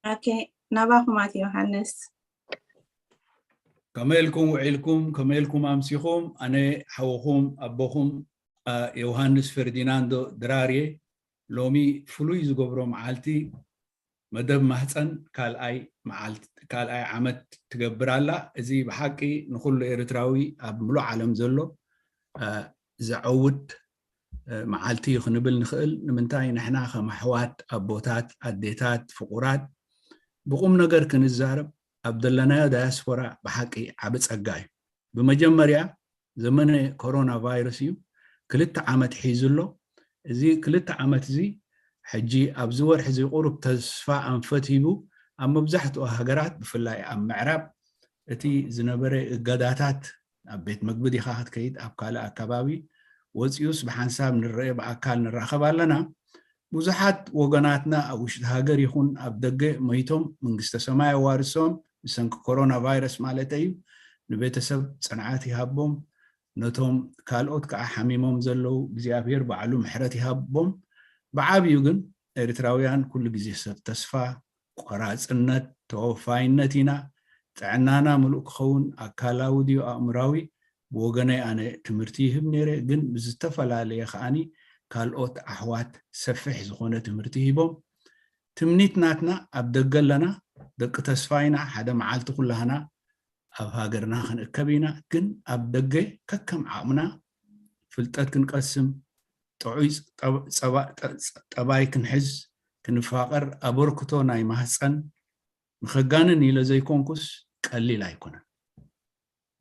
ኦኬ፣ ናባኹም ኣቶ ዮሃንስ። ከመይ ኢልኩም ውዒልኩም? ከመይ ኢልኩም ኣምሲኹም? ኣነ ሓውኹም ኣቦኹም ዮሃንስ ፈርዲናንዶ ድራርየ። ሎሚ ፍሉይ ዝገብሮ መዓልቲ መደብ ማህፀን ካልኣይ ዓመት ትገብር ኣላ። እዚ ብሓቂ ንኩሉ ኤርትራዊ ኣብ ምሉእ ዓለም ዘሎ ዘዐውት መዓልቲ እዩ ክንብል ንኽእል። ንምንታይ ንሕና ከም ኣሕዋት ኣቦታት ኣዴታት ፍቑራት ብቑም ነገር ክንዛረብ ኣብ ዘለናዮ ዳያስፖራ ብሓቂ ዓቢ ጸጋ እዩ። ብመጀመርያ ዘመነ ኮሮና ቫይረስ እዩ። ክልተ ዓመት ሒዙ ኣሎ። እዚ ክልተ ዓመት እዚ ሕጂ ኣብዚ ወርሒ እዚ ቁሩብ ተስፋ ኣንፈት ሂቡ ኣብ መብዛሕትኡ ሃገራት ብፍላይ ኣብ ምዕራብ እቲ ዝነበረ እገዳታት ኣብ ቤት መግቢ ዲኻ ክትከይድ ኣብ ካልእ ኣከባቢ ወፂኡስ ብሓንሳብ ንረአ ብኣካል ንራኸብ ኣለና። ብዙሓት ወገናትና ኣብ ውሽጢ ሃገር ይኹን ኣብ ደገ መይቶም መንግስተ ሰማይ ኣዋርሶም ብሰንኪ ኮሮና ቫይረስ ማለት እዩ። ንቤተሰብ ፅንዓት ይሃቦም። ነቶም ካልኦት ከዓ ሓሚሞም ዘለዉ እግዚኣብሔር ባዕሉ ምሕረት ይሃቦም። ብዓብዩ ግን ኤርትራውያን ኩሉ ግዜ ሰብ ተስፋ፣ ቆራፅነት፣ ተወፋይነት ኢና። ጥዕናና ምሉእ ክኸውን ኣካላዊ ድዩ ኣእምራዊ ብወገነይ ኣነ ትምህርቲ ይህብ ነይረ፣ ግን ብዝተፈላለየ ከዓኒ ካልኦት ኣሕዋት ሰፊሕ ዝኾነ ትምህርቲ ሂቦም። ትምኒት ናትና ኣብ ደገ ኣለና፣ ደቂ ተስፋ ኢና። ሓደ መዓልቲ ኩላህና ኣብ ሃገርና ክንእከብ ኢና፣ ግን ኣብ ደገ ከከም ዓቕምና ፍልጠት ክንቀስም፣ ጥዑይ ጠባይ ክንሕዝ፣ ክንፋቐር ኣበርክቶ ናይ ማህፀን ንኸጋንን ኢለ ዘይኮንኩስ ቀሊል ኣይኮነን።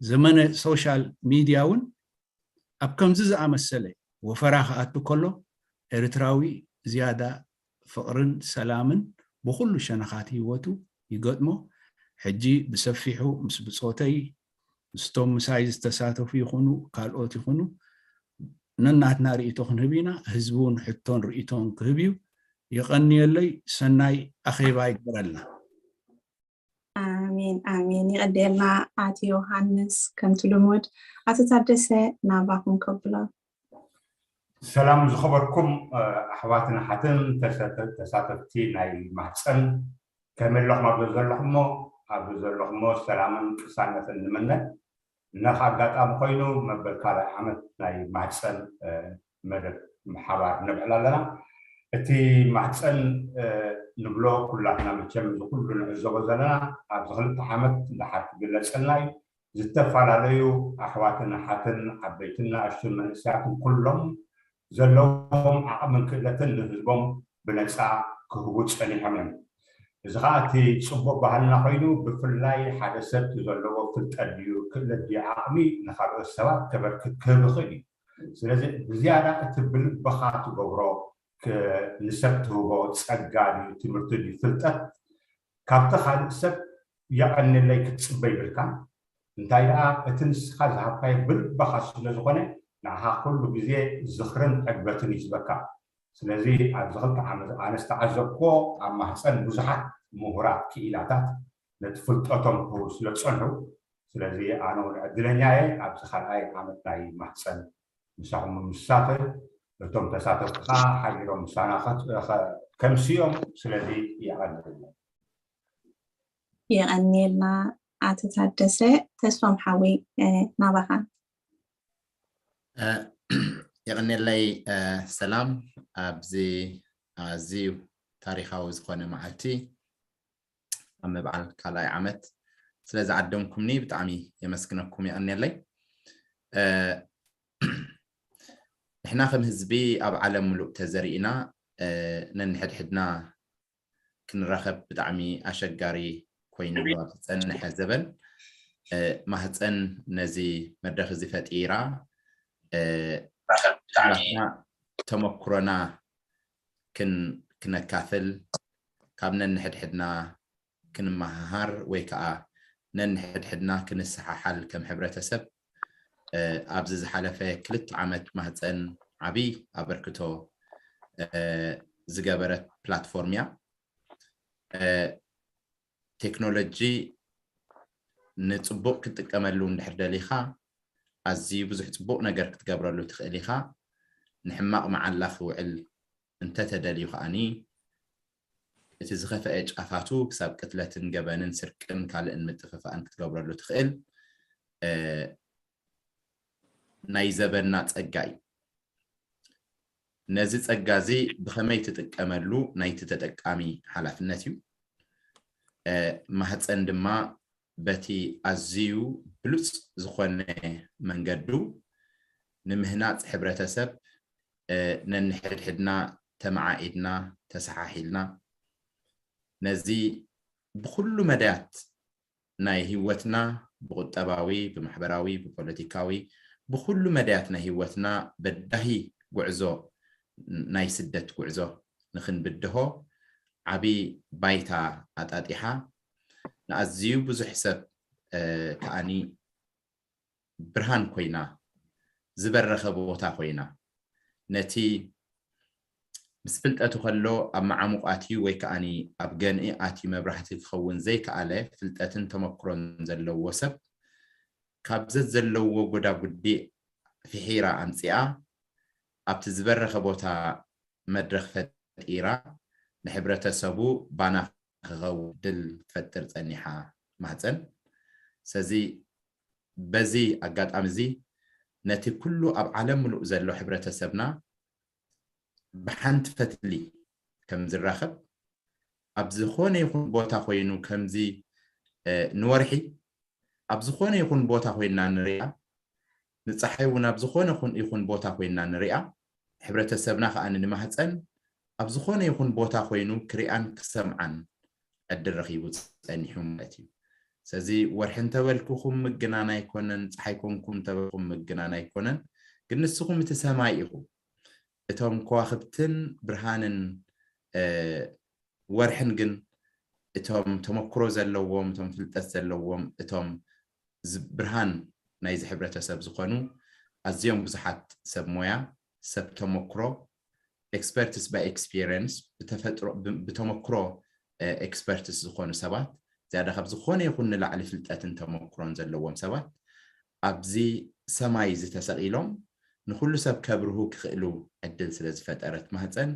ዘመነ ሶሻል ሚድያ እውን ኣብ ከምዚ ዝኣመሰለ ወፈራ ክኣቱ ከሎ ኤርትራዊ ዝያዳ ፍቕርን ሰላምን ብኹሉ ሸነኻት ህይወቱ ይገጥሞ። ሕጂ ብሰፊሑ ምስ ብጾተይ ምስቶም ምሳይ ዝተሳተፉ ይኹኑ ካልኦት ይኹኑ ነናትና ርእይቶ ክንህብ ኢና። ህዝቢ እውን ሕቶን ርእይቶን ክህብ እዩ። የቐንየለይ። ሰናይ ኣኼባ ይግበረልና። ኣሜን ኣሜን። ይቐደልና ኣቲ ዮሃንስ። ከምቲ ልሙድ ኣቶ ታደሰ ናባኹም ከብሎ። ሰላም ዝኸበርኩም ኣሕዋትን ኣሓትን ተሳተፍቲ ናይ ማህፀን ከመይ ኣለኹም? ኣብ ዘለኹሞ ኣብ ዘለኹሞ ሰላምን ቅሳነትን ንምነ። ነኽ ኣጋጣሚ ኮይኑ መበል ካልኣይ ዓመት ናይ ማህፀን መደብ ብሓባር ነብዕል ኣለና። እቲ ማህፀን ንብሎ ኩላትና መቸም እዚ ኩሉ ንዕዘቦ ዘለና ኣብዚ ክልተ ዓመት ድሓር ክግለፀልና እዩ። ዝተፈላለዩ ኣሕዋትን ኣሓትን ዓበይትን ንኣሽቱን መንእሰያትን ኩሎም ዘለዎም ዓቕምን ክእለትን ንህዝቦም ብነፃ ክህቡ ፀኒሖም እዮም። እዚ ከዓ እቲ ፅቡቅ ባህልና ኮይኑ ብፍላይ ሓደ ሰብ እቲ ዘለዎ ፍልጠት ድዩ ክእለት ድዩ ዓቕሚ ንካልኦት ሰባት ከበርክት ክህብ ይኽእል እዩ። ስለዚ ብዝያዳ እቲ ብልብኻ ትገብሮ ንሰብ ትህቦ ፀጋ ድዩ ትምህርቲ ድዩ ፍልጠት ካብቲ ካልእ ሰብ የቐንለይ ክትፅበ ይብልካ። እንታይ ደኣ እቲ ንስኻ ዝሃብካዮ ብልብኻ ስለዝኾነ ንዓኻ ኩሉ ግዜ ዝኽርን ዕግበትን እዩ ዝበካ። ስለዚ ኣብዚ ክልተ ዓመት ኣነ ዝተዓዘብክዎ ኣብ ማህፀን ብዙሓት ምሁራት ክኢላታት ነቲ ፍልጠቶም ክህቡ ስለዝፀንሑ ስለዚ ኣነ እውን ዕድለኛ እየ ኣብዚ ካልኣይ ዓመት ናይ ማህፀን ምሳኹም ምሳተፍ እቶም ተሳተፍቲ ከዓ ሓቢሮም ምሳና ከምስዮም ስለዚ የቐንየልና። የቐንየልና ኣቶ ታደሰ። ተስፎም ሓወይ ናባኻ። የቐንየለይ። ሰላም ኣብዚ ኣዝዩ ታሪኻዊ ዝኾነ መዓልቲ ኣብ ምብዓል ካልኣይ ዓመት ስለ ዝዓደምኩምኒ ብጣዕሚ የመስግነኩም። የቐንየለይ። ንሕና ከም ህዝቢ ኣብ ዓለም ሙሉእ ተዘሪእና ነንሕድሕድና ክንራኸብ ብጣዕሚ ኣሸጋሪ ኮይኑ ኣሎ ኣብ ዝፀንሐ ዘበን። ማህፀን ነዚ መድረኽ እዚ ፈጢራ ናትና ተመክሮና ክነካፍል ካብ ነንሕድሕድና ክንመሃሃር ወይ ከዓ ነንሕድሕድና ክንሰሓሓል ከም ሕብረተሰብ ኣብዚ ዝሓለፈ ክልተ ዓመት ማህፀን ዓብይ ኣበርክቶ ዝገበረት ፕላትፎርም እያ። ቴክኖሎጂ ንፅቡቅ ክትጥቀመሉ እንድሕር ደሊኻ ኣዝዩ ብዙሕ ፅቡቅ ነገር ክትገብረሉ ትኽእል ኢኻ። ንሕማቅ መዓላ ክውዕል እንተተደልዩ ከዓኒ እቲ ዝኸፍአ ጫፋቱ ክሳብ ቅትለትን ገበንን ስርቅን ካልእን ምጥፍፋእን ክትገብረሉ ትኽእል ናይ ዘበንና ጸጋ እዩ። ነዚ ጸጋ እዚ ብኸመይ ትጥቀመሉ ናይቲ ተጠቃሚ ሓላፍነት እዩ። ማህፀን ድማ በቲ ኣዝዩ ብሉፅ ዝኾነ መንገዱ ንምህናፅ ሕብረተሰብ ነንሕድሕድና ተመዓኢድና ተሰሓሒልና ነዚ ብኩሉ መዳያት ናይ ህይወትና ብቁጠባዊ ብማሕበራዊ ብፖለቲካዊ ብኩሉ መዳያት ናይ ህይወትና በዳሂ ጉዕዞ ናይ ስደት ጉዕዞ ንክንብድሆ ዓቢ ባይታ ኣጣጢሓ ንኣዝዩ ብዙሕ ሰብ ከዓኒ ብርሃን ኮይና ዝበረኸ ቦታ ኮይና ነቲ ምስ ፍልጠቱ ከሎ ኣብ መዓሙቕ ኣትዩ ወይ ከዓኒ ኣብ ገንኢ ኣትዩ መብራህቲ ክኸውን ዘይከኣለ ፍልጠትን ተመክሮን ዘለዎ ሰብ ካብ ዘዘለዎ ጎዳጉዲ ፍሒራ ኣምፂኣ ኣብቲ ዝበረኸ ቦታ መድረኽ ፈጢራ ንሕብረተሰቡ ባና ክኸውን ድል ትፈጥር ፀኒሓ ማህፀን። ስለዚ በዚ ኣጋጣሚ እዚ ነቲ ኩሉ ኣብ ዓለም ምሉእ ዘሎ ሕብረተሰብና ብሓንቲ ፈትሊ ከም ዝራኸብ ኣብ ዝኾነ ይኹን ቦታ ኮይኑ ከምዚ ንወርሒ ኣብ ዝኾነ ይኹን ቦታ ኮይና ንሪኣ ንፀሓይ እውን ኣብ ዝኾነ ይኹን ቦታ ኮይና ንሪኣ ሕብረተሰብና ከዓ ንማህፀን ኣብ ዝኾነ ይኹን ቦታ ኮይኑ ክሪኣን ክሰምዓን ዕድል ረኺቡ ፀኒሑ ማለት እዩ። ስለዚ ወርሒ እንተበልኩኹም ምግናን ኣይኮነን፣ ፀሓይ ኮንኩም እንተበልኩም ምግናን ኣይኮነን፣ ግን ንስኹም እቲ ሰማይ ኢኹም። እቶም ከዋኽብትን ብርሃንን ወርሕን ግን እቶም ተመክሮ ዘለዎም፣ እቶም ፍልጠት ዘለዎም፣ እቶም ብርሃን ናይዚ ሕብረተሰብ ዝኾኑ ኣዝዮም ብዙሓት ሰብ ሞያ፣ ሰብ ተመክሮ፣ experts by experience ብተፈጥሮ ብተመክሮ experts ዝኾኑ ሰባት ዝያዳ ካብ ዝኾነ ይኹን ንላዕሊ ፍልጠትን ተመክሮን ዘለዎም ሰባት ኣብዚ ሰማይ እዚ ተሰቒሎም ንኹሉ ሰብ ከብርሁ ክኽእሉ ዕድል ስለ ዝፈጠረት ማህፀን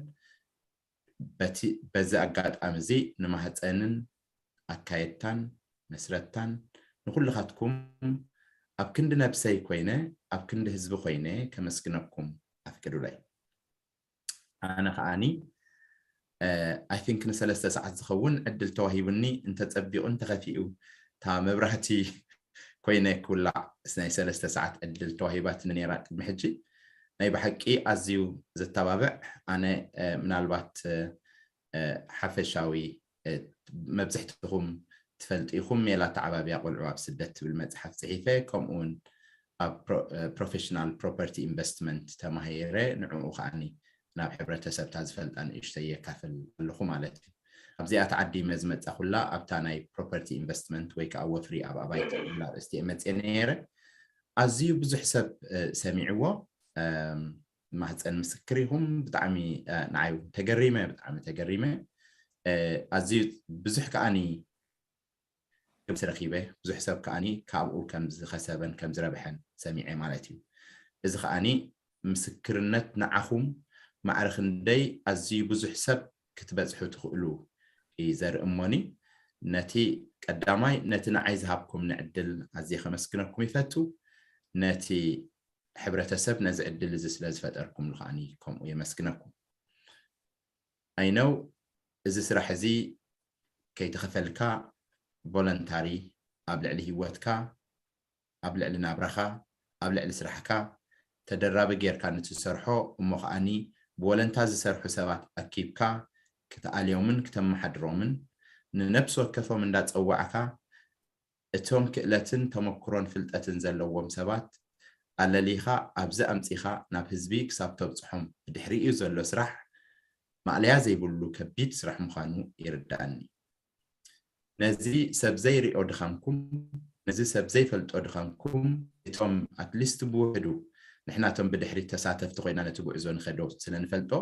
በዚ ኣጋጣሚ እዚ ንማህፀንን ኣካየድታን መስረትታን ንኹልኻትኩም ኣብ ክንዲ ነብሰይ ኮይነ ኣብ ክንዲ ህዝቢ ኮይነ ከመስግነኩም ኣፍቅዱለይ። ኣነ ከዓኒ I think ንሰለስተ ሰዓት ዝኸውን ዕድል ተዋሂቡኒ እንተፀቢቑ እንተኸፊኡ እታ መብራህቲ ኮይነ ክውላዕ ናይ ሰለስተ ሰዓት ዕድል ተዋሂባትኒ ነይራ ቅድሚ ሕጂ ናይ ብሓቂ ኣዝዩ ዘተባብዕ ኣነ ምናልባት ሓፈሻዊ መብዝሕትኹም ትፈልጡ ኢኹም ሜላ ተዓባብያ ቆልዑ ኣብ ስደት ትብል መፅሓፍ ፅሒፈ ከምኡውን ኣብ professional property investment ተማሂረ ንዕኡ ከዓኒ ናብ ሕብረተሰብታ ዝፈልጣ ንእሽተይ የካፍል ኣለኹ ማለት እዩ። ኣብዚኣ ተዓዲመ ዝመፃኹላ ኣብታ ናይ property investment ወይ ከዓ ወፍሪ ኣብ ኣባይቲ ዝብል ኣርእስቲ እየ መፅየ ነይረ። ኣዝዩ ብዙሕ ሰብ ሰሚዕዎ ማህፀን ምስክር ኢኹም። ብጣዕሚ ንዓይ እውን ተገሪመ፣ ብጣዕሚ ተገሪመ። ኣዝዩ ብዙሕ ከዓኒ ምስ ረኺበ ብዙሕ ሰብ ከዓኒ ካብኡ ከም ዝኸሰበን ከም ዝረብሐን ሰሚዐ ማለት እዩ። እዚ ከዓኒ ምስክርነት ንዓኹም ማዕረ ክንደይ ኣዝዩ ብዙሕ ሰብ ክትበፅሑ ትኽእሉ እዩ ዘርኢ እሞኒ ነቲ ቀዳማይ ነቲ ንዓይ ዝሃብኩምኒ ዕድል ኣዝየ ከመስግነኩም ይፈቱ። ነቲ ሕብረተሰብ ነዚ ዕድል እዚ ስለ ዝፈጠርኩምሉ ከዓኒ ከምኡ የመስግነኩም። I know እዚ ስራሕ እዚ ከይተኸፈልካ voluntary ኣብ ልዕሊ ህይወትካ ኣብ ልዕሊ ናብራኻ ኣብ ልዕሊ ስራሕካ ተደራቢ ጌርካ ንትሰርሖ እሞ ከዓኒ ብወለንታ ዝሰርሑ ሰባት ኣኪብካ ክትኣልዮምን ክተመሓድሮምን ንነብሲ ወከፎም እንዳፀዋዕካ እቶም ክእለትን ተመክሮን ፍልጠትን ዘለዎም ሰባት ኣለሊኻ ኣብዚ ኣምፂኻ ናብ ህዝቢ ክሳብ ተብፅሖም ብድሕሪኡ ዘሎ ስራሕ ማእለያ ዘይብሉ ከቢድ ስራሕ ምዃኑ ይርዳእኒ። ነዚ ሰብ ዘይሪኦ ድኻምኩም ነዚ ሰብ ዘይፈልጦ ድኻምኩም እቶም ኣትሊስት ብውሕዱ ንሕናቶም ብድሕሪት ተሳተፍቲ ኮይና ነቲ ጉዕዞ ንኸዶ ስለ ንፈልጦ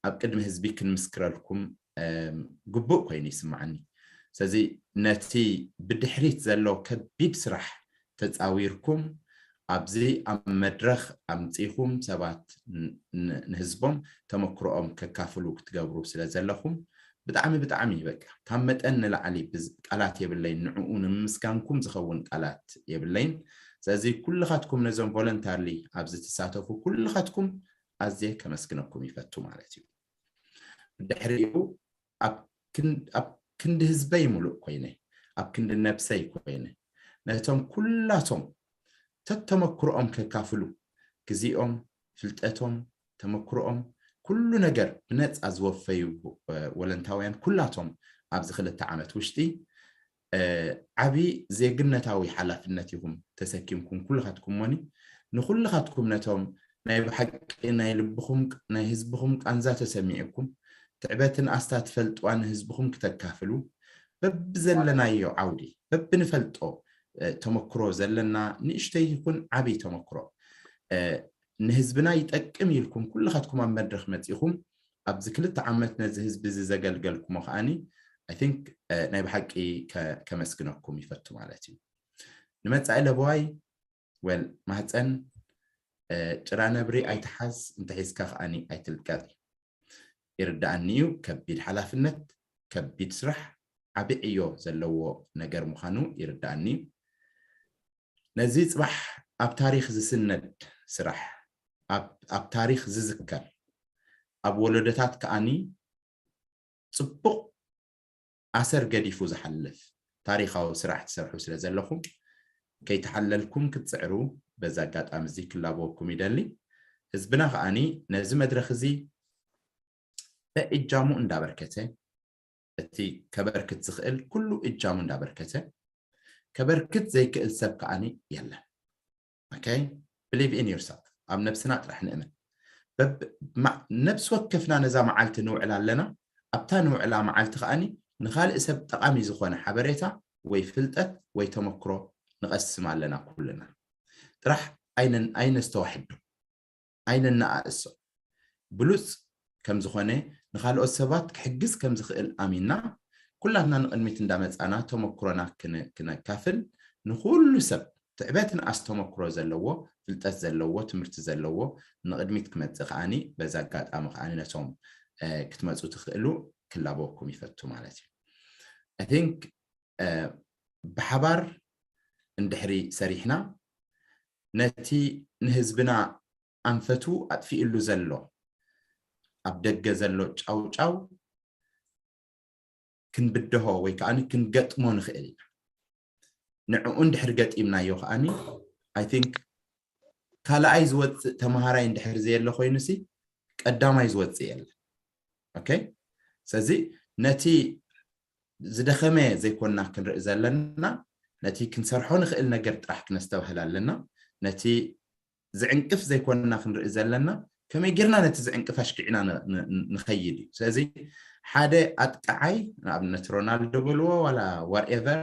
ኣብ ቅድሚ ህዝቢ ክንምስክረልኩም ግቡእ ኮይኑ ይስምዓኒ። ስለዚ ነቲ ብድሕሪት ዘሎ ከቢድ ስራሕ ተፃዊርኩም ኣብዚ ኣብ መድረኽ ኣምፂኹም ሰባት ንህዝቦም ተመክሮኦም ከካፍሉ ክትገብሩ ስለ ዘለኹም ብጣዕሚ ብጣዕሚ በቃ ካብ መጠን ንላዕሊ ቃላት የብለይን። ንዕኡ ንምምስጋንኩም ዝኸውን ቃላት የብለይን። ስለዚ ኩልኻትኩም ነዞም ቮለንታርሊ ኣብዚ ትሳተፉ ኩልኻትኩም ኣዝየ ከመስግነኩም ይፈቱ ማለት እዩ። ድሕሪኡ ኣብ ክንዲ ህዝበይ ሙሉእ ኮይነ፣ ኣብ ክንዲ ነብሰይ ኮይነ፣ ነቶም ኩላቶም ተተመክሮኦም ከካፍሉ፣ ግዜኦም፣ ፍልጠቶም፣ ተመክሮኦም፣ ኩሉ ነገር ብነፃ ዝወፈዩ ወለንታውያን ኩላቶም ኣብዚ ክልተ ዓመት ውሽጢ ዓቢ ዜግነታዊ ሓላፍነት ኢኹም ተሰኪምኩም ኩልኻትኩም ሞኒ ንኩልኻትኩም ነቶም ናይ ብሓቂ ናይ ልብኹም ናይ ህዝብኹም ቃንዛ ተሰሚዕኩም ትዕበትን ኣስታ ትፈልጥዋ ንህዝብኹም ክተካፍሉ በብዘለናዮ ዓውዲ በብንፈልጦ ተመክሮ ዘለና ንእሽተይ ይኹን ዓብይ ተመክሮ ንህዝብና ይጠቅም ኢልኩም ኩልኻትኩም ኣብ መድረኽ መፂኹም ኣብዚ ክልተ ዓመት ነዚ ህዝቢ እዚ ዘገልገልኩሞ ከዓኒ I think ናይ ብሓቂ ከመስግነኩም ይፈቱ ማለት እዩ። ንመፃኢ ለበዋይ ወል ማህፀን ጭራ ነብሪ ኣይትሓዝ እንተሒዝካ ከዓኒ ኣይትልቀቕ ይርዳኣኒ እዩ። ከቢድ ሓላፍነት ከቢድ ስራሕ ዓቢ ዕዮ ዘለዎ ነገር ምዃኑ ይርዳኣኒ እዩ። ነዚ ጽባሕ ኣብ ታሪኽ ዝስነድ ስራሕ ኣብ ታሪኽ ዝዝከር ኣብ ወለዶታት ከዓኒ ጽቡቕ ኣሰር ገዲፉ ዝሓልፍ ታሪኻዊ ስራሕ ትሰርሑ ስለ ዘለኹም ከይተሓለልኩም ክትጽዕሩ በዚ ኣጋጣሚ እዚ ክላበወኩም ይደሊ። ህዝብና ከዓኒ ነዚ መድረኽ እዚ በእጃሙ እንዳበርከተ እቲ ከበርክት ዝኽእል ኩሉ እጃሙ እንዳበርከተ ከበርክት ዘይክእል ሰብ ከዓኒ የለን። Okay? Believe in yourself። ኣብ ነብስና ጥራሕ ንእመን። ነብሲ ወከፍና ነዛ መዓልቲ ንውዕላ ኣለና። ኣብታ ንውዕላ መዓልቲ ከዓኒ ንኻልእ ሰብ ጠቓሚ ዝኾነ ሓበሬታ ወይ ፍልጠት ወይ ተመክሮ ንቐስም ኣለና ኩልና። ጥራሕ ኣይነስተዋሕዶ፣ ኣይነነኣእሶ። ብሉፅ ከም ዝኾነ ንኻልኦት ሰባት ክሕግዝ ከም ዝኽእል ኣሚንና ኩላትና ንቕድሚት እንዳመፃና ተመክሮና ክነካፍል ንኩሉ ሰብ ትዕበትን ኣስተመክሮ ዘለዎ ፍልጠት ዘለዎ ትምህርቲ ዘለዎ ንቕድሚት ክመፅእ ከዓኒ በዚ ኣጋጣሚ ከዓኒ ነቶም ክትመፁ ትኽእሉ ክላበወኩም ይፈቱ ማለት እዩ። I think ብሓባር እንድሕሪ ሰሪሕና ነቲ ንህዝብና ኣንፈቱ ኣጥፊእሉ ዘሎ ኣብ ደገ ዘሎ ጫውጫው ክንብድሆ ወይ ከዓ ክንገጥሞ ንኽእል ኢና። ንዕኡ እንድሕር ገጢምናዮ ከዓኒ I think ካልኣይ ዝወፅእ ተምሃራይ እንድሕር ዘየለ ኮይኑሲ ቀዳማይ ዝወፅእ የለን። Okay? ስለዚ ነቲ ዝደኸመ ዘይኮንና ክንርኢ ዘለና፣ ነቲ ክንሰርሖ ንኽእል ነገር ጥራሕ ክነስተብህል ኣለና። ነቲ ዝዕንቅፍ ዘይኮንና ክንርኢ ዘለና፣ ከመይ ጌርና ነቲ ዝዕንቅፍ ኣሽኪዕና ንኸይድ እዩ። ስለዚ ሓደ ኣጥቃዓይ ንኣብነት ሮናልዶ በልዎ ዋላ whatever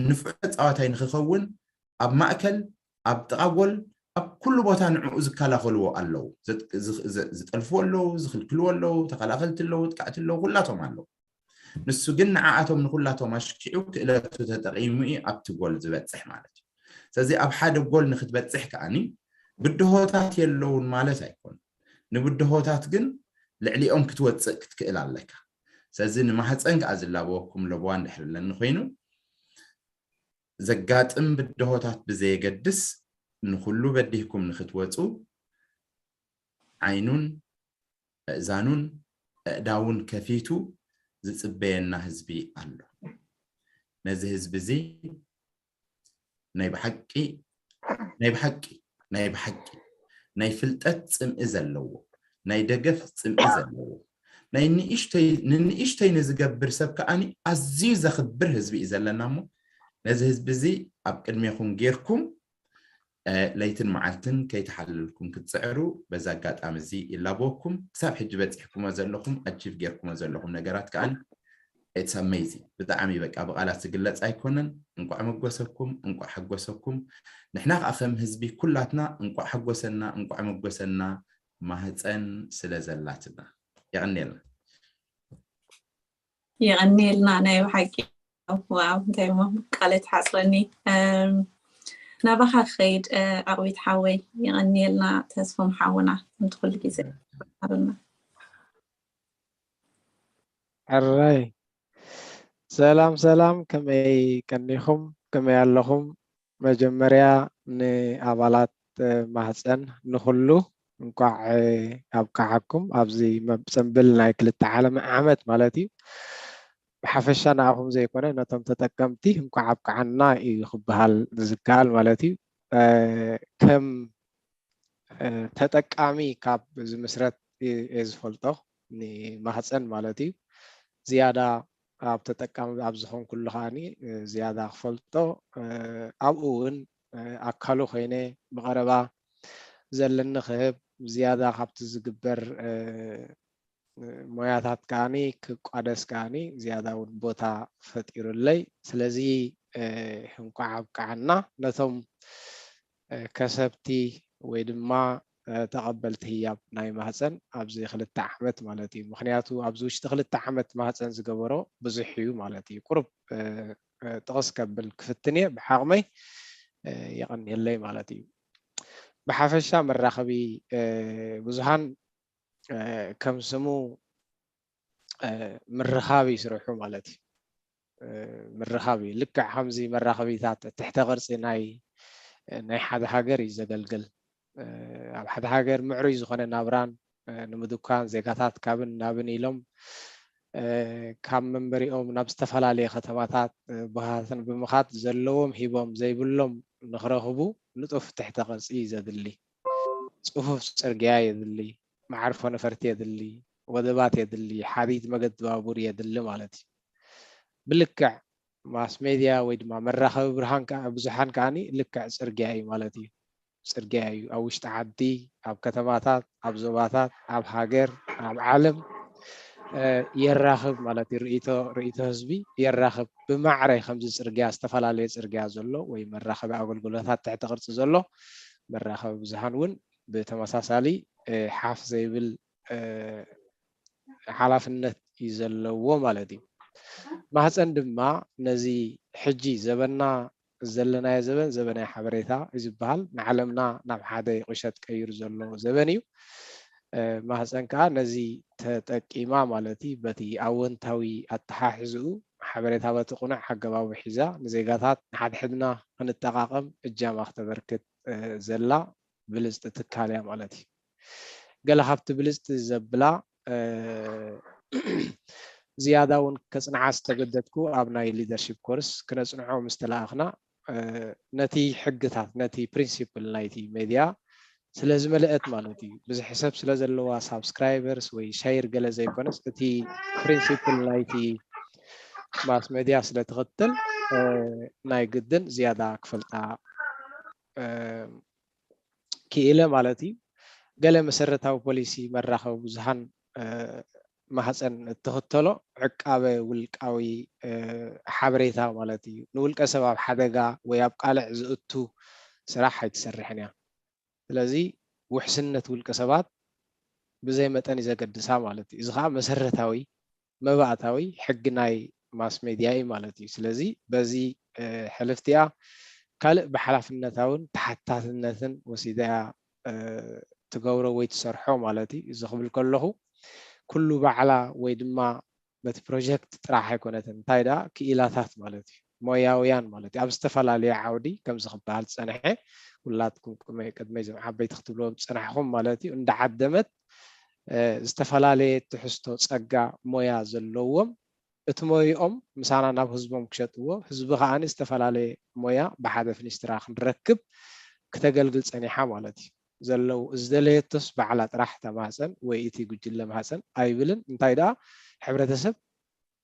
ንፉዕ ተፃዋታይ ንክኸውን ኣብ ማእከል ኣብ ጥቓ ጎል ኣብ ኩሉ ቦታ ንዕኡ ዝከላኸልዎ ኣለዉ። ዝጠልፍዎ ኣለዉ፣ ዝኽልክልዎ ኣለዉ፣ ተኸላኸልቲ ኣለዉ፣ ጥቃዕቲ ኣለዉ፣ ኩላቶም ኣለዉ። ንሱ ግን ንዓኣቶም ንኩላቶም ኣሽኪዑ ክእለቱ ተጠቒሙ እዩ ኣብቲ ጎል ዝበፅሕ ማለት እዩ። ስለዚ ኣብ ሓደ ጎል ንክትበፅሕ ከዓኒ ብድሆታት የለውን ማለት ኣይኮን። ንብድሆታት ግን ልዕሊኦም ክትወፅእ ክትክእል ኣለካ። ስለዚ ንማህፀን ከዓ ዝላበወኩም ለበዋ እንድሕር ኣለኒ ኮይኑ ዘጋጥም ብድሆታት ብዘየገድስ ንኩሉ በዲህኩም ንክትወፁ ዓይኑን እእዛኑን እእዳውን ከፊቱ ዝፅበየና ህዝቢ ኣሎ። ነዚ ህዝቢ እዚ ናይ ብሓቂ ናይ ብሓቂ ናይ ብሓቂ ናይ ፍልጠት ፅምኢ ዘለዎ ናይ ደገፍ ፅምኢ ዘለዎ ናይ ንእሽተይ ንንእሽተይ ንዝገብር ሰብ ከዓኒ ኣዝዩ ዘኽብር ህዝቢ እዩ ዘለና እሞ ነዚ ህዝቢ እዚ ኣብ ቅድሜኹም ጌርኩም ለይትን መዓልትን ከይተሓለልኩም ክትፅዕሩ በዚ ኣጋጣሚ እዚ ይላበወኩም። ክሳብ ሕጂ በፂሕኩሞ ዘለኹም ኣቺቭ ጌርኩሞ ዘለኹም ነገራት ከዓ it's amazing ብጣዕሚ በቃ ብቃላት ዝግለፅ ኣይኮነን። እንቋዕ መጎሰኩም፣ እንቋዕ ሓጎሰኩም። ንሕና ከዓ ከም ህዝቢ ኩላትና እንቋዕ ሓጎሰና፣ እንቋዕ መጎሰና ማህፀን ስለ ዘላትና። የቐንየልና። የቐንየልና ናይ ብሓቂ ዋው እንታይ እሞ ቃል ትሓፅረኒ። ናባኻ ክኸይድ ኣቕቢት ሓወይ የቐንየልና ተስፎም ሓውና ከምቲ ኩሉ ግዜ ኣበልና። ሕራይ። ሰላም ሰላም፣ ከመይ ቀኒኹም? ከመይ ኣለኹም? መጀመርያ ንኣባላት ማህፀን ንኹሉ እንኳዕ ኣብቅዓኩም። ኣብዚ መብ- ጽምብል ናይ ክልተ ዓለም ዓመት ማለት እዩ። ብሓፈሻ ንኣኹም ዘይኮነ ነቶም ተጠቀምቲ እንኳዕ ኣብቅዓና እዩ ክበሃል ዝከኣል ማለት እዩ። ከም ተጠቃሚ ካብ ዝምስረት እየ ዝፈልጦ ንማህፀን ማለት እዩ። ዝያዳ ኣብ ተጠቃሚ ኣብ ዝኾንኩሉ ከዓኒ ዝያዳ ክፈልጦ ኣብኡ እውን ኣካሉ ኮይነ ብቐረባ ዘለኒ ክህብ ዝያዳ ካብቲ ዝግበር ሞያታት ከዓኒ ክቋደስ ከዓኒ ዝያዳ እውን ቦታ ፈጢሩለይ። ስለዚ እንኳዕ ኣብቅዓና ነቶም ከሰብቲ ወይ ድማ ተቐበልቲ ህያብ ናይ ማህፀን ኣብዚ ክልተ ዓመት ማለት እዩ። ምክንያቱ ኣብዚ ውሽጢ ክልተ ዓመት ማህፀን ዝገበሮ ብዙሕ እዩ ማለት እዩ። ቁሩብ ጥቕስ ከብል ክፍትን እየ ብዓቕመይ። የቐንየለይ ማለት እዩ። ብሓፈሻ መራኸቢ ብዙሃን ከም ስሙ ምርኻብ እዩ ስርሑ ማለት እዩ። ምርኻብ እዩ። ልክዕ ከምዚ መራኸቢታት ትሕተ ቅርጺ ናይ ናይ ሓደ ሃገር እዩ ዘገልግል። ኣብ ሓደ ሃገር ምዕሩይ ዝኾነ ናብራን ንምድኳን ዜጋታት ካብን ናብን ኢሎም ካብ መንበሪኦም ናብ ዝተፈላለየ ከተማታት ቦታትን ብምኻድ ዘለዎም ሂቦም ዘይብሎም ንክረኽቡ ንጡፍ ትሕተ ቅርጺ እዩ ዘድሊ። ጽፉፍ ጽርግያ የድሊ፣ መዓርፎ ነፈርቲ የድሊ፣ ወደባት የድሊ፣ ሓዲድ መገዲ ባቡር የድሊ ማለት እዩ። ብልክዕ ማስ ሜድያ ወይ ድማ መራኸቢ ብርሃን ብዙሓን ከዓኒ ልክዕ ጽርግያ እዩ ማለት እዩ። ጽርግያ እዩ ኣብ ውሽጢ ዓዲ፣ ኣብ ከተማታት፣ ኣብ ዞባታት፣ ኣብ ሃገር፣ ኣብ ዓለም የራኽብ ማለት እዩ። ርእይቶ ህዝቢ የራኽብ። ብማዕረ ከምዚ ጽርግያ ዝተፈላለየ ጽርግያ ዘሎ ወይ መራኸቢ ኣገልግሎታት ትሕቲ ቅርጺ ዘሎ መራኸቢ ብዙሃን እውን ብተመሳሳሊ ሓፍ ዘይብል ሓላፍነት እዩ ዘለዎ ማለት እዩ። ማህፀን ድማ ነዚ ሕጂ ዘበና ዘለናዮ ዘበን ዘበናይ ሓበሬታ እዩ ዝበሃል። ንዓለምና ናብ ሓደ ቁሸት ቀይሩ ዘሎ ዘበን እዩ። ማህፀን ከዓ ነዚ ተጠቂማ ማለት እዩ በቲ ኣወንታዊ ኣተሓሕዝኡ ሓበሬታ በቲ ቁኑዕ ኣገባቡ ሒዛ ንዜጋታት ንሓድሕድና ክንጠቃቀም እጃማ ክተበርክት ዘላ ብልፅቲ ትካል እያ ማለት እዩ። ገለ ካብቲ ብልፅቲ ዘብላ ዝያዳ እውን ከፅንዓ ዝተገደድኩ ኣብ ናይ ሊደርሺፕ ኮርስ ክነፅንዖ ምስ ተለኣኽና ነቲ ሕግታት ነቲ ፕሪንሲፕል ናይቲ ሜድያ ስለ ዝመልአት ማለት እዩ። ብዙሕ ሰብ ስለ ዘለዋ ሳብስክራይበርስ ወይ ሸይር ገለ ዘይኮነስ እቲ ፕሪንሲፕል ናይቲ ማስ ሜድያ ስለ ትኽትል ናይ ግድን ዝያዳ ክፈልጣ ክኢለ ማለት እዩ። ገለ መሰረታዊ ፖሊሲ መራኸቢ ብዙሃን ማህፀን እትኽተሎ ዕቃበ ውልቃዊ ሓበሬታ ማለት እዩ። ንውልቀ ሰብ ኣብ ሓደጋ ወይ ኣብ ቃልዕ ዝእቱ ስራሕ ኣይትሰርሕን እያ። ስለዚ ውሕስነት ውልቀ ሰባት ብዘይ መጠን እዩ ዘገድሳ ማለት እዩ። እዚ ከዓ መሰረታዊ መባእታዊ ሕጊ ናይ ማስ ሜድያ እዩ ማለት እዩ። ስለዚ በዚ ሕልፍቲኣ ካልእ ብሓላፍነታውን ተሓታትነትን ወሲዳ እያ ትገብሮ ወይ ትሰርሖ ማለት እዩ። እዚ ክብል ከለኹ ኩሉ ባዕላ ወይ ድማ በቲ ፕሮጀክት ጥራሕ ኣይኮነትን፣ እንታይ ደኣ ክኢላታት ማለት እዩ፣ ሞያውያን ማለት እዩ። ኣብ ዝተፈላለየ ዓውዲ ከምዚ ክበሃል ዝጸንሐ ኩላትኩም ቅድመይ እዞም ዓበይቲ ክትብልዎም ዝጸናሕኹም ማለት እዩ፣ እንዳዓደመት ዝተፈላለየ ትሕዝቶ ጸጋ ሞያ ዘለዎም እቲ ሞይኦም ምሳና ናብ ህዝቦም ክሸጥዎ ህዝቢ ከዓኒ ዝተፈላለየ ሞያ ብሓደ ፍኒስትራ ክንረክብ ክተገልግል ጸኒሓ ማለት እዩ። ዘለዉ ዝደለየቶስ ባዕላ ጥራሕ ተማህፀን ወይ እቲ ጉጅለ ማህፀን ኣይብልን እንታይ ደኣ ሕብረተሰብ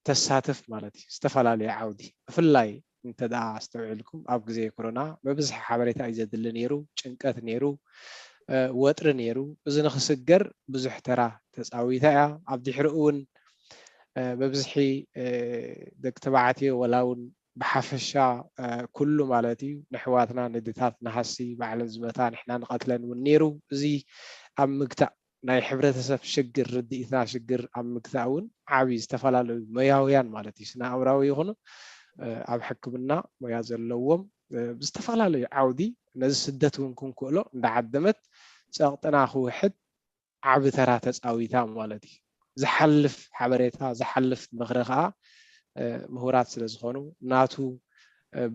ተሳትፍ ማለት እዩ። ዝተፈላለየ ዓውዲ ብፍላይ እንተ ደኣ ኣስተውዒልኩም ኣብ ግዜ ኮሮና መብዝሒ ሓበሬታ እዩ ዘድሊ ነይሩ፣ ጭንቀት ነይሩ፣ ወጥሪ ነይሩ። እዚ ንክስገር ብዙሕ ተራ ተፃዊታ እያ። ኣብ ድሕሪኡ እውን መብዝሒ ደቂ ተባዕትዮ ወላ እውን ብሓፈሻ ኩሉ ማለት እዩ ንሕዋትና ንድታት ንሃሲ ባዕለን ዝመታ ንሕና ንቐትለን እውን ነይሩ። እዚ ኣብ ምግታእ ናይ ሕብረተሰብ ሽግር ርድኢትና ሽግር ኣብ ምግታእ እውን ዓብዪ ዝተፈላለዩ ሞያውያን ማለት እዩ ስነ ኣእምራዊ ይኹኑ ኣብ ሕክምና ሞያ ዘለዎም ብዝተፈላለዩ ዓውዲ ነዚ ስደት እውን ክንክእሎ እንዳዓደመት ፀቕጥና ክውሕድ ዓቢ ተራ ተፃዊታ ማለት እዩ። ዝሓልፍ ሓበሬታ፣ ዝሓልፍ ምኽሪ ከዓ ምሁራት ስለ ዝኾኑ፣ ናቱ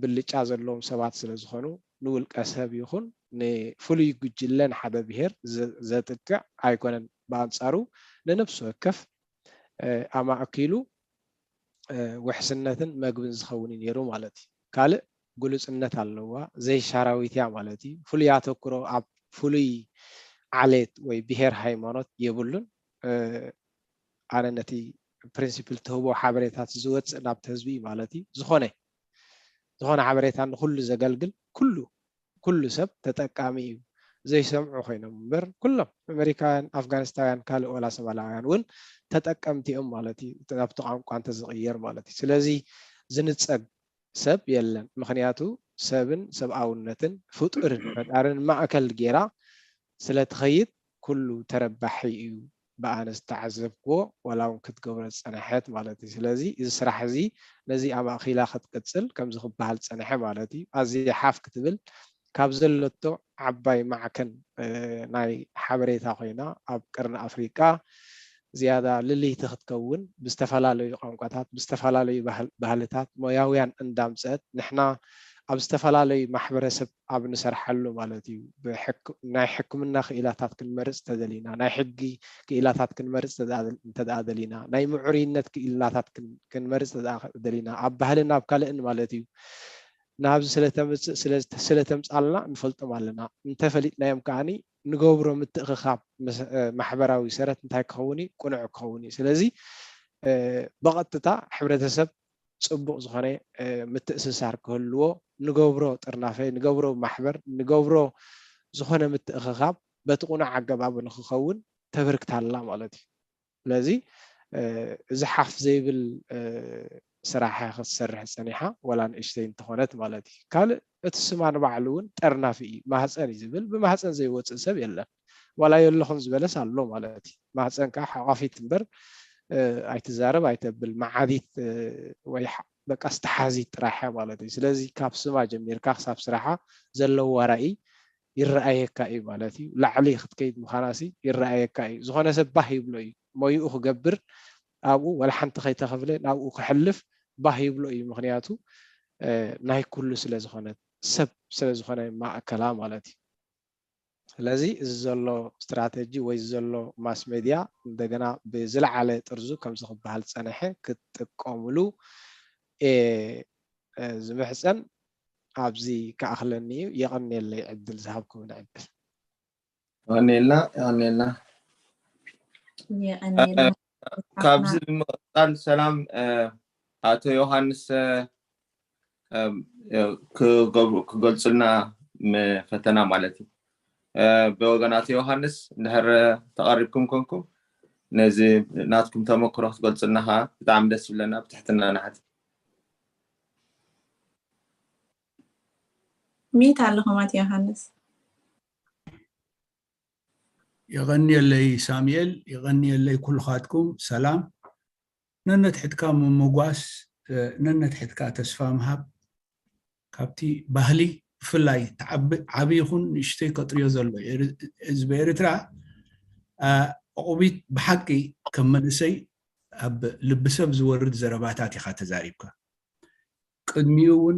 ብልጫ ዘለዎም ሰባት ስለ ዝኾኑ፣ ንውልቀ ሰብ ይኹን ንፍሉይ ጉጅለ ንሓደ ብሄር ዘጥቅዕ ኣይኮነን። ብኣንፃሩ ንነፍሲ ወከፍ ኣማእኪሉ ውሕስነትን መግብን ዝኸውን እዩ ነይሩ ማለት እዩ። ካልእ ግሉፅነት ኣለዋ፣ ዘይሻራዊት እያ ማለት እዩ። ፍሉይ ኣተኩሮ ኣብ ፍሉይ ዓሌት ወይ ብሄር ሃይማኖት የብሉን። ኣነ ነቲ ፕሪንሲፕል ትህቦ ሓበሬታት ዝወፅእ ናብቲ ህዝቢ እዩ ማለት እዩ። ዝኾነ ዝኾነ ሓበሬታ ንኩሉ ዘገልግል ኩሉ ኩሉ ሰብ ተጠቃሚ እዩ። ዘይሰምዑ ኮይኖም እምበር ኩሎም ኣሜሪካውያን፣ ኣፍጋኒስታውያን፣ ካልእ ዋላ ሶማላውያን እውን ተጠቀምቲ እዮም ማለት እዩ። ናብቲ ቋንቋ እንተዝቕየር ማለት እዩ። ስለዚ ዝንፀግ ሰብ የለን። ምኽንያቱ ሰብን ሰብኣውነትን ፍጡርን ፈጣርን ማእከል ጌራ ስለ ትኸይድ ኩሉ ተረባሒ እዩ። ብኣነ ዝተዓዘብክዎ ዋላ እውን ክትገብሮ ዝፀነሐት ማለት እዩ። ስለዚ እዚ ስራሕ እዚ ነዚ ኣማእኪላ ክትቅፅል ከምዚ ክበሃል ዝፀነሐ ማለት እዩ። ኣዝያ ሓፍ ክትብል ካብ ዘለቶ ዓባይ ማዕከን ናይ ሓበሬታ ኮይና ኣብ ቀርኒ ኣፍሪቃ ዝያዳ ልልይቲ ክትከውን ብዝተፈላለዩ ቋንቋታት ብዝተፈላለዩ ባህልታት ሞያውያን እንዳምፀአት ንሕና ኣብ ዝተፈላለዩ ማሕበረሰብ ኣብ ንሰርሓሉ ማለት እዩ። ናይ ሕክምና ክኢላታት ክንመርፅ ተደሊና፣ ናይ ሕጊ ክኢላታት ክንመርፅ እንተደኣ ደሊና፣ ናይ ምዕሩይነት ክኢላታት ክንመርፅ እንተደኣ ደሊና፣ ኣብ ባህልን ኣብ ካልእን ማለት እዩ። ናብዚ ስለተምፅእ ስለተምፃልና ንፈልጦም ኣለና። እንተፈሊጥናዮም ከዓኒ ንገብሮ ምትእኽኻብ ማሕበራዊ ሰረት እንታይ ክኸውን እዩ? ቅኑዕ ክኸውን እዩ። ስለዚ ብቐጥታ ሕብረተሰብ ፅቡቕ ዝኾነ ምትእስሳር ክህልዎ ንገብሮ ጥርናፈ፣ ንገብሮ ማሕበር፣ ንገብሮ ዝኾነ ምትእኽኻብ በቲ ቁኑዕ ኣገባቡ ንክኸውን ተበርክት ኣላ ማለት እዩ። ስለዚ እዚ ሓፍ ዘይብል ስራሕ ክትሰርሕ ፀኒሓ ዋላ ንእሽተይ እንተኾነት ማለት እዩ። ካልእ እቲ ስማ ንባዕሉ እውን ጠርናፊ እዩ። ማህፀን እዩ ዝብል፣ ብማህፀን ዘይወፅእ ሰብ የለን። ዋላ የለኹን ዝበለስ ኣሎ ማለት እዩ። ማህፀን ከዓ ሓቋፊት እምበር ኣይትዛረብ ኣይተብል፣ መዓዲት ወይ በቃ ዝተሓዚት ጥራሕ ማለት እዩ። ስለዚ ካብ ስማ ጀሚርካ ክሳብ ስራሓ ዘለዋ ራእይ ይረኣየካ እዩ ማለት እዩ። ላዕሊ ክትከይድ ምዃናሲ ይረኣየካ እዩ። ዝኾነ ሰብ ባህ ይብሎ እዩ። ሞይኡ ክገብር ኣብኡ ዋላ ሓንቲ ከይተኸፍለ ናብኡ ክሕልፍ ባህ ይብሎ እዩ። ምኽንያቱ ናይ ኩሉ ስለ ዝኾነት፣ ሰብ ስለ ዝኾነ ማእከላ ማለት እዩ። ስለዚ እዚ ዘሎ ስትራተጂ ወይ እዚ ዘሎ ማስ ሜድያ እንደገና ብዝለዓለ ጥርዙ ከምዚ ክበሃል ዝፀነሐ ክትጥቀምሉ እየ ዝምሕፀን። ኣብዚ ክኣኽለኒ እዩ። የቐንየለይ ዕድል ዝሃብኩምኒ ዕድል። የቐንየልና፣ የቐንየልና። የቐንየልና። ካብዚ ብምቕፃል ሰላም ኣቶ ዮሃንስ ክገልፁልና ፈተና ማለት እዩ። ብወገን ኣቶ ዮሃንስ እንድሕር ተቐሪብኩም ኮንኩም ነዚ ናትኩም ተመክሮ ክትገልፁልና ከዓ ብጣዕሚ ደስ ይብለና። ብትሕትና ንሓት። ሚት ኣለኹም ኣቶ ዮሃንስ። የቐንየለይ ሳሙኤል፣ የቐንየለይ ኩልኻትኩም። ሰላም። ነነትሕትካ ምምጓስ፣ ነነትሕትካ ተስፋ ምሃብ፣ ካብቲ ባህሊ ብፍላይ ዓቢ ይኹን ንእሽተይ ከጥርዮ ዘሎ ህዝቢ ኤርትራ፣ ዑቕቢት ብሓቂ ከም መንእሰይ ኣብ ልቢ ሰብ ዝወርድ ዘረባታት ኢኻ ተዛሪብካ። ቅድሚኡ እውን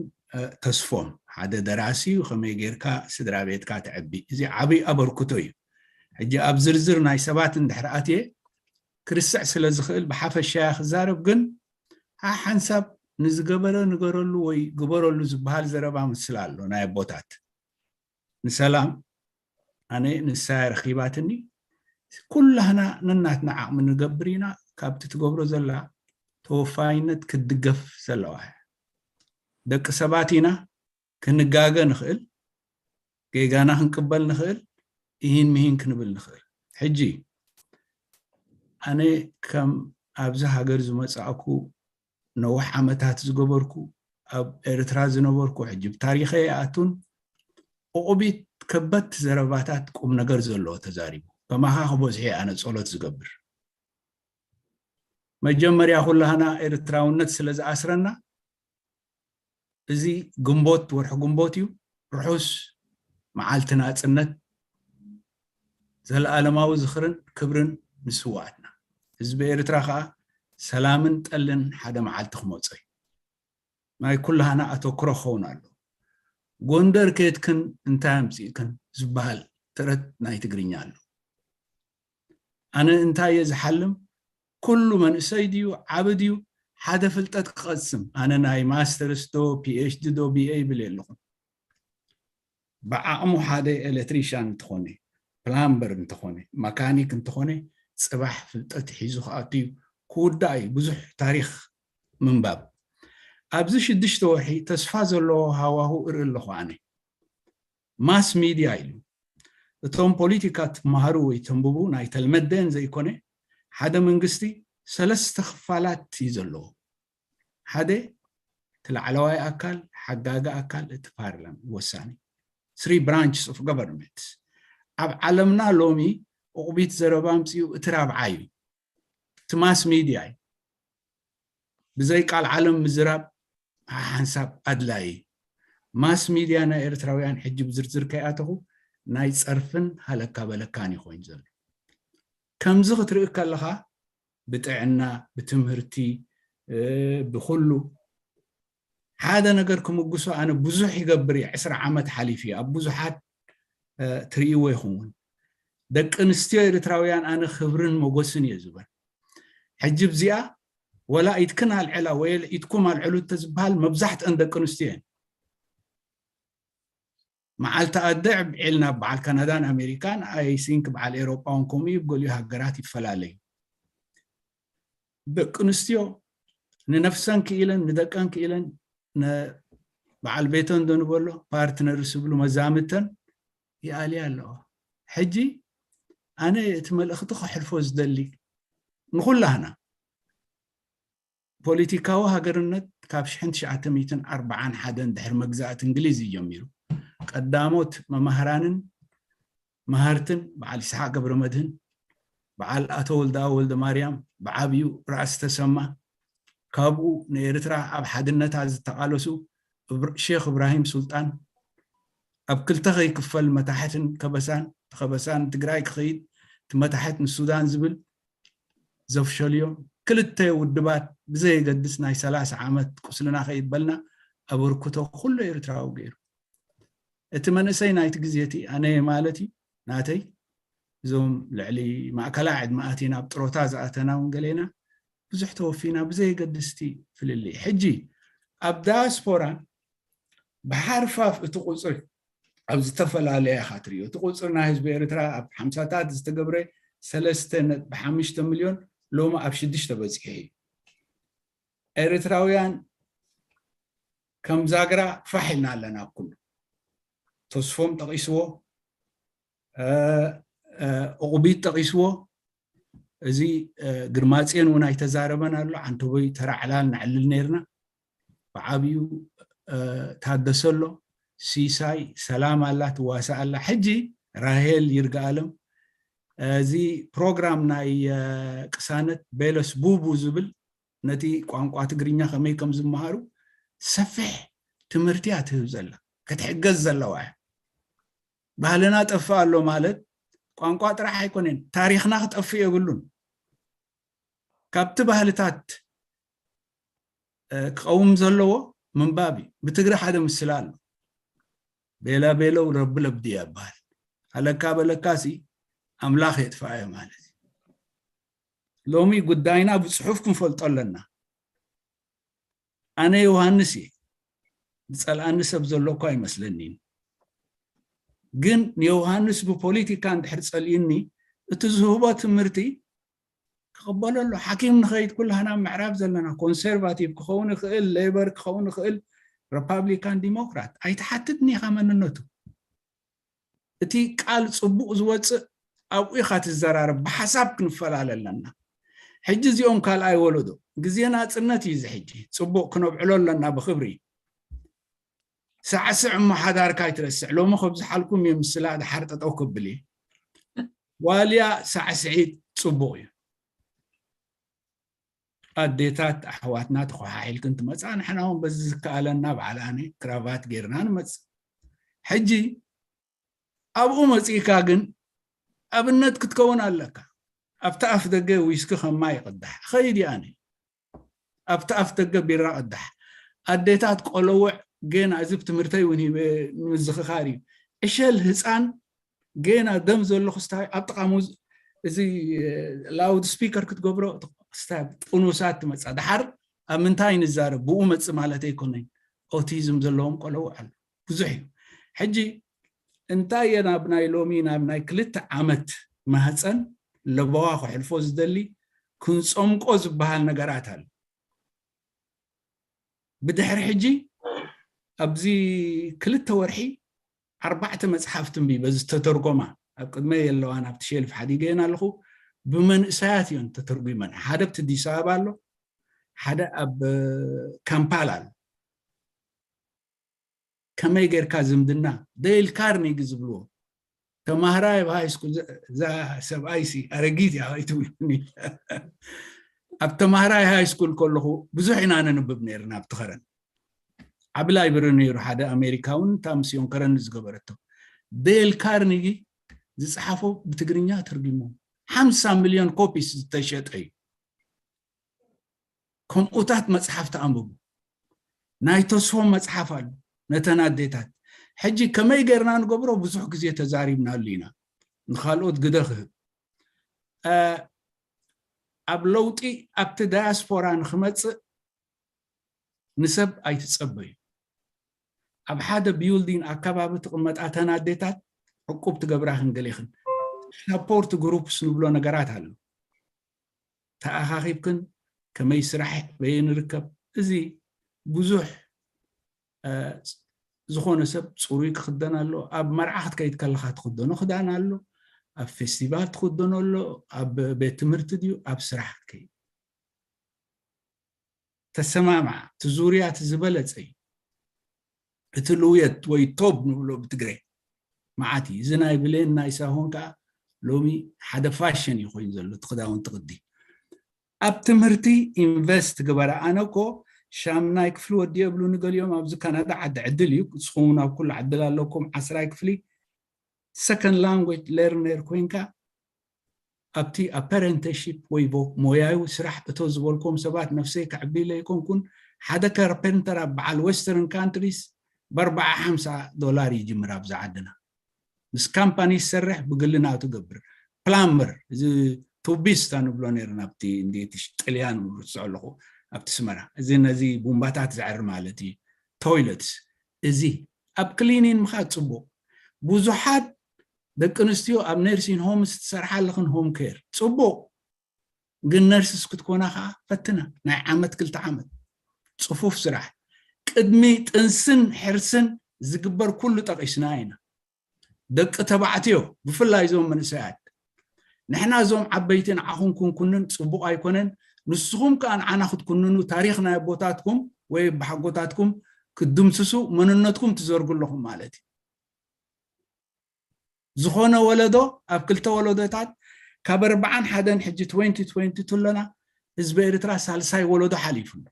ተስፎም ሓደ ደራሲ እዩ፣ ከመይ ጌርካ ስድራ ቤትካ ተዕቢ፣ እዚ ዓብይ ኣበርክቶ እዩ። ሕጂ ኣብ ዝርዝር ናይ ሰባት እንድሕር ኣትየ ክርስዕ ስለ ዝኽእል ብሓፈሻያ ክዛረብ፣ ግን ሓሓንሳብ ንዝገበረ ንገረሉ ወይ ግበረሉ ዝበሃል ዘረባ ምስል ኣሎ ናይ ኣቦታት። ንሰላም ኣነ ንሳ ረኺባትኒ። ኩላህና ነናትና ዓቕሚ ንገብር ኢና። ካብቲ ትገብሮ ዘላ ተወፋይነት ክትድገፍ ዘለዋ እያ። ደቂ ሰባት ኢና፣ ክንጋገ ንኽእል፣ ጌጋና ክንቅበል ንኽእል፣ እሂን ምሂን ክንብል ንኽእል። ሕጂ ኣነ ከም ኣብዚ ሃገር ዝመጻእኩ ነዊሕ ዓመታት ዝገበርኩ ኣብ ኤርትራ ዝነበርኩ ሕጂ ብታሪኸ ይኣቱን ቁቑቢት ከበድቲ ዘረባታት ቁም ነገር ዘለዎ ተዛሪቡ። ከማኻ ክበዝሑ ኣነ ጸሎት ዝገብር። መጀመርያ ኩላህና ኤርትራውነት ስለ ዝኣስረና እዚ ግንቦት ወርሒ ግንቦት እዩ። ርሑስ መዓልቲ ናጽነት፣ ዘለኣለማዊ ዝኽርን ክብርን ንስዋኣትና። ህዝቢ ኤርትራ ከዓ ሰላምን ጠልን ሓደ መዓልቲ ክመጾ እዩ። ናይ ኩላህና ኣተኩሮ ክኸውን ኣሎ። ጎንደር ከየድክን እንታይ ኣምፂእክን ዝበሃል ተረት ናይ ትግርኛ ኣሎ። ኣነ እንታይ እየ ዝሓልም? ኩሉ መንእሰይ ድዩ ዓቢ ድዩ ሓደ ፍልጠት ክቐስም፣ ኣነ ናይ ማስተርስ ዶ ፒኤችዲ ዶ ቢኤ ይብል የለኹን። ብዓቕሙ ሓደ ኤሌክትሪሻን እንተኾነ፣ ፕላምበር እንተኾነ፣ መካኒክ እንተኾነ፣ ፅባሕ ፍልጠት ሒዙ ክኣቱ እዩ። ክውዳእ እዩ። ብዙሕ ታሪኽ ምንባብ። ኣብዚ ሽዱሽተ ወርሒ ተስፋ ዘለዎ ሃዋሁ እርኢ ኣለኹ ኣነ። ማስ ሚድያ ኢሉ፣ እቶም ፖለቲካ ትመሃሩ ወይ ተንብቡ ናይ ተልመደን ዘይኮነ፣ ሓደ መንግስቲ ሰለስተ ክፋላት እዩ ዘለዎ። ሓደ እቲ ላዕለዋይ ኣካል፣ ሓጋጊ ኣካል፣ እቲ ፓርላማ ወሳኒ። Three branches of government። ኣብ ዓለምና ሎሚ ዑቕቢት ዘረባ ኣምፅኡ እቲ ራብዓይ እዩ። እቲ ማስ ሚድያ እዩ። ብዘይ ቃል ዓለም ምዝራብ ሓንሳብ ኣድላይ። ማስ ሚድያ ናይ ኤርትራውያን ሕጂ ብዝርዝር ከይኣተኹ ናይ ፀርፍን ሃለካ በለካን እዩ ኮይኑ ዘሎ። ከምዚ ክትርኢ ከለኻ ብጥዕና፣ ብትምህርቲ፣ ብኩሉ ሓደ ነገር ክምጉሶ ኣነ ብዙሕ ይገብር እየ። ዕስራ ዓመት ሓሊፉ እዩ። ኣብ ብዙሓት ትርእይዎ ይኸውን። ደቂ ኣንስትዮ ኤርትራውያን ኣነ ክብርን ሞጎስን እየ ዝበል። ሕጂ ብዚኣ ወላ ኢድክን ኣልዕላ ወይ ኢድኩም ኣልዕሉ እንተዝበሃል መብዛሕትአን ደቂ ኣንስትዮ እየን። መዓልቲ ኣደ ዕብዒልና በዓል ካናዳን ኣሜሪካን፣ I think በዓል ኤሮጳ እውን ከምኡ እዩ፣ ገሊኡ ሃገራት ይፈላለዩ። ደቂ ኣንስትዮ ንነፍሰን ክኢለን ንደቀን ክኢለን በዓል ቤተን ዶ ንበሎ ፓርትነር ዝብሉ መዛምተን ይኣልያ ኣለዋ። ሕጂ ኣነ እቲ መልእኽቲ ከሕልፎ ዝደሊ ንኹላህና ፖለቲካዊ ሃገርነት ካብ ሽሕን ትሽዓተ ሚእትን ኣርባዓን ሓደን ድሕሪ መግዛእቲ እንግሊዝ እዩ ጀሚሩ። ቀዳሞት መማህራንን መሃርትን በዓል ይስሓቅ ገብረ መድህን፣ በዓል ኣቶ ወልደኣብ ወልደ ማርያም፣ ብዓብዩ ራእሲ ተሰማ፣ ካብኡ ንኤርትራ ኣብ ሓድነታ ዝተቃለሱ ሼክ እብራሂም ሱልጣን፣ ኣብ ክልተ ከይክፈል መታሕትን ከበሳን፣ ከበሳን ትግራይ ክኸይድ፣ እቲ መታሕት ንሱዳን ዝብል ዘፍሸልዮም ክልተ ውድባት ብዘየገድስ ናይ ሰላሳ ዓመት ቁስልና ከይበልና ኣበርክቶ ኩሉ ኤርትራዊ ገይሩ። እቲ መንእሰይ ናይቲ ግዜ እቲ ኣነ ማለት እዩ ናተይ፣ እዞም ልዕሊ ማእከላይ ዕድመ ኣቲና ኣብ ጥሮታ ዝኣተና እውን ገሌና ብዙሕ ተወፊና ብዘየገድስቲ ፍልልይ። ሕጂ ኣብ ዳያስፖራ ብሓርፋፍ እቲ ቁፅሪ ኣብ ዝተፈላለየ ኢኻ ትሪኦ። እቲ ቁፅሪ ናይ ህዝቢ ኤርትራ ኣብ ሓምሳታት ዝተገብረ ሰለስተ ነጥቢ ሓሙሽተ ሚልዮን ሎሚ ኣብ ሽዱሽተ በፂሑ እዩ። ኤርትራውያን ከም ዛግራ ፋሕ ኢልና ኣለና። ኣብ ኩሉ ተስፎም ጠቒስዎ፣ ዑቕቢት ጠቒስዎ። እዚ ግርማፅዮን እውን ኣይተዛረበን ኣሎ። ዓንተቦይ ተራ ዕላል ነዕልል ነይርና። ብዓብዩ ታደሰ ኣሎ፣ ሲሳይ፣ ሰላም ኣላ፣ ትዋሳእ ኣላ። ሕጂ ራሄል ይርጋኣለም፣ እዚ ፕሮግራም ናይ ቅሳነት ቤለስ ቡቡ ዝብል ነቲ ቋንቋ ትግርኛ ከመይ ከም ዝመሃሩ ሰፊሕ ትምህርቲ እያ ትህብ ዘላ፣ ክትሕገዝ ዘለዋ እያ። ባህልና ጠፍእ ኣሎ ማለት ቋንቋ ጥራሕ ኣይኮነን፣ ታሪኽና ክጠፍእ የብሉን። ካብቲ ባህልታት ክቐውም ዘለዎ ምንባብ እዩ። ብትግሪ ሓደ ምስላ ኣሎ፣ ቤላ ቤለው ረቢ ለብድያ ይበሃል። ኣለካ በለካ ሲ ኣምላኽ የጥፍኣዮ ማለት እዩ። ሎሚ ጉዳይና ብፅሑፍ ክንፈልጦ ኣለና። ኣነ ዮሃንስ እየ፣ ዝፀልኣኒ ሰብ ዘሎ እኳ ኣይመስለኒን። ግን ንዮሃንስ ብፖለቲካ እንድሕር ፀሊእኒ እቲ ዝህቦ ትምህርቲ ክቕበሎ ኣሎ። ሓኪም ንኸይድ ኩላህና ምዕራብ ዘለና ኮንሰርቫቲቭ ክኸውን ይኽእል፣ ሌበር ክኸውን ይኽእል፣ ሪፓብሊካን ዲሞክራት ኣይትሓትት ኒኻ መንነቱ። እቲ ቃል ፅቡቕ ዝወፅእ ኣብኡ ኢኻ ትዘራረብ። ብሓሳብ ክንፈላለ ኣለና። ሕጂ እዚኦም ካልኣይ ወለዶ ግዜ ናፅነት እዩ እዚ ሕጂ። ፅቡቕ ክነብዕሎ ኣለና ብክብሪ። ሳዕስዕ እሞ ሓዳርካ ኣይትረስዕ። ሎሚ ከብዝሓልኩም እየ ምስላ ድሓር ጠጠው ክብል እየ። ዋልያ ሳዕስዒት ፅቡቕ እዩ። ኣዴታት ኣሕዋትና ተኮሓሒልክን ትመፃ፣ ንሕና እውን በዚ ዝከኣለና በዓል ኣነ ክራቫት ጌርና ንመፅእ። ሕጂ ኣብኡ መፂእካ ግን ኣብነት ክትከውን ኣለካ። ኣብቲ ኣፍ ደገ ዊስኪ ከማ ይቕዳሕ ኸይድ ኣነ ኣብቲ ኣፍ ደገ ቢራ ቅዳሕ ኣዴታት ቆለውዕ ገና እዚ ብትምህርተይ እውን ሂበ ንምዝኽኻር እዩ። ዕሸል ህፃን ገና ደም ዘሎ ክስታይ ኣብ ጥቓ ሙዝ እዚ ላውድ ስፒከር ክትገብሮ ክስታይ ጥኑሳት ትመፃ። ድሓር ኣብ ምንታይ ንዛረብ ብኡ መፅ ማለት ኣይኮነን። ኦቲዝም ዘለዎም ቆለውዕ ኣሎ ብዙሕ እዩ። ሕጂ እንታይ እየ ናብ ናይ ሎሚ ናብ ናይ ክልተ ዓመት ማህፀን ለበዋ ክሕልፎ ዝደሊ ክንፀምቆ ዝበሃል ነገራት ኣሎ። ብድሕሪ ሕጂ ኣብዚ ክልተ ወርሒ ኣርባዕተ መፅሓፍቲ እንቢበ ዝተተርጎማ ኣብ ቅድመ የለዋን ኣብቲ ሼልፍ ሓዲገየን ኣለኹ። ብመንእሰያት እዮን ተተርጉመን። ሓደ ኣብቲ ኣዲስ ኣበባ ኣሎ፣ ሓደ ኣብ ካምፓላ ኣሎ። ከመይ ጌርካ ዝምድና ደይል ካርኒግ ዝብልዎ ተማሃራይ ኣብ ሃይ ስኩል እዛ ሰብኣይ ሲ ኣረጊት እያ ኣይትብሉኒ። ኣብ ተማሃራይ ሃይ ስኩል ከለኹ ብዙሕ ኢና ነንብብ ነርና ኣብቲ ከረን። ዓቢ ላይብረሪ ነይሩ ሓደ ኣሜሪካውን እታ ምስ ዮንከረን ዝገበረቶ ደል ካርኒጊ ዝፀሓፎ ብትግርኛ ተርጊሞ ሓምሳ ሚልዮን ኮፒስ ዝተሸጠ እዩ። ከምኡታት መፅሓፍ ተኣንብቡ። ናይ ተስፎም መፅሓፍ ኣሎ ነተን ኣዴታት። ሕጂ ከመይ ጌርና ንገብሮ ብዙሕ ግዜ ተዛሪብናሉ ኢና። ንካልኦት ግደ ክህብ ኣብ ለውጢ ኣብቲ ዳያስፖራ ንክመፅእ ንሰብ ኣይትፀበዩ። ኣብ ሓደ ቢልዲን ኣከባቢ ትቕመጣ ተን ኣዴታት ዕቁብ ትገብራ ክንገሌኽን ሳፖርት ግሩፕስ ንብሎ ነገራት ኣሎ። ተኣኻኺብክን ከመይ ስራሕ በየ ንርከብ እዚ ብዙሕ ዝኾነ ሰብ ፅሩይ ክክደን ኣሎ። ኣብ መርዓ ክትከይድ ከለካ ትክደኖ ክዳን ኣሎ። ኣብ ፌስቲቫል ትክደኖ ኣሎ። ኣብ ቤት ትምህርቲ ድዩ ኣብ ስራሕ ክትከይድ ተሰማማዕ። እቲ ዙርያ እቲ ዝበለፀ እዩ። እቲ ልውየት ወይ ቶብ ንብሎ ብትግረ መዓት እዩ። እዚ ናይ ብሌን ናይ ሳሆን ከዓ ሎሚ ሓደ ፋሽን እዩ ኮይኑ ዘሎ እቲ ክዳውንቲ ቅዲ። ኣብ ትምህርቲ ኢንቨስት ግበረ። ኣነ እኮ ሻምናይ ክፍሊ ወዲ የብሉ ንገሊኦም ኣብዚ ካናዳ ዓዲ ዕድል እዩ። ንስኹም ኣብ ኩሉ ዕድል ኣለኩም። ዓስራይ ክፍሊ ሰከንድ ላንጉጅ ሌርነር ኮይንካ ኣብቲ ኣፐረንተሺፕ ወይ ሞያዊ ስራሕ እቶ ዝበልኩም ሰባት ነፍሰይ ከዕብለ ይኮንኩን ሓደ ካርፐንተር ኣብ በዓል ዌስተርን ካንትሪስ ብኣርባዓ ሓምሳ ዶላር ይጅምር ኣብዚ ዓድና ምስ ካምፓኒ ዝሰርሕ ብግሊ ናቱ ገብር ፕላምበር እዚ ቱቢስታ ንብሎ ነርና ኣብቲ እንዴትሽ ጥልያን ርስዖ ኣለኹ ኣብቲ ስመራ እዚ ነዚ ቡምባታት ዘዕር ማለት እዩ ቶይለትስ እዚ ኣብ ክሊኒን ምኻድ ፅቡቅ ብዙሓት ደቂ ኣንስትዮ ኣብ ነርሲን ሆምስ ትሰርሓ ኣለኽን ሆም ኬር ፅቡቅ ግን ነርስስ ክትኮና ከዓ ፈትና ናይ ዓመት ክልተ ዓመት ፅፉፍ ስራሕ ቅድሚ ጥንስን ሕርስን ዝግበር ኩሉ ጠቂስና ኢና ደቂ ተባዕትዮ ብፍላይ እዞም መንእሰያት ንሕና እዞም ዓበይቲ ንዓኹም ክንኩንን ፅቡቅ ኣይኮነን ንስኹም ከዓ ንዓና ክትኩንኑ ታሪክ ናይ ኣቦታትኩም ወይ ብሓጎታትኩም ክትድምስሱ መንነትኩም ትዘርጉ ኣለኹም ማለት እዩ ዝኾነ ወለዶ ኣብ ክልተ ወለዶታት ካብ ኣርባዓን ሓደን ሕጂ ትወንቲ ትወንቲ ትለና ህዝቢ ኤርትራ ሳልሳይ ወለዶ ሓሊፉ ኣሎ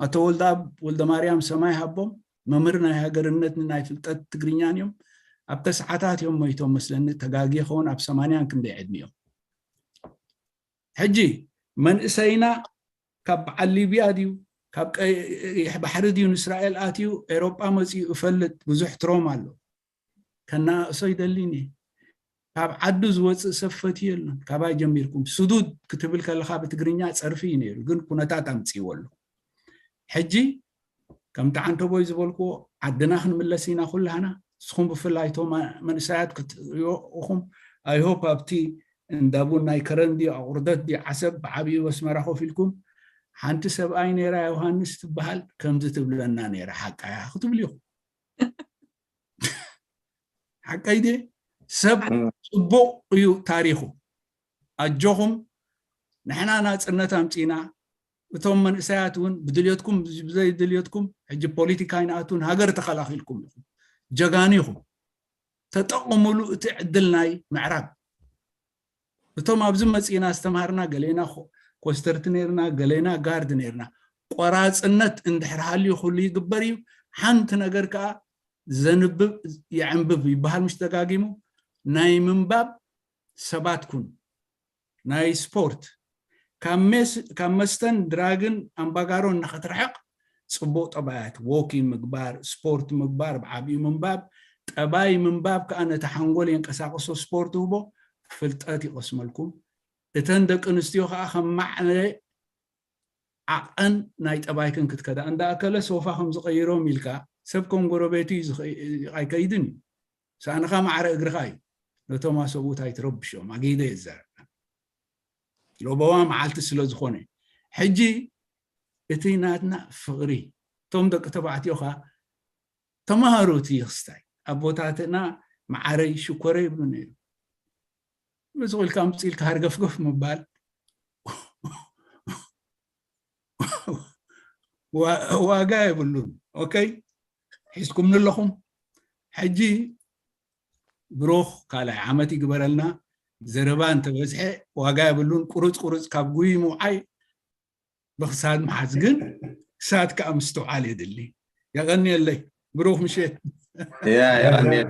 ኣቶ ወልደኣብ ወልደማርያም ሰማይ ሃቦም መምህር ናይ ሃገርነት ናይ ፍልጠት ትግርኛን እዮም ኣብ ተስዓታት እዮም ሞይቶም መስለኒ ተጋጊ ከውን ኣብ ሰማንያን ክንደይ ዕድሚኦም ሕጂ መንእሰይና ካብ በዓል ሊብያ ድዩ ካብ ቀይሕ ባሕሪ ድዩ ንእስራኤል ኣትዩ ኤሮጳ መፅኡ እፈልጥ ብዙሕ ትሮም ኣሎ ከነኣእሶ ይደሊኒ ካብ ዓዱ ዝወፅእ ሰብ ፈትዩ የለን ካባይ ጀሚርኩም ስዱድ ክትብል ከለካ ብትግርኛ ፀርፊ እዩ ነይሩ ግን ኩነታት ኣምፅእዎ ኣሎ ሕጂ ከምቲ ዓንተቦይ ዝበልክዎ ዓድና ክንምለስ ኢና ኩላህና ንስኹም ብፍላይ እቶም መንእሰያት ክትሪኦ ኢኹም ኣይሆፕ ኣብቲ እንዳ ቡን ናይ ከረን ድዩ ኣቑርደት ድዩ ዓሰብ ብዓብዩ ኣስመራ ኮፍ ኢልኩም ሓንቲ ሰብኣይ ነይራ ዮሃንስ ትበሃል ከምዚ ትብለና ነይራ ሓቃያ ክትብሉ ኢኹም ሓቀይ ድየ ሰብ ፅቡቅ እዩ ታሪኹ ኣጆኹም ንሕና ናፅነት ኣምፂና እቶም መንእሰያት እውን ብድልዮትኩም ብዘይድልዮትኩም ሕጂ ፖለቲካ ይንኣትውን ሃገር ተኸላኺልኩም ኢኹም ጀጋኑ ኢኹም ተጠቕምሉ እቲ ዕድል ናይ ምዕራብ እቶም ኣብዚ መፂና ዝተምሃርና ገሌና ኮስተርቲ ነርና ገሌና ጋርድ ነርና ቆራፅነት እንድሕር ሃልዩ ኩሉ ይግበር እዩ ሓንቲ ነገር ከዓ ዘንብብ የዕንብብ ይበሃል ምሽ ደጋጊሙ ናይ ምንባብ ሰባት ኩኑ ናይ ስፖርት ካብ መስተን ድራግን ኣምባጋሮን ንኸትርሕቕ ጽቡቕ ጠባያት፣ ዎኪን ምግባር፣ ስፖርት ምግባር፣ ብዓብዩ ምንባብ፣ ጠባይ ምንባብ ከዓ ነቲ ሓንጎል የንቀሳቅሶ፣ ስፖርት ህቦ ፍልጠት ይቐስመልኩም። እተን ደቂ ኣንስትዮ ከዓ ከም ማዕረ ዓቐን ናይ ጠባይክን ክትከዳ፣ እንዳ ኣከለ ሶፋ ከም ዝቐይሮም ኢልካ ሰብ ከም ጎረቤቱ ኣይከይድን እዩ። ሳእንኻ ማዕረ እግርኻ እዩ። ነቶም ኣሰብኡት ኣይትረብሾም፣ ኣጊደ ይዛረብ። ሎበዋ መዓልቲ ስለ ዝኾነ ሕጂ እቲ ናትና ፍቕሪ፣ እቶም ደቂ ተባዕትዮ ኸዓ ተማሃሩ እቲ ክስታይ። ኣቦታትና መዓረይ ሽኮረ ይብሉ ነይሩ። ብዝቑ ኢልካ ምፅ ኢልካ ሃርገፍገፍ ምባል ዋጋ የብሉን። ኦከይ፣ ሒዝኩም ኣለኹም። ሕጂ ብሩኽ ካልኣይ ዓመት ይግበረልና። ዘረባ እንተበዝሐ ዋጋ የብሉን። ቁርፅ ቁርፅ ካብ ጉይ ምውዓይ ብክሳድ ምሓዝ ግን ክሳድ ከዓ ምስትውዓል የድሊ። የቐንየለይ። ብሩኽ ምሸት።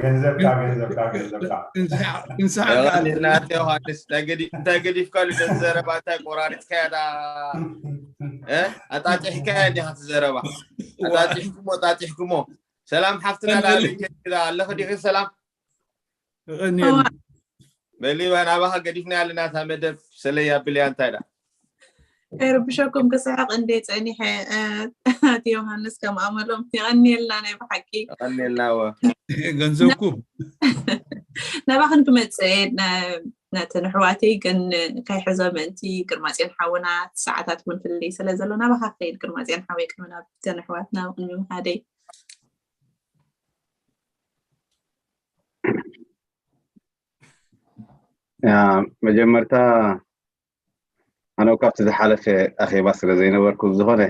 ገንዘብካ ገንዘብካ ገንዘብካ ክንስሓቕ ክንስሓቕ ከኣለ። ናተ ዮሃንስ እንታይ ገዲፍካሉ ነቲ ዘረባ እንታይ ቆራሪፅካያ ዳ ኣጣጢሕካያ እንዲኻ እቲ ዘረባ ኣጣጢሕኩሞ ኣጣጢሕኩሞ ሰላም ሓፍትና ላለ ኣለኺ ዲኺ ሰላም የቐንየልና። በሊባ ናባኻ ገዲፍና ያለና እታ መደብ ሰለይ ኣብልያ እንታይ ዳ ከይርብሸኩም ክስሕቕ እንደ ፀኒሐ ኣቲ ዮሃንስ ከም ኣመሎም የቐንየልና ናይ ብሓቂ ቀኒልና ወ ገንዘብኩም ናባኽን ክመፅእ ነተን ኣሕዋተይ ግን ከይሕዞ ምእንቲ ግርማፅዮን ሓውና ሰዓታት እውን ፍልልይ ስለ ዘሎ ናባኻ ክኸይድ ግርማፅዮን ሓወይ ቅድሚ ናብተን ኣሕዋትና ቅድሚ ምኻደይ መጀመርታ ኣነ ካብቲ ዝሓለፈ ኣኼባ ስለ ዘይነበርኩ ዝኾነ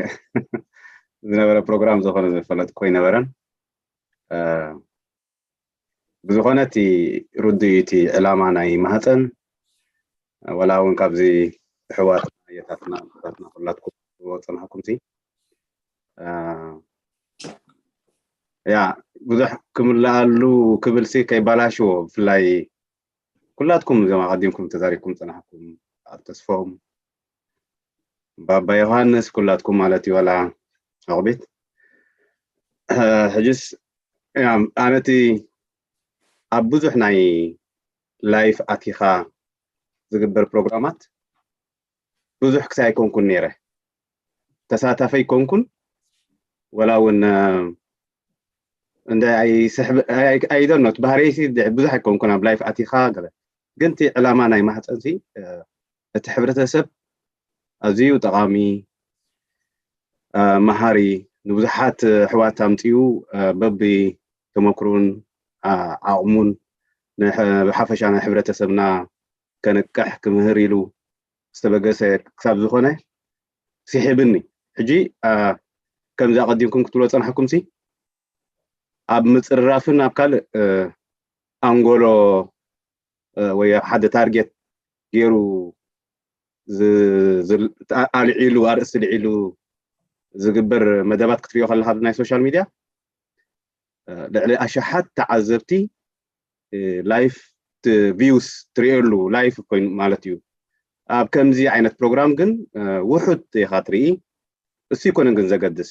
ዝነበረ ፕሮግራም ዝኾነ ዝፈለጥኩ ኣይነበረን። ብዝኾነ እቲ ርዱእ እዩ እቲ ዕላማ ናይ ማህፀን ወላ እውን ካብዚ ኣሕዋትና ኣየታትና ኣቦታትና ኩላትኩም ዝወፀናኩም ሲ ያ ብዙሕ ክምልኣሉ ክብል ሲ ከይባላሽዎ ብፍላይ ኩላትኩም እዞም ኣቐዲምኩም ተዛሪብኩም ፀናሕኩም ኣብ ተስፎም ባባ ዮሃንስ ኩላትኩም ማለት እዩ ዋላ ኣቑቢት ሕጅስ ኣነቲ ኣብ ብዙሕ ናይ ላይፍ ኣቲኻ ዝግበር ፕሮግራማት ብዙሕ ክሳይ ኣይኮንኩን ነይረ ተሳታፈ ኣይኮንኩን ወላ እውን እንደ ኣይደኖት ባህርይሲ ብዙሕ ኣይኮንኩን ኣብ ላይፍ ኣቲኻ ገለ ግን እቲ ዕላማ ናይ ማህፀንሲ እቲ ሕብረተሰብ ኣዝዩ ጠቓሚ መሃሪ ንብዙሓት ኣሕዋት ኣምፅኡ በቢ ተመክሩን ዓቕሙን ብሓፈሻ ናይ ሕብረተሰብና ከንቅሕ ክምህር ኢሉ ዝተበገሰ ክሳብ ዝኾነ ሲሒብኒ ሕጂ ከምዚ ኣቐዲምኩም ክትብሎ ፀናሕኩም ሲ ኣብ ምፅርራፍን ኣብ ካልእ ኣንጎሎ ወይ ኣብ ሓደ ታርጌት ገይሩ ኣልዒሉ ኣርእስቲ ልዒሉ ዝግበር መደባት ክትሪኦ ከለካ ናይ ሶሻል ሚድያ ልዕሊ ኣሽሓት ተዓዘብቲ ላይፍ ቪውስ ትሪእሉ ላይፍ ኮይኑ ማለት እዩ ኣብ ከምዚ ዓይነት ፕሮግራም ግን ውሑድ ኢካ ትርኢ እሱ ይኮነን ግን ዘገድስ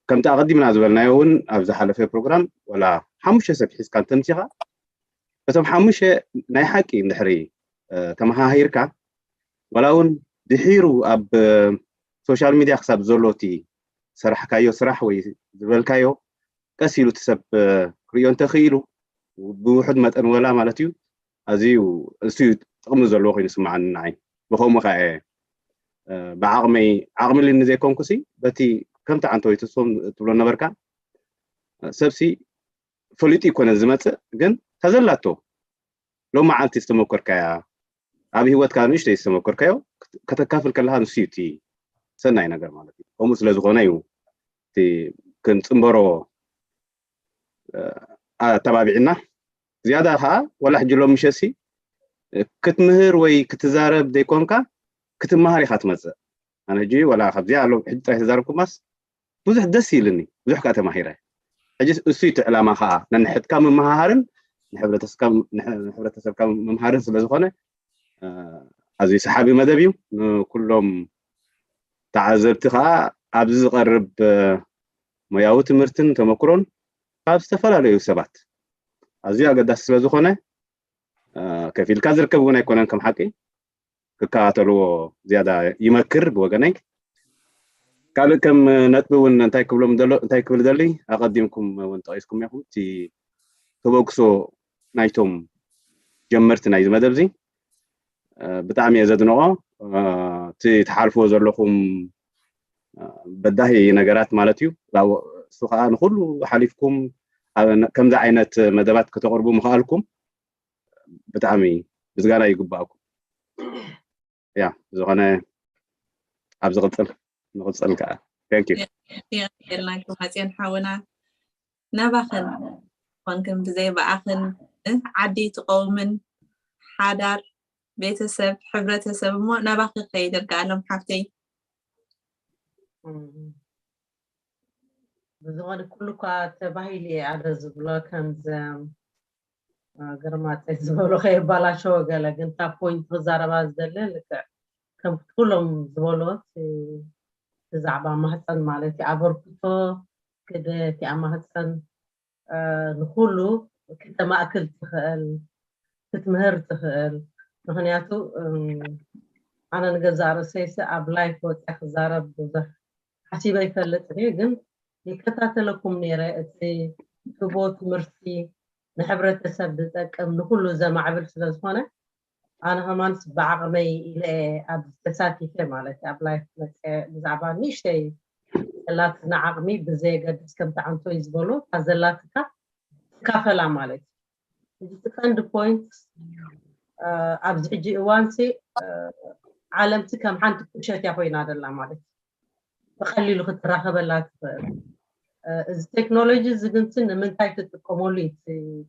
ከምቲ ኣቐዲምና ዝበልናዮ እውን ኣብ ዝሓለፈ ፕሮግራም ወላ ሓሙሽተ ሰብ ሒዝካ እንተምሲኻ እቶም ሓሙሽተ ናይ ሓቂ እንድሕሪ ተመሃሂርካ ወላ እውን ድሒሩ ኣብ ሶሻል ሚድያ ክሳብ ዘሎ እቲ ሰራሕካዮ ስራሕ ወይ ዝበልካዮ ቀስ ኢሉ እቲ ሰብ ክሪኦ እንተኽኢሉ ብውሑድ መጠን ወላ ማለት እዩ ኣዝዩ እሱ እዩ ጥቕሚ ዘለዎ ኮይኑ ስምዓኒ ንዓይ ብኸምኡ ከዓ ብዓቕመይ ዓቕሚ ልኒ ዘይኮንኩሲ በቲ ከምቲ ዓንተወይ ተስፎም ትብሎ ነበርካ ሰብሲ ፈሊጡ ይኮነ ዝመፅእ ግን ተዘላቶ ሎም መዓልቲ ዝተመኮርካያ ኣብ ህይወትካ ንእሽተይ ዝተመኮርካዮ ከተካፍል ከለካ ንሱ እዩ እቲ ሰናይ ነገር ማለት እዩ ከምኡ ስለ ዝኾነ እዩ እቲ ክንፅንበሮ ኣተባቢዕና ዝያዳ ከዓ ወላ ሕጂ ሎም ምሸሲ ክትምህር ወይ ክትዛረብ ዘይኮንካ ክትመሃር ኢካ ትመፅእ ኣነ ሕጂ ወላ ካብዚኣ ኣሎ ሕጂ ጥራይ ተዛረብኩማስ ብዙሕ ደስ ኢልኒ ብዙሕ ከዓ ተማሂረ ሕጂ እሱ እቲ ዕላማ ከዓ ነንሕድካ ምምሃሃርን ንሕብረተሰብካ ምምሃርን ስለዝኮነ ኣዝዩ ሰሓቢ መደብ እዩ። ንኩሎም ተዓዘብቲ ከዓ ኣብዚ ዝቐርብ ሞያዊ ትምህርትን ተመክሮን ካብ ዝተፈላለዩ ሰባት ኣዝዩ ኣገዳሲ ስለ ዝኾነ፣ ከፊልካ ዝርከብ እውን ኣይኮነን። ከም ሓቂ ክከታተልዎ ዝያዳ ይመክር ብወገነይ። ካልእ ከም ነጥቢ እውን እንታይ ክብሎም ደሎ እንታይ ክብል ደሊ፣ ኣቐዲምኩም እውን ጠቒስኩም ኢኹም። እቲ ተበግሶ ናይቶም ጀመርቲ ናይዚ መደብ እዚ ብጣዕሚ እየ ዘድንቆ። እቲ ትሓልፍዎ ዘለኹም በዳሂ ነገራት ማለት እዩ። እሱ ከዓ ንኩሉ ሓሊፍኩም ከምዚ ዓይነት መደባት ከተቕርቡ ምኽኣልኩም ብጣዕሚ ምስጋና ይግባኣኩም። ያ ዝኾነ ኣብ ዝቕፅል ንቕፅል ከዓ። Thank you። የልና ግማፅዮን ሓውና፣ ናባኽን ኮንክን ብዘይ ብኣኽን ዓዲ ትቀውምን ሓዳር ቤተሰብ ሕብረተሰብ እሞ ናባኺ ከይደርጋ ኣሎም ሓፍተይ። ብዝኾነ ኩሉ እኳ ተባሂሉ እየ ኣነ ዝብሎ ከምዚ ግርማፀይ ዝበሎ ከየባላሸወ ገለ ግን እታ ፖይንት ክዛረባ ዝደሊ ልክዕ ከም ኩሎም ዝበልዎ ብዛዕባ ማህፀን ማለት እዩ ኣበርክቶ ግደ እቲኣ ማህፀን ንኩሉ ክተማእክል ትኽእል ክትምህር ትኽእል ምክንያቱ ኣነ ንገዛእ ርእሰይሲ ኣብ ላይፍ ወፅያ ክዛረብ ብዙሕ ሓሲበ ይፈልጥ እየ ግን ይከታተለኩም ነይረ እቲ ትህቦ ትምህርቲ ንሕብረተሰብ ዝጠቅም ንኩሉ ዘማዕብል ስለዝኾነ ኣነ ከማንስ ብዓቕመይ ኢለ ኣብ ተሳቲፈ ማለት ኣብ ላይፍ መፀ ብዛዕባ ንእሽተይ ዘላትና ዓቕሚ ብዘየገድስ ከምቲ ዓንቶይ ዝበሎ እታ ዘላትካ ትካፈላ ማለት እዩ። እዚ ቀንዲ ፖይንት ኣብዚ ሕጂ እዋንሲ ዓለምቲ ከም ሓንቲ ቁሸት እያ ኮይና ዘላ ማለት እዩ። ብቐሊሉ ክትራኸበላ ትኽእል። እዚ ቴክኖሎጂ እዚ ግንሲ ንምንታይ ትጥቀመሉ እዩ እቲ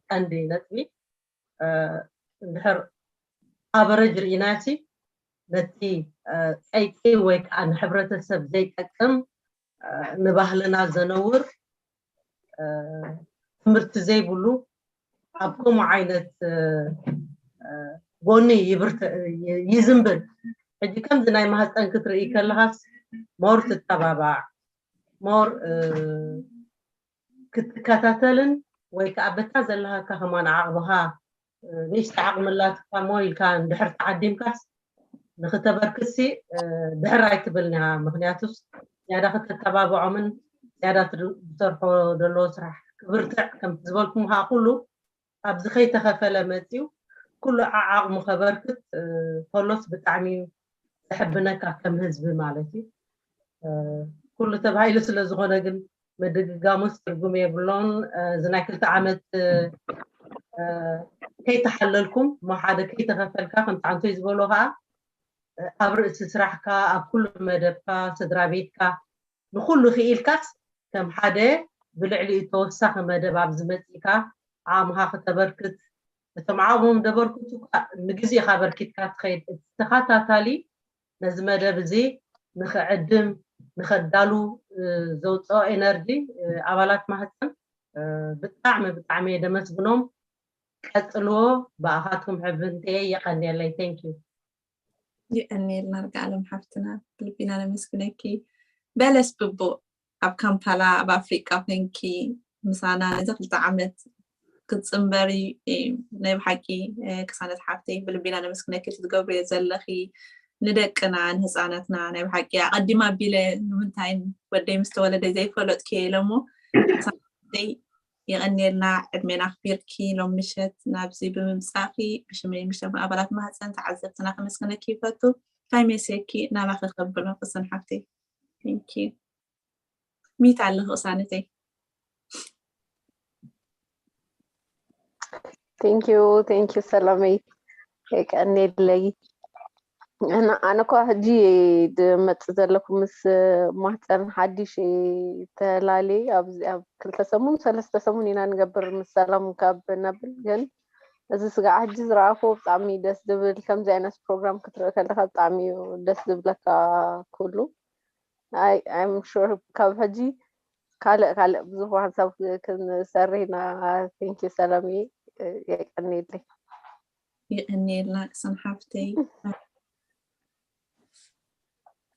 ቀንዲ ነጥቢ። እንድሕር ኣቨረጅ ርኢናሲ ነቲ ፀይቂ ወይ ከዓ ንሕብረተሰብ ዘይጠቅም ንባህልና ዘነውር ትምህርቲ ዘይብሉ ኣብ ከምኡ ዓይነት ጎኒ ይዝንብል። ሕጂ ከምዚ ናይ ማህፀን ክትርኢ ከለኻስ ሞር ትተባባዕ ሞር ክትከታተልን ወይ ከዓ በታ ዘለካ ከማን ዓቕብኻ ንእሽተ ዓቕሚ ኣላትካ እሞ ኢልካ እንድሕር ተዓዲምካስ ንክተበርክትሲ ድሕር ኣይትብልን ኢኻ። ምክንያቱስ ዝያዳ ክተተባብዖምን ዝያዳ ዝሰርሖ ዘለዎ ስራሕ ክብርትዕ ከምቲ ዝበልኩም ከዓ ኩሉ ኣብዚ ከይተኸፈለ መፅዩ ኩሉ ዓዓቕሙ ከበርክት ከሎስ ብጣዕሚ እዩ ዘሕብነካ ከም ህዝቢ ማለት እዩ። ኩሉ ተባሂሉ ስለ ዝኾነ ግን ምድግጋሙስ ትርጉም የብሎን። እዚ ናይ ክልተ ዓመት ከይተሓለልኩም እሞ ሓደ ከይተኸፈልካ ከምቲ ዓንቶይ ዝበሎ ከዓ ኣብ ርእሲ ስራሕካ ኣብ ኩሉ መደብካ ስድራ ቤትካ ንኩሉ ክኢልካስ ከም ሓደ ብልዕሊኡ ተወሳኺ መደብ ኣብ ዝመፅእካ ዓቕምኻ ክተበርክት እቶም ዓቕሞም ደበርክቱ ንግዜ ኢኻ በርኪትካ ትኸይድ እቲ ተኸታታሊ ነዚ መደብ እዚ ንኽዕድም ንኸዳሉ ዘውፅኦ ኤነርጂ ኣባላት ማህፀን ብጣዕሚ ብጣዕሚ እየ ደመስግኖም። ቀፅልዎ ብኣኻትኩም ሕብንትየ የቐንየለይ። Thank you። የቐንየልና ርጋኣለም ሓፍትና ብልቢና ነመስግነኪ። በለስ ብቡእ ኣብ ካምፓላ ኣብ ኣፍሪቃ ኮንኪ ምሳና ነዚ ክልተ ዓመት ክትፅንበሪ ናይ ብሓቂ ቅሳነት ሓፍተይ ብልቢና ነመስግነኪ እቲ ትገብርዮ ዘለኺ ንደቅና ንህፃናትና ናይ ብሓቂ ኣቐዲማ ኣቢለ ንምንታይ ወደይ ምስ ተወለደ ዘይፈለጥክዮ ኢለ እሞ ቅሳነተይ የቐንየልና ዕድሜና ኣኽቢርኪ ሎም ምሸት ናብዚ ብምምፃእኺ ብሽመይ ብሽም ኣባላት ማህፀን ተዓዘብትና ከመስግነኪ ይፈቱ። እንታይ መስየኪ ናባኺ ከብሎ ቅስን ሓፍተይ። Thank you። ሚት ኣለኺ ቅሳነተይ። Thank you thank you ሰላመይ የቀንየለይ። ኣነ እኳ ሕጂ ድመፅእ ዘለኩ ምስ ማህፀን ሓዲሽ ተላሊ ኣብዚ ኣብ ክልተ ሰሙን ሰለስተ ሰሙን ኢና ንገብር ምስ ሰላም ካብ ነብል ግን እዚ ስጋዕ ሕጂ ዝረኣኩ ብጣዕሚ ደስ ዝብል ከምዚ ዓይነት ፕሮግራም ክትርኢ ከለካ ብጣዕሚ እዩ ደስ ዝብለካ ኩሉ። I'm sure ካብ ሕጂ ካልእ ካልእ ብዙሕ ሓንሳብ ክንሰርሕ ኢና። Thank you ሰላምየ የቀንየለይ። የቐንየልና ቅሰን ሓፍተይ።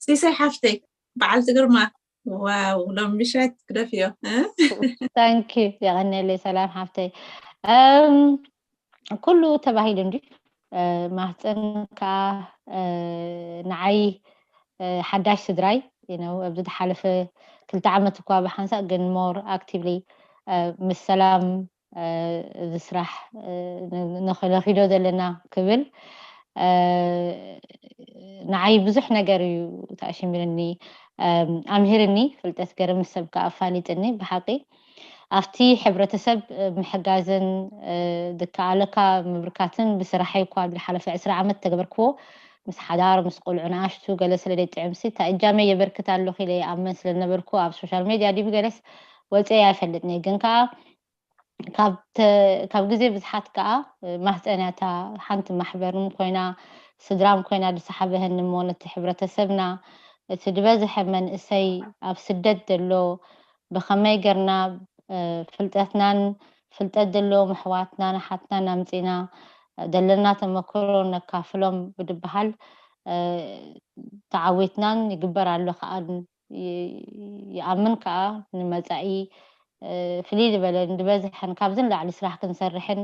ሲሳይ ሓፍተይ፣ በዓልቲ ግርማ። ዋው፣ ሎም ምሸት ግደፍዮ። ታንኪ፣ የቐንየለይ ሰላም ሓፍተይ። እም፣ ኩሉ ተባሂሉ እንዲ ማህፀን ከዓ ንዓይ ሓዳሽ ስድራይ ነው። ኣብዚ ዝሓለፈ ክልተ ዓመት እኳ ብሓንሳእ ግን ሞር ኣክቲቭሊ ምስ ሰላም እዚ ስራሕ ነኽለኪዶ ዘለና ክብል ንዓይ ብዙሕ ነገር እዩ ተኣሽሚርኒ፣ ኣምሂርኒ፣ ፍልጠት ገይረ ምስ ሰብ ከዓ ኣፋሊጥኒ። ብሓቂ ኣብቲ ሕብረተሰብ ምሕጋዝን ዝከኣለካ ምብርካትን ብስራሐይ እኳ ኣብዚ ዝሓለፈ ዕስራ ዓመት ተገበርክዎ ምስ ሓዳር ምስ ቆልዑ ንኣሽቱ ገለ ስለ ዘይጥዕምሲ እታ እጃመይ የበርክት ኣለኹ ኢለ ይኣምን ስለ ዝነበርኩ ኣብ ሶሻል ሜድያ ድዩ ገለስ ወፅየ ኣይፈልጥን እየ። ግን ከዓ ካብ ግዜ ብዙሓት ከዓ ማህፀን እያ እታ ሓንቲ ማሕበርም ኮይና ስድራም ኮይና ዝሰሓበህኒ እሞ ነቲ ሕብረተሰብና እቲ ዝበዝሐ መንእሰይ ኣብ ስደት ዘሎ ብኸመይ ገርና ፍልጠትናን ፍልጠት ዘለዎም ኣሕዋትናን ኣሓትናን ኣምፂና ዘለና ተመክሮ ነካፍሎም ብድበሃል ተዓዊትናን ይግበር ኣሎ ከዓ ይኣምን ከዓ ንመፃኢ ፍልይ ዝበለ ንድበዝሐን ካብዚ ንላዕሊ ስራሕ ክንሰርሕን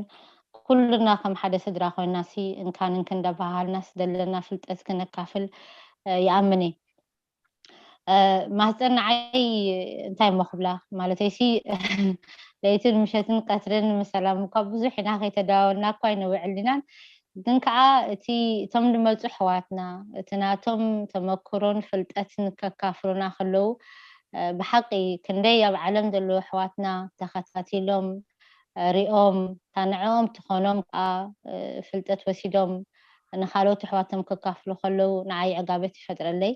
ኩልና ከም ሓደ ስድራ ኮይና ሲ እንካን እንክን እንዳበሃሃልና ሲ ዘለና ፍልጠት ክነካፍል ይኣምን እየ። ማህፀን ንዓይ እንታይ እሞ ክብላ ማለተይ ሲ ለይትን ምሸትን ቀትርን ምሰላም እኳ ብዙሕ ኢና ከይተደዋወልና እኳ ኣይንውዕል ኢናን ግን ከዓ እቲ እቶም ዝመፁ ኣሕዋትና እቲ ናቶም ተመክሮን ፍልጠትን ከካፍሉና ከለዉ ብሓቂ ክንደይ ኣብ ዓለም ዘለዉ ኣሕዋትና ተኸታቲሎም ሪኦም እታ ንዕኦም ትኾኖም ከዓ ፍልጠት ወሲዶም ንካልኦት ኣሕዋቶም ከካፍሉ ከለዉ ንዓይ ዕጋበት ይፈጥረለይ።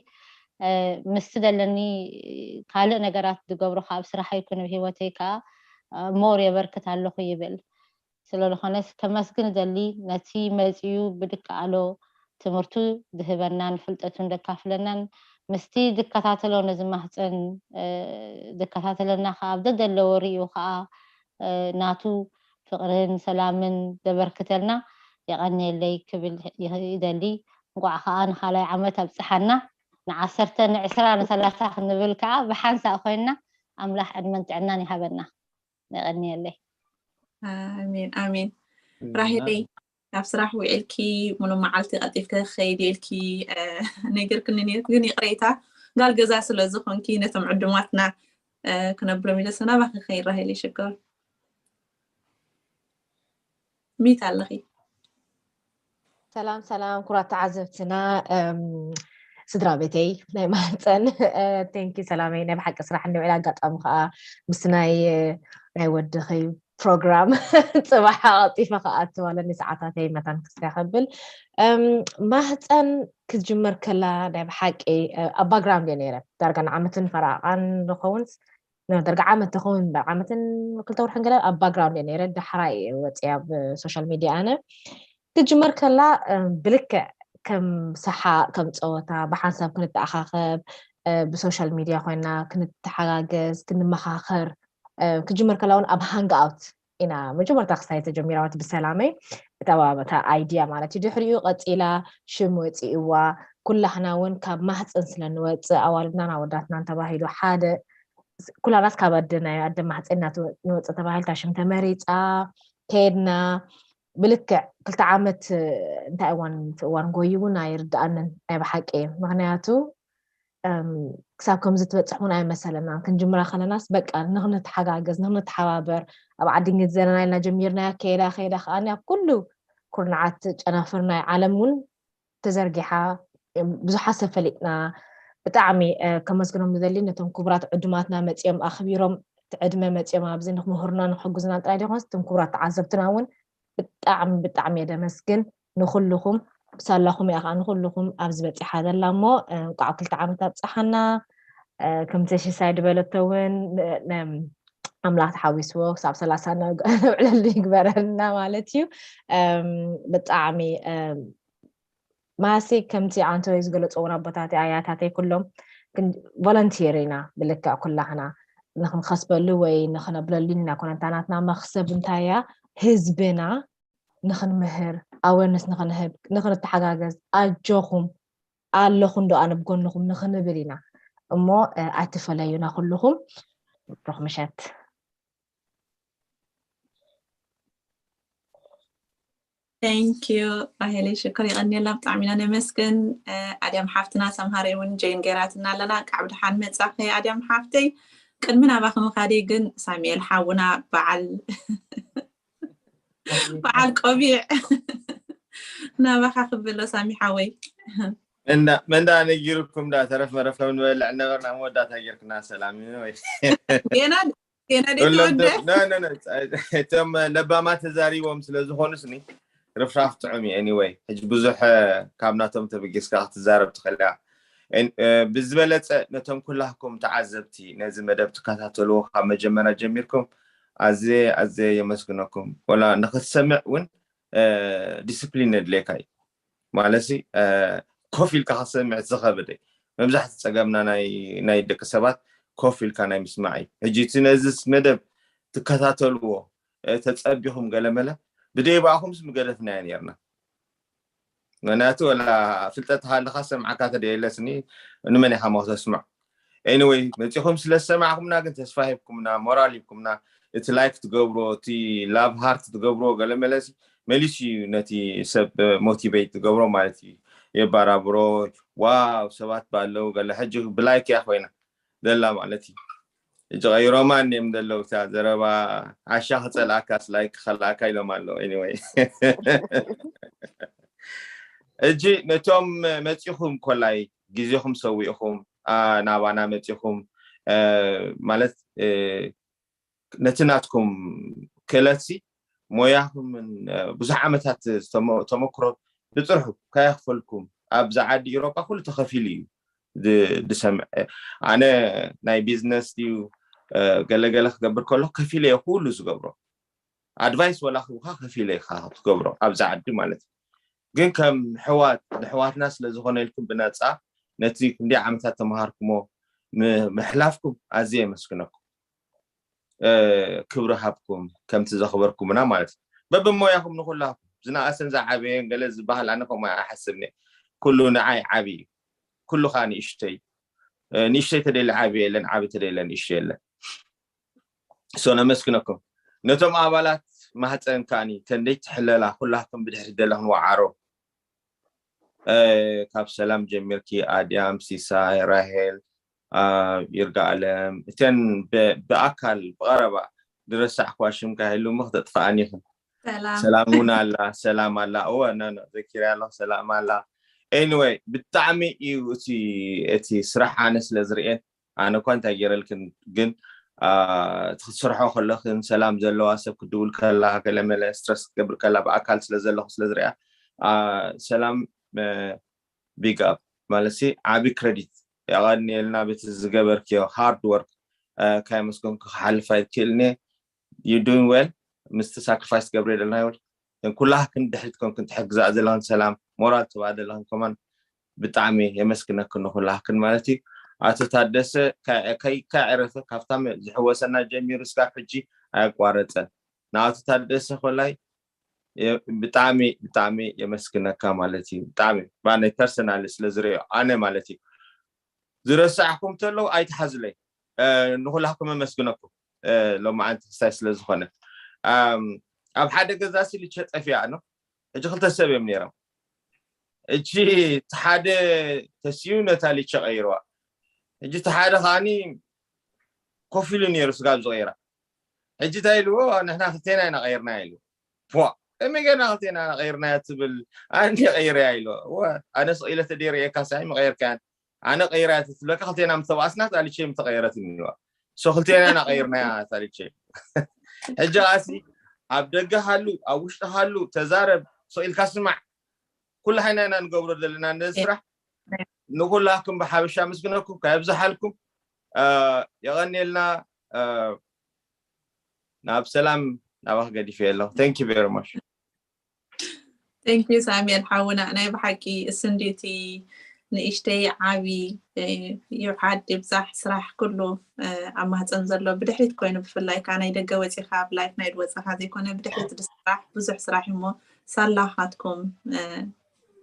ምስቲ ዘለኒ ካልእ ነገራት ዝገብሮ ከዓ ኣብ ስራሕ ይኩን ኣብ ህይወተይ ከዓ ሞር የበርክት ኣለኹ ይብል። ስለዝኾነስ ከመስግን ዘሊ ነቲ መፂኡ ብድከኣሎ ትምህርቱ ዝህበናን ፍልጠቱን ዘካፍለናን ምስቲ ዝከታተሎ ነዚ ማህፀን ዝከታተለና ከዓ ኣብ ዘደለዎ ሪኡ ከዓ ናቱ ፍቅርን ሰላምን ዘበርክተልና የቀንየለይ ክብል ይደሊ። እንቋዕ ከዓ ንካላይ ዓመት ኣብፅሓና ንዓሰርተ ንዕስራ ንሰላሳ ክንብል ከዓ ብሓንሳእ ኮይንና ኣምላኽ ዕድመን ጥዕናን ይሃበና። የቐንየለይ። ኣሜን ኣሜን። ራሄለይ ናብ ስራሕ ውዒልኪ ሙሉ መዓልቲ ቀልጢፍኪ ክኸይድ ኢልኪ ነጊርክኒ ነይርኪ፣ ግን ይቕሬታ ጋል ገዛ ስለ ዝኾንኪ ነቶም ዕዱማትና ክነብሎም ኢለ ሰናባኺ ክኸይድ። ራሄለይ ሽኮር ሚት ኣለኺ። ሰላም ሰላም ኩራት ተዓዘብትና ስድራ ቤተይ ናይ ማህፀን ቴንኪ ሰላመይ ናይ ብሓቂ ስራሕ እንውዕል ኣጋጣሚ ከዓ ምስ ናይ ናይ ወድኺ ፕሮግራም ፅባሕ ቀልጢፈ ክኣትዋለኒ ሰዓታተይ መታን ክስያ ከብል ማህፀን ክትጅመር ከላ ናይ ብሓቂ ኣብ ባክግራውንድ እየ ነይረ ዳርጋ ንዓመትን ፈራቃን ዝኸውን ደርጋ ዓመት ተኸውን ዓመትን ክልተ ወርሕን ገለ ኣብ ባክግራውንድ እየ ነይረ ዳሕራይ እየ ወፅየ ኣብ ሶሻል ሚድያ ኣነ ክትጅመር ከላ ብልክዕ ከም ሰሓቅ ከም ፀወታ ብሓንሳብ ክንተኣኻኸብ ብሶሻል ሚድያ ኮይና ክንተሓጋገዝ ክንመኻኸር ክጅመር ከላ እውን ኣብ ሃንግ ኣውት ኢና መጀመርታ ክሳይ ተጀሚራዋት ብሰላመይ እታ እታ ኣይድያ ማለት እዩ ድሕሪኡ ቀፂላ ሽም ወፂእዋ ኩላህና እውን ካብ ማህፀን ስለ ንወፅእ ኣዋልድናን ኣወዳትናን ተባሂሉ ሓደ ኩላናስ ካብ ኣደ ናይ ኣደ ማህፀን ኢና ንወፅእ ተባሂልታ ሽም ተመሪፃ ከየድና ብልክዕ ክልተ ዓመት እንታይ እዋን እቲ እዋን ጎዩ እውን ኣይርድኣንን ናይ ብሓቂ እዩ ምክንያቱ ክሳብ ከምዚ ትበፅሕ እውን ኣይመሰለናን ክንጅምራ ከለናስ በቃ ንክንተሓጋገዝ ንክንተሓባበር ኣብ ዓዲ እንግሊዝ ዘለና ኢልና ጀሚርናያ ከይዳ ከይዳ ከዓኒ ኣብ ኩሉ ኩርናዓት ጨናፍር ናይ ዓለም እውን ተዘርጊሓ ብዙሓት ሰብ ፈሊጥና ብጣዕሚ ከመስግኖም ዝደሊ ነቶም ክቡራት ዕዱማትና መፂኦም ኣኽቢሮም ዕድመ መፂኦም ኣብዚ ንክምህሩና ንክሕግዙና ጥራይ ዘይኮነስ እቶም ክቡራት ተዓዘብትና እውን ብጣዕሚ ብጣዕሚ እየ ደመስግን ንኩልኩም ብሳላኹም እያ ከዓ ንኩልኩም ኣብዚ በፂሓ ዘላ እሞ እንቋዕ ክልተ ዓመት ኣብፀሓና ከምቲ ሽሳይ ድበለቶ እውን ኣምላኽ ተሓዊስዎ ክሳብ ሰላሳ ነውዕለሉ ይግበረልና ማለት እዩ ብጣዕሚ ማሲ ከምቲ ኣንቶይ ዝገለፅዎ ኣቦታተይ ኣያታተይ ኩሎም ቮለንቲር ኢና ብልክዕ ኩላህና ንክንከስበሉ ወይ ንክነብለሉ ኢና ኮነ እንታ ናትና መክሰብ እንታይ እያ ህዝብና ንክንምህር ኣወርነስ ንኽንህብ፣ ንኽንተሓጋገዝ፣ ኣጆኹም ኣለኹ እንዶ ኣነ ብጎንኹም ንኽንብል ኢና እሞ፣ ኣይትፈለዩና ኩልኹም። ብሩኽ ምሸት። Thank you ራሄለይ፣ ሽኮር፣ የቐንየልና። ብጣዕሚ ኢና ነመስግን። ኣድያም ሓፍትና፣ ሰምሃር እውን ጀይን ገይራትና ኣለና። እንቃዕ ብደሓን መጻኺ ኣድያም ሓፍተይ። ቅድሚ ናባኺ ምኻደይ ግን ሳሙኤል ሓውና በዓል በዓል ቆቢዕ ናባኻ ክብሎ ሳሚ ሓወይ። መንዳ መንዳ ነጊርኩም ዳ ተረፍ መረፍ ከም ንበልዕ ነበርና። መወዳእታ ጌርክና ሰላም ወይ ጌና ጌና ኩሎም ደይተወደ ተ- ነ- ነ- ነ- እቶም ለባማት ተዛሪቦም ስለ ዝኾኑስኒ ርፍራፍ ጥዑም እዩ። Anyway ሕጂ ብዙሕ ካብ ናቶም ተበጊስካ ክትዛረብ ትኽእል ኢኻ። ብዝበለፀ ነቶም ኩላኩም ተዓዘብቲ ነዚ መደብ ትከታተልዎ ካብ መጀመርያ ጀሚርኩም ኣዝየ ኣዝየ የመስግነኩም። ወላ ንክትሰምዕ እውን ዲስፕሊን የድልየካ እዩ። ማለት ኮፍ ኢልካ ክትሰምዕ ዝኸበደ መብዛሕቲ ፀገምና ናይ ደቂ ሰባት ኮፍ ኢልካ ናይ ምስማዕ እዩ። ሕጂ እቲ ነዚ መደብ ትከታተልዎ ተፀቢኹም ገለመለ ብደይባኹምስ ምገደፍናዮ ነርና። ምክንያቱ ወላ ፍልጠት ሃልኻ ሰምዓካ ተደየለስኒ ንመን ኢኻ ሞ ተስምዕ? Anyway መፂኹም ስለ ዝሰማዕኩምና ግን ተስፋ ሂብኩምና፣ ሞራል ሂብኩምና። እቲ ላይክ ትገብሮ እቲ ላቭ ሃርት ትገብሮ ገለመለሲ መሊሱ እዩ ነቲ ሰብ ሞቲቬት ትገብሮ ማለት እዩ። የባራብሮ ዋው ሰባት ባለው ገለ ሕጂ ብላይክ እያ ኮይና ዘላ ማለት እዩ። ሕጂ ቀይሮማ እኔም ዘለው እታ ዘረባ ዓሻ ክፀልኣካስ ላይክ ክኸልኣካ ኢሎም ኣለዉ። Anyway ሕጂ ነቶም መፂኹም ኮላይ ግዜኹም ሰዊእኹም ናባና መፂኹም ማለት ነቲ ናትኩም ክእለትሲ ሞያኹምን ብዙሕ ዓመታት ተመክሮ ብፅርሑ ከየኽፈልኩም ኣብዚ ዓዲ ኢሮጳ ኩሉ ተኸፊሉ እዩ ዝሰምዕ። ኣነ ናይ ቢዝነስ ድዩ ገለገለ ክገብር ከለኩ ከፊለ እየ ኩሉ ዝገብሮ። ኣድቫይስ ወላ ክቡካ ከፊለ ኢካ ትገብሮ ኣብዚ ዓዲ ማለት እዩ። ግን ከም ሕዋት ንሕዋትና ስለዝኾነ ኢልኩም ብነፃ ነቲ ክንደይ ዓመታት ተምሃርኩሞ ምሕላፍኩም ኣዝየ የመስግነኩም። ክብሪ ሃብኩም ከምቲ ዘኽበርኩምና ማለት እዩ። በብሞያኹም ንኩላኩም ዝነኣሰን ዝዓበየን ገለ ዝበሃል ኣነ ከምኡ ኣይሓስብን እየ። ኩሉ ንዓይ ዓቢ እዩ። ኩሉ ከዓ ንእሽተይ እዩ። ንእሽተይ ተደሊ ዓቢ የለን፣ ዓቢ ተደሊ ንእሽተይ የለን። ሶ ነመስግነኩም። ነቶም ኣባላት ማህፀን ከዓኒ ተንደይ ትሕለላ ኩላኩም ብድሕሪ ዘለኽን ወዓሮ ካብ ሰላም ጀሚርኪ ኣድያም፣ ሲሳይ፣ ራሄል፣ ይርጋ ኣለም እተን ብኣካል ብቐረባ ዝረሳዕኳ ሽም ካይህሉ እሞ ክተጥፍኣኒ ኢኽን። ሰላም እውን ኣላ፣ ሰላም ኣላ። እወ ዘኪረ ኣለኹ፣ ሰላም ኣላ። Anyway ብጣዕሚ እዩ እቲ እቲ ስራሕ ኣነ ስለ ዝርእየን ኣነ እኳ እንታይ ገይረልክን ግን ክትሰርሖ ከለኽን ሰላም ዘለዋ ሰብ ክድውል ከላ ገለመለ ስትረስ ክትገብር ከላ ብኣካል ስለ ዘለኹ ስለ ዝሪኣ ሰላም ቢግ ኣፕ ማለት ዓቢ ክረዲት የቐንየልና በቲ ዝገበርክዮ ሃርድ ወርክ። ካየመስገንኩ ክሓልፍ ኣይክእልኒ። You doing well ምስቲ ሳክሪፋይስ ትገብሪ ዘለና ይብል ኩላክን ድሕሪት ኮንክን ትሕግዛ ዘለኽን ሰላም ሞራል ትባ ዘለኽን ከማን ብጣዕሚ የመስግነክን ንኩላክን ማለት እዩ። ኣቶ ታደሰ ከይካዕረፈ ካብታ ዝሕወሰና ጀሚሩ እስካብ ሕጂ ኣያቋረፀን። ንኣቶ ታደሰ ኮላይ ብጣዕሚ ብጣዕሚ የመስግነካ ማለት እዩ። ብጣዕሚ ባነይ ፐርሰናል ስለ ዝሪኦ ኣነ ማለት እዩ ዝረሳዕኩም ተለው ኣይትሓዝለይ። ንኩላኩም የመስግነኩም። ሎማዓንቲ ክስታይ ስለ ዝኾነ ኣብ ሓደ ገዛ ሲ ልቸ ጠፊኣ ነው። ሕጂ ክልተ ሰብ እዮም ነይሮም። እቺ ሓደ ተሲኡ ነታ ልቸ ቀይርዋ። ሕጂ እቲ ሓደ ከዓኒ ኮፍ ኢሉ ነይሩ ስጋብ ዝቀይራ። ሕጂ እንታይ ኢልዎ ንሕና ክልቴና ኢና ቀይርና ኢሉ። ፖ ከመይ ገና ክልቴና ቀይርናያ ትብል ኣንዲ ቀይርያ ኢሎ። ኣነ ስቕ ኢለ ተደይርየካ ሳይ መቀየርካያን ኣነ ቀይራ እያ ትብለካ ክልቴና ምተባእስና ታሊቼ ምተቀየረት ኢልዋ። ሶ ክልቴና ኢና ቀይርናያ ታሊቼ። ሕጂ ኣሲ ኣብ ደገ ሃሉ ኣብ ውሽጢ ሃሉ ተዛረብ ስቕ ኢልካ ስማዕ። ኩሉ ሓይና ኢና ንገብሮ ዘለና ነዚ ስራሕ። ንኩላኩም ብሓበሻ ምስግነኩም ካብ ዝሓልኩም የቐንየልና። ናብ ሰላም ናባክ ገዲፈ ኣለኹ። Thank you very much። Thank you ሳሙኤል ሓውና ናይ ብሓቂ እስንዲቲ ንእሽተይ ዓቢ ይውሓድ ይብዛሕ ስራሕ ኩሉ ኣብ ማህፀን ዘሎ ብድሕሪት ኮይኑ ብፍላይ ከዓ ናይ ደገ ወፂኻ ኣብ ላይፍ ናይ ወፃኻ ዘይኮነ ብድሕሪት ዝስራሕ ብዙሕ ስራሕ እሞ ሳላኻትኩም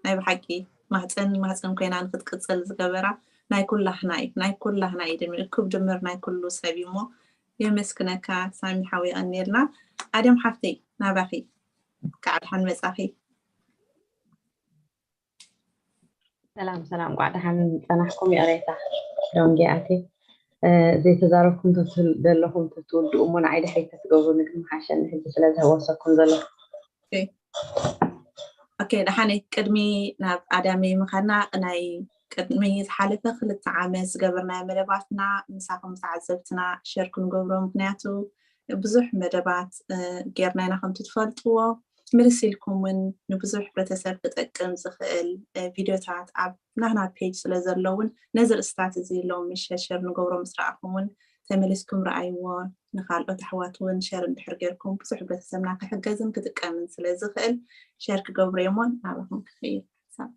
ናይ ብሓቂ ማህፀን ማህፀን ኮይና ንክትቅፅል ዝገበራ ናይ ኩላህና እዩ። ናይ ኩላህና እዩ ድምር እኩብ ድምር ናይ ኩሉ ሰብ እዩ እሞ የመስክነካ ሳሚ ሓው የቐንየልና። ኣደም ሓፍተይ ናባኺ ከዓ ደሓን መፃኺ። ሰላም ሰላም፣ ቋዕ ደሓን ጸናሕኩም። ይቕሬታ ደንጊ ኣትየ ዘይተዛረብኩም ዘለኹም ተትውድኡ እሞ ንዓይ ድሕሪት ተትገብሩኒ ግን ምሓሸኒ፣ ሕጂ ስለ ዝህወሰኩም ዘለኹ። ኦኬ፣ ደሓነይ ቅድሚ ናብ ኣዳመይ ምኻድና ናይ ቅድሚ ዝሓለፈ ክልተ ዓመት ዝገበርናዮ መደባትና ምሳኹም ተዓዘብትና ሸር ክንገብሮ፣ ምክንያቱ ብዙሕ መደባት ጌርና ኢና ከምቲ ትፈልጥዎ። ምልስ ኢልኩም እውን ንብዙሕ ሕብረተሰብ ክጠቅም ዝኽእል ቪድዮታት ኣብ ናህና ፔጅ ስለ ዘለውን ነዚ ርእስታት እዚ ሎም ምሸት ሸር ንገብሮ ምስ ረኣኹም እውን ተመሊስኩም ረኣይዎ። ንካልኦት ኣሕዋት እውን ሸር እንድሕር ጌርኩም ብዙሕ ሕብረተሰብና ክሕገዝን ክጥቀምን ስለ ዝኽእል ሸር ክገብሮ እየ እሞ ናባኹም ክኽይድ ሓሳብ።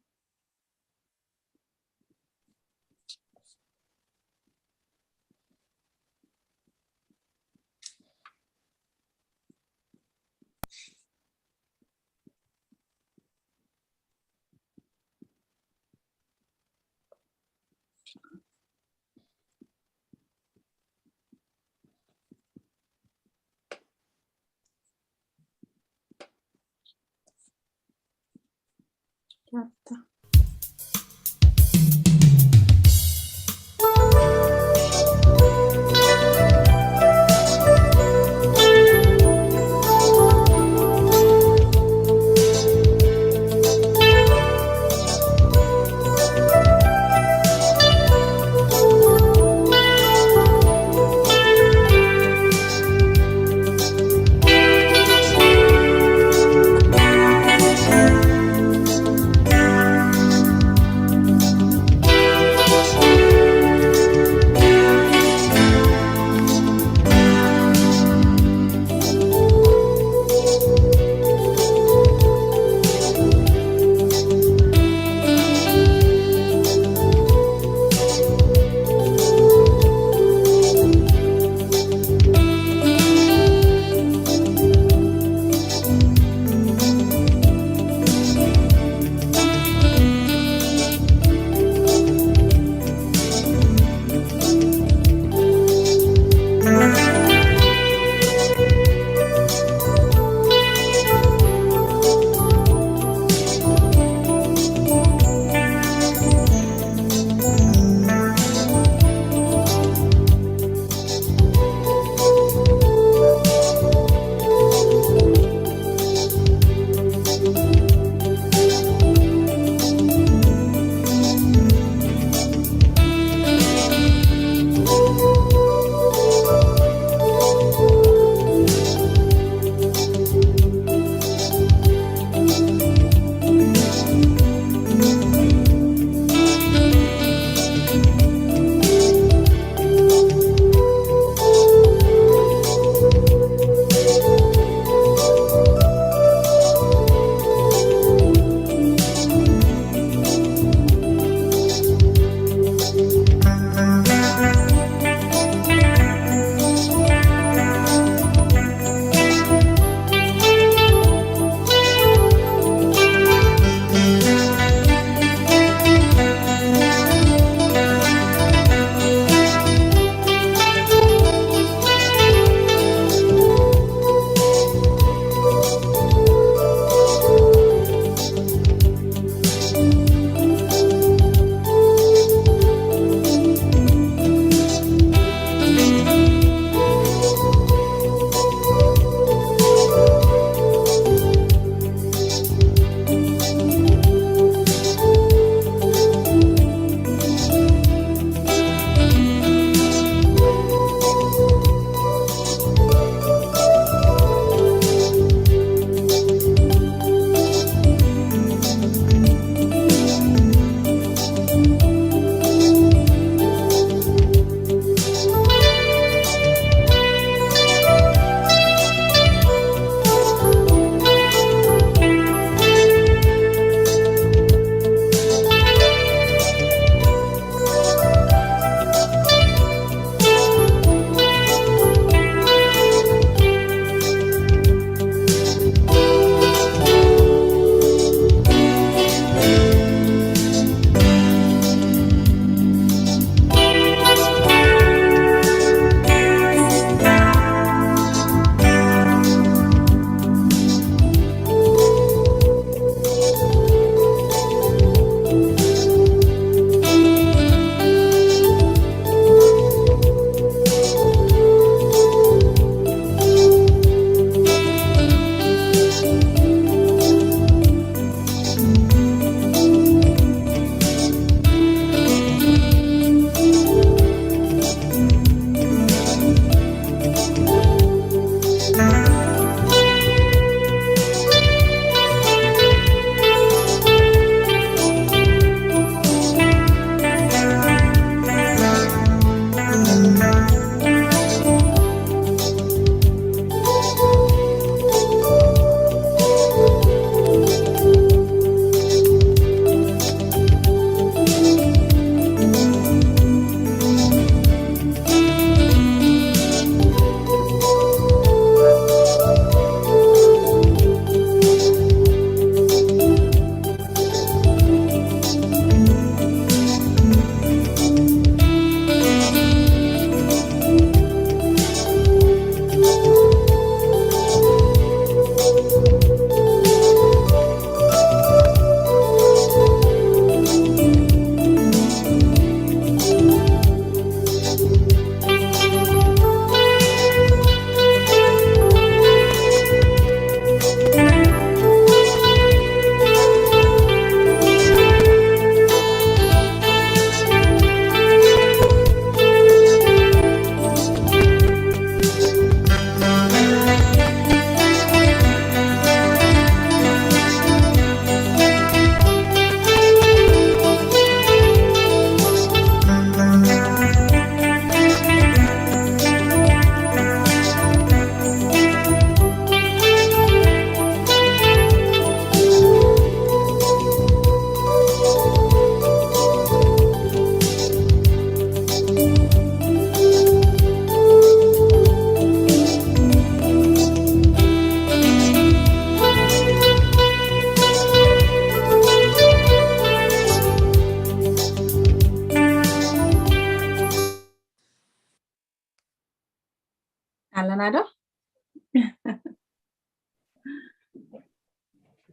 ኣለና ዶ?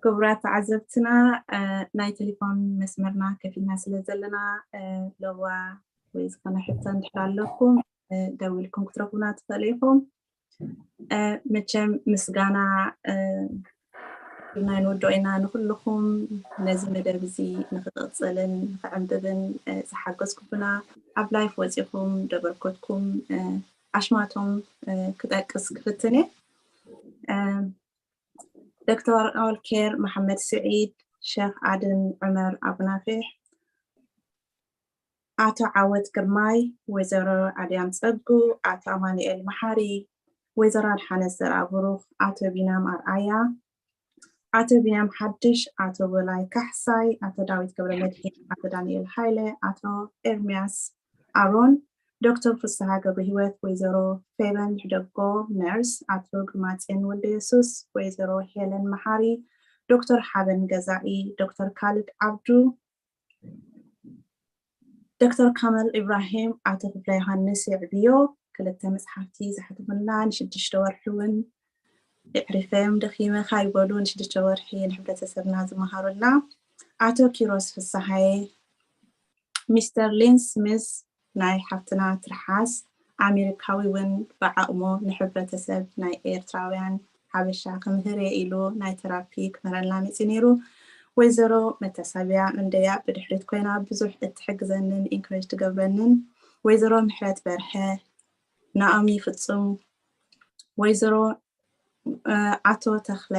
ክቡራት ተዓዘብትና፣ እ፣ ናይ ቴሌፎን መስመርና ከፊትና ስለ ዘለና፣ እ፣ ለዋ ወይ ዝኾነ ሕቶ እንድሕር ኣለኩም፣ እ፣ ደዊልኩም ክትረኽቡና ትኽእሉ ኢኹም። እ፣ መቸም ምስጋና፣ እ፣ ኢልና ንውድኦ ኢና ንኹልኹም ነዚ መደብ እዚ ንኽቕጽልን ንኽዕምብብን፣ እ፣ ዝሓገዝኩምና፣ ኣብ ላይፍ ወጺኹም ደበርከትኩም፣ እ፣ ኣሽማቶም፣ እ፣ ክጠቅስ ክፍትን እየ። እ፣ ዶክተር ኦልኬር መሓመድ ስዒድ፣ ሸኽ ኣድም ዑመር ኣቡናፊሕ፣ ኣቶ ዓወት ግርማይ፣ ወይዘሮ ኣድያም ጸጉ፣ ኣቶ ኣማኑኤል መሓሪ፣ ወይዘሮ ኣድሓነት ዘርኣብሩኽ፣ ኣቶ ቢንያም ኣርኣያ፣ ኣቶ ቢንያም ሓድሽ፣ ኣቶ በላይ ካሕሳይ፣ ኣቶ ዳዊት ገብረመድህን፣ ኣቶ ዳንኤል ሃይለ፣ ኣቶ ኤርምያስ ኣሮን፣ ዶክተር ፍስሃ ገብረህይወት፣ ወይዘሮ ፌበን ሕደጎ ነርስ፣ ኣቶ ግርማጽዮን ወልደየሱስ፣ ወይዘሮ ሄለን መሓሪ፣ ዶክተር ሓበን ገዛኢ፣ ዶክተር ካልድ ዓብዱ፣ ዶክተር ካመል ኢብራሂም፣ ኣቶ ክፍለ ዮሃንስ የዕብዮ፣ ክልተ መጽሓፍቲ ዝሓተመላ፣ ንሽዱሽተ ወርሒ እውን የዕሪፈዮም ደኺመ ካይበሉ ንሽዱሽተ ወርሒ ንሕብረተሰብና ዝመሃሩልና፣ ኣቶ ኪሮስ ፍስሃየ፣ ሚስተር ሊን ስሚዝ፣ ናይ ሓፍትና ትርሓስ ኣሜሪካዊ እውን ብዓቕሙ ንሕብረተሰብ ናይ ኤርትራውያን ሓበሻ ክምህር እየ ኢሉ ናይ ተራፒ ክምህረልና መፂኡ ነይሩ። ወይዘሮ መታሰብያ መንደያ ብድሕሪት ኮይና ብዙሕ እትሕግዘንን ኢንክሬጅ ትገብረንን፣ ወይዘሮ ምሕረት በርሀ፣ ናኦሚ ፍጹም፣ ወይዘሮ፣ እ፣ ኣቶ ተኽለ፣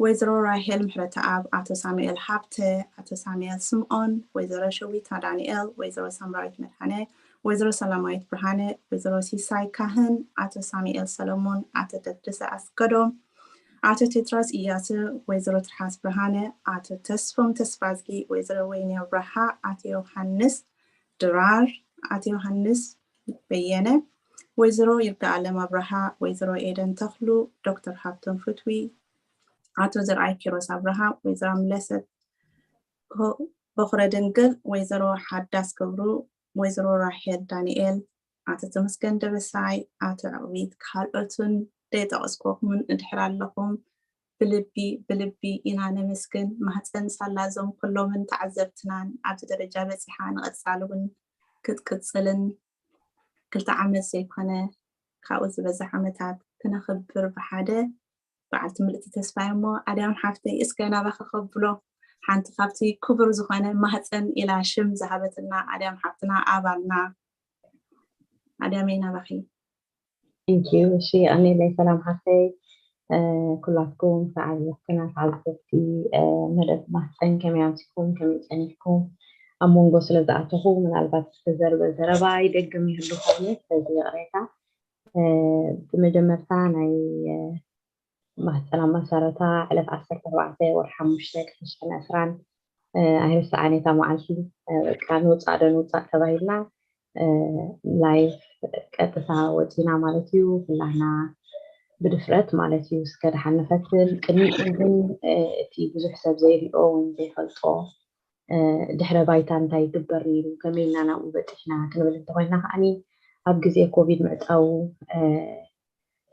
ወይዘሮ ራሄል ምሕረተኣብ፣ ኣቶ ሳሙኤል ሃብተ፣ ኣቶ ሳሙኤል ስምኦን፣ ወይዘሮ ሸዊታ ዳንኤል፣ ወይዘሮ ሳምራዊት መድሃነ፣ ወይዘሮ ሰላማዊት ብርሃነ፣ ወይዘሮ ሲሳይ ካህን፣ ኣቶ ሳሙኤል ሰለሞን፣ ኣቶ ደደሰ ኣስገዶም፣ ኣቶ ቴድሮስ ኢያሱ፣ ወይዘሮ ትርሓስ ብርሃነ፣ ኣቶ ተስፎም ተስፋዝጊ፣ ወይዘሮ ወይኒ ኣብርሃ፣ ኣቶ ዮሃንስ ድራር፣ ኣቶ ዮሃንስ በየነ፣ ወይዘሮ ይርጋኣለም ኣብርሃ፣ ወይዘሮ ኤደን ተኽሉ፣ ዶክተር ሃብቶም ፍትዊ፣ ኣቶ ዘርኣይ ኪሮስ ኣብርሃ፣ ወይዘሮ ምለሰት ቦኽረ ድንግል፣ ወይዘሮ ሓዳስ ገብሩ፣ ወይዘሮ ራሄል ዳንኤል፣ ኣቶ ተመስገን ደበሳይ፣ ኣቶ ዕቕቢት፣ ካልኦትን ደይጠቐስኩኹምን እንድሕር ኣለኹም፣ ብልቢ፣ ብልቢ ኢና ነመስግን። ማህፀን ሳላ እዞም ኩሎምን ተዓዘብትናን ኣብዚ ደረጃ በፂሓ ንቐፃሊ እውን ክትቅፅልን ክልተ ዓመት ዘይኮነ ካብኡ ዝበዝሕ ዓመታት ክነኽብር ብሓደ በዓልቲ ምልእቲ ተስፋ እሞ ኣድያም ሓፍተይ እስከ ናባኺ ከብሎ ሓንቲ ካብቲ ክቡር ዝኾነ ማህፀን ኢላ ሽም ዝሃበትና ኣድያም ሓፍትና ኣባልና ኣድያመይ ናባኺ። Thank you። እሺ ኣሜለይ ሰላም ሓፍተይ፣ እ፣ ኩላትኩም ተዓዘብትና ተዓዘብቲ፣ እ፣ መደብ ማህፀን ከመይ ኣምሲኩም ከመይ ፀኒሕኩም? ኣብ መንጎ ስለ ዝኣተኹ ምናልባት ዝተዘርበ ዘረባ ይደግም ይህሉ ኾይነ ስለዚ ይቕሬታ። እ፣ ብመጀመርታ ናይ፣ እ፣ ማህፀን ኣብ መሰረታ ዕለት ዓሰርተ ኣርባዕተ ወርሒ ሓሙሽተ ክልተ ሽሕን ዕስራን፣ እ፣ ኣይርስዓን እየ እታ መዓልቲ። እ፣ በቃ ንውፃእ ዶ ንውፃእ ተባሂልና፣ እ፣ ላይቭ ቀጥታ ወፂና ማለት እዩ። ኩላና ብድፍረት ማለት እዩ። እስከ ደሓን ንፈትን። ቅድሚኡ ግን፣ እ፣ እቲ ብዙሕ ሰብ ዘይሪኦ ወይ ዘይፈልጦ፣ እ፣ ድሕረ ባይታ እንታይ ይግበር ነይሩ፣ ከመይ ኢልና ናብኡ በፂሕና ክንብል እንተኾይንና ከዓኒ ኣብ ግዜ ኮቪድ ምዕፃዉ፣ እ፣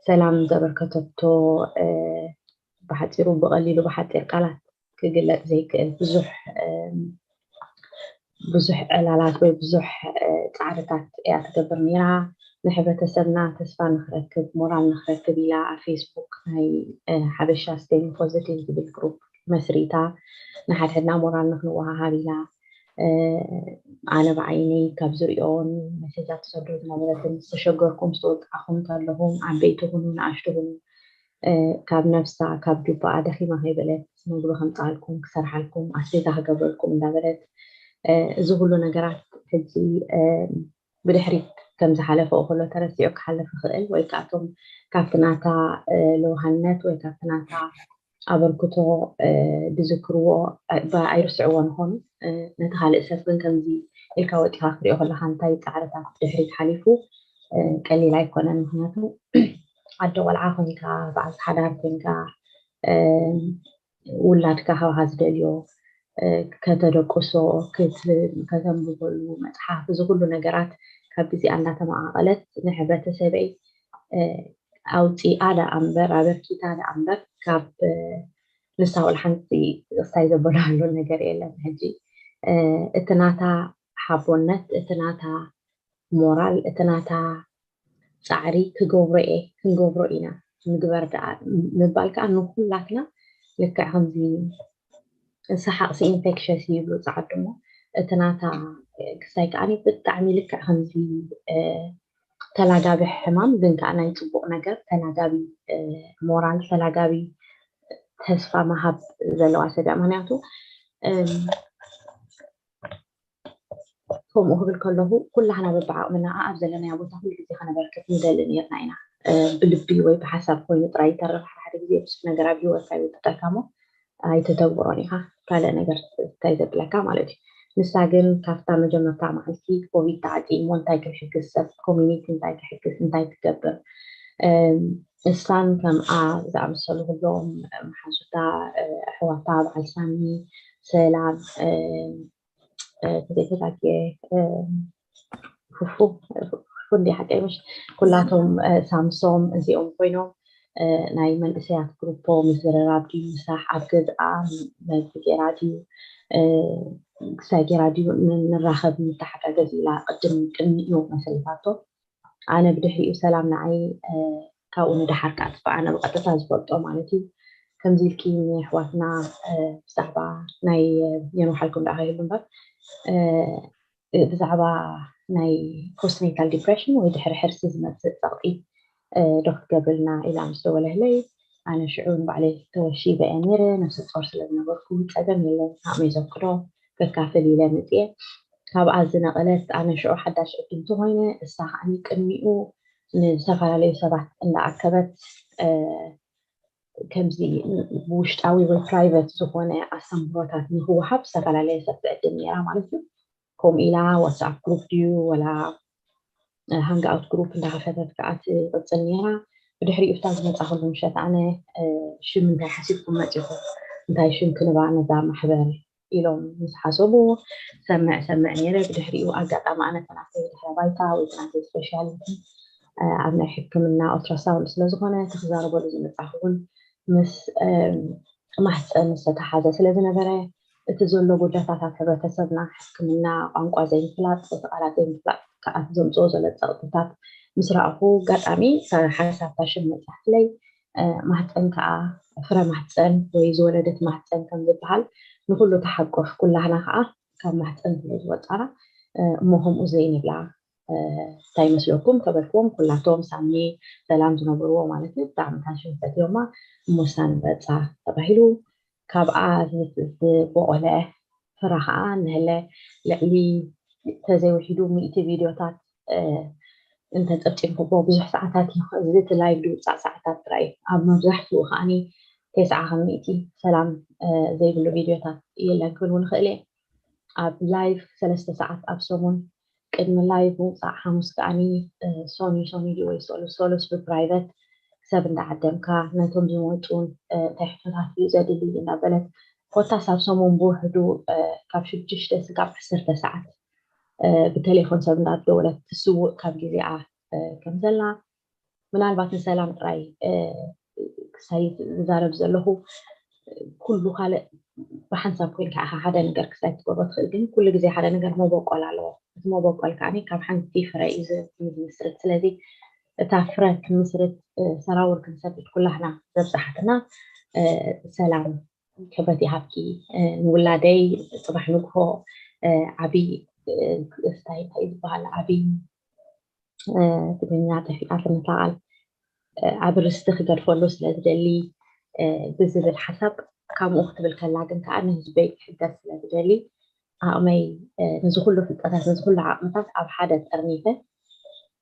ሰላም ዘበርከተቶ፣ እ፣ ብሓፂሩ ብቐሊሉ ብሓፂር ቃላት ክግለፅ ዘይክእል ብዙሕ፣ እ፣ ብዙሕ ዕላላት ወይ ብዙሕ፣ እ፣ ፃዕርታት እያ ትገብር ነይራ። ንሕብረተሰብና ተስፋ ንክረክብ፣ ሞራል ንክረክብ ኢላ ኣብ ፌስቡክ ናይ፣ እ፣ ሓበሻ ስቴም ፖዚቲቭ ዝብል ግሩፕ መስሪታ ንሓድሕድና ሞራል ንክንወሃሃብ ኢላ፣ እ፣ ኣነ ብዓይነይ ካብ ዝሪኦን መሴጃት ትሰዶ ዝነበረትን ዝተሸገርኩም ዝተወቃዕኹም እንተለኹም ዓበይቲ ኩኑ ንኣሽቱ ኩኑ፣ እ፣ ካብ ነብሳ ካብ ጁባኣ ደኺማ ከይበለት ምግቢ ከምፅኣልኩም ክሰርሓልኩም ኣስቤዛ ክገብረልኩም እንዳበለት፣ እ፣ እዚ ኩሉ ነገራት ሕጂ፣ እ፣ ብድሕሪት ከም ዝሓለፈ ከሎ ተረሲዑ ክሓልፍ ይኽእል ወይ ከዓ እቶም ካብቲ ናታ፣ እ፣ ለውሃነት ወይ ካብቲ ናታ ኣበርክቶ፣ እ፣ ዝዝክርዎ፣ እ፣ ኣይርስዕዎን ይኾኑ። እ፣ ነቲ ካልእ ሰብ ግን ከምዚ ኢልካ ወፂኻ ክትሪኦ ከለኻ እንታይ ፃዕርታት ብድሕሪት ሓሊፉ፣ እ፣ ቀሊል ኣይኮነን። ምኽንያቱ ኣደ ቆልዓ ኮይንካ፣ በዓልቲ ሓዳር ኮይንካ፣ እ፣ ውላድካ ካብኻ ዝደልዮ፣ እ፣ ከተደቅሶ፣ ክት-፣ ከተንብበሉ መፅሓፍ፣ እዚ ኩሉ ነገራት ካብ ግዜኣ እንዳተመቓቐለት ንሕብረተሰበይ፣ እ፣ ኣውፂኣ ደኣ እምበር ኣበርኪታ ደኣ እምበር ካብ ንሳ ወላ ሓንቲ ክስታይ ዘበላሃሎ ነገር የለን። ሕጂ እቲ ናታ ሓቦነት፣ እቲ ናታ ሞራል፣ እቲ ናታ ፃዕሪ ክገብሮ እየ፣ ክንገብሮ ኢና፣ ንግበር ደኣ ምባል ከዓ ንኩላትና ልክዕ ከምዚ ሰሓቕሲ ኢንፌክሸስ ይብሉ ፃዓዱ እሞ እቲ ናታ ክስታይ ከዓ ብጣዕሚ ልክዕ ከምዚ ተላጋቢ ሕማም ግን ከዓ ናይ ፅቡቕ ነገር ተላጋቢ ሞራል ተላጋቢ ተስፋ መሃብ ዘለዋ ሰብ እያ። ምክንያቱ ከምኡ ክብል ከለኹ ኩላህና በብዓቕምና ኣብ ዘለናዮ ቦታ ኩሉ ግዜ ከነበርክት ንደሊ ነርና ኢና። ብልቢ ወይ ብሓሳብ ኮይኑ ጥራይ ይተርፍ። ሓደ ሓደ ግዜ ብዙሕ ነገር ኣብ ሂወትካ ይውጥጠልካ እሞ ኣይተተግብሮን ኢኻ። ካልእ ነገር እንታይ ዘብለካ ማለት እዩ። ንሳ ግን ካብታ መጀመርታ መዓልቲ ኮቪድ ተዓፂ እሞ እንታይ ክንሕግዝ ሰብ ኮሚኒቲ እንታይ ክሕግዝ እንታይ ክገብር እሳን ከምኣ ዝኣመሰሉ ኩሎም መሓዙታ ኣሕዋታ በዓል ሳሚ ሰላም ተዘይተጋግየ ፉፉ ፉፉ እንዲ ሓቀይ ምሽ ኩላቶም ሳምሶም እዚኦም ኮይኖም ናይ መንእሰያት ግሩፖ ምዝርራብ ድዩ ምሳሕ ኣብ ገዝኣ መግቢ ገይራ ድዩ ክሳይ ገይራ ድዩ ንራኸብ ንተሓጋገዝ ኢላ ቅድም ቅድሚኡ መሰሊታቶ። ኣነ ብድሕሪኡ ሰላም ንዓይ ካብኡ ንደሓር ከዓ ጥፋ ኣነ ብቐጥታ ዝፈልጦ ማለት እዩ። ከምዚ ኢልኪ ንኣሕዋትና ብዛዕባ ናይ የንውሓልኩም ደኣ ከይህሉ እምበር ብዛዕባ ናይ ፖስትኔታል ዲፕሬሽን ወይ ድሕሪ ሕርሲ ዝመፅእ ፀቕጢ ዶ ክትገብርልና ኢላ ምስ ደወለህለይ ኣነ ሽዑ ንባዕለይ ተወሺበ እየ ነይረ። ነብሰ ፆር ስለ ዝነበርኩ ፀገም የለን ዓቕመይ ዘፍቅዶ ከካፍል ኢለ መፅየ። ካብኣ ዝነቐለት ኣነ ሽዑ ሓዳሽ ዕድምቲ ኮይነ እሳ ከዓ ቅድሚኡ ንዝተፈላለዩ ሰባት እንዳኣከበት ከምዚ ውሽጣዊ ወይ ፕራይቨት ዝኾነ ኣስተምህሮታት ንክወሃብ ዝተፈላለየ ሰብ ትዕድም ነይራ ማለት እዩ። ከምኡ ኢላ ዋትስኣፕ ግሩፕ ድዩ ወላ ሃንግኣውት ግሩፕ እንዳኸፈተት ከዓ ትቕፅል ነይራ። ብድሕሪኡ እታ ዝመፃ ኩሉ ምሸት ኣነ ሽም እንታይ ሓሲብኩም መፂኹም እንታይ ሽም ክንባ ነዛ ማሕበር ኢሎም ምስ ሓሰቡ ሰምዕ ሰምዕ ነይረ። ብድሕሪኡ ኣጋጣሚ ኣነ ተናተይ ድሕረ ባይታ ወይ ተናተይ ስፔሻሊቲ ኣብ ናይ ሕክምና ኦልትራሳውንድ ስለዝኾነ እቲ ክዛረበሉ ዝመፃኹ እውን ምስ ማህፀን ዝተተሓዘ ስለዝነበረ እቲ ዘሎ ጉድለታት ኣብ ሕብረተሰብና ሕክምና ቋንቋ ዘይምፍላጥ እቲ ቃላት ዘይምፍላጥ ከዓ ዘምፅኦ ዘሎ ፀቕጥታት ምስ ረኣኹ ኣጋጣሚ ሓሳብታ ሽም መፅሓፍለይ ማህፀን ከዓ ፍረ ማህፀን ወይ ዝወለደት ማህፀን ከም ዝበሃል ንኩሉ ተሓቆፍ ኩላህና ከዓ ካብ ማህፀን ስለ ዝወፃና እሞ ከምኡ ዘይንብላ እንታይ ይመስለኩም ተበልክዎም ኩላቶም ሳሚ ሰላም ዝነብርዎ ማለት እዩ ብጣዕሚ ታሽም ፈትዮማ እሞ ሳን በፃ ተባሂሉ ካብኣ ዝቦቆለ ፍረ ከዓ ንህለ ልዕሊ ተዘይውሒዱ ሚእቲ ቪድዮታት እንተፀብፂምኩዎ ብዙሕ ሰዓታት እዩ። እዚ እቲ ላይቭ ዝውፃእ ሰዓታት ጥራይ እዩ። ኣብ መብዛሕትኡ ከዓኒ ተስዓ ካብ ሚእቲ ሰላም ዘይብሉ ቪድዮታት የለን ክብል እውን ይኽእል እየ። ኣብ ላይቭ ሰለስተ ሰዓት ኣብ ሰሙን ቅድሚ ላይቭ ምውፃእ ሓሙስ ከዓኒ ሶኒ ሶኒ ድዩ ወይ ሶሉስ ሶሉስ ብፕራይቨት ሰብ እንዳዓደምካ ነቶም ዝመፁን እንታይ ሕቶታት እዩ ዘድሊ እንዳበለት ኮታስ ኣብ ሰሙን ብውሕዱ ካብ ሽዱሽተ ስጋብ ዓሰርተ ሰዓት ብቴሌፎን ሰብ እንዳደወለት ትስውእ ካብ ግዜኣ ከም ዘላ ምናልባት ንሰላም ጥራይ ክሳይ ዝዛረብ ዘለኹ ኩሉ ካልእ ብሓንሳብ ኮይንካ ኢኻ ሓደ ነገር ክሳይ ትገብሮ ትኽእል ግን ኩሉ ግዜ ሓደ ነገር መበቆል ኣለዎ እቲ መበቆል ከዓ ካብ ሓንቲ ፍረ እዩ ዝምስርት ስለዚ እታ ፍረ ክምስርት ሰራውር ክንሰድድ ኩላህና ዘብፅሓትና ሰላም ክብረት ይሃብኪ ንውላደይ ፅባሕ ንግሆ ዓብይ እንታይ እንታይ ዝበሃል ዓብይ ትግርኛ ጠፊኣትኒ እታ ቃል ዓቢ ርስቲ ክገድፈሉ ስለ ዝደሊ ብዝብል ሓሳብ ከምኡ ክትብል ከላ ግን ከዓ ንህዝበይ ክሕገዝ ስለ ዝደሊ ዓቕመይ ነዚ ኩሉ ፍልጠታት ነዚ ኩሉ ዓቕምታት ኣብ ሓደ ጠርኒፈ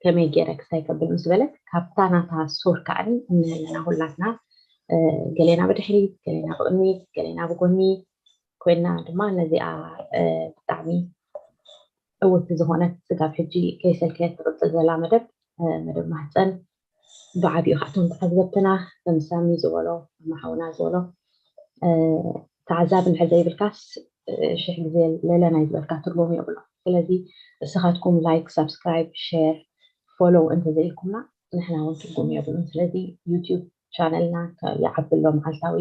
ከመይ ገይረ ክሳይ ከብል ምስ በለት ካብታ ናታ ሱር ከዓኒ እንህለና ሁላትና ገሌና ብድሕሪት ገሌና ብቕድሚት ገሌና ብጎኒ ኮይና ድማ ነዚኣ ብጣዕሚ ዕውቲ ዝኾነት ስጋብ ሕጂ ከይሰልከየት ትቕፅል ዘላ መደብ መደብ ማህፀን ብዓብኡ ካብቶም ተዓዘብትና ከም ሳሚ ዝበሎ ማሓውና ዝበሎ ተዓዛቢ እንድሕር ዘይብልካስ ሽሕ ግዜ ለለ ናይ ዝበልካ ትርጉም የብሎ ስለዚ እስኻትኩም ላይክ ሳብስክራይብ ሸር ፎሎው እንተዘይልኩምና ንሕና እውን ትርጉም የብሉን። ስለዚ ዩቲዩብ ቻነልና ይዓቢ ኣሎ። መዓልታዊ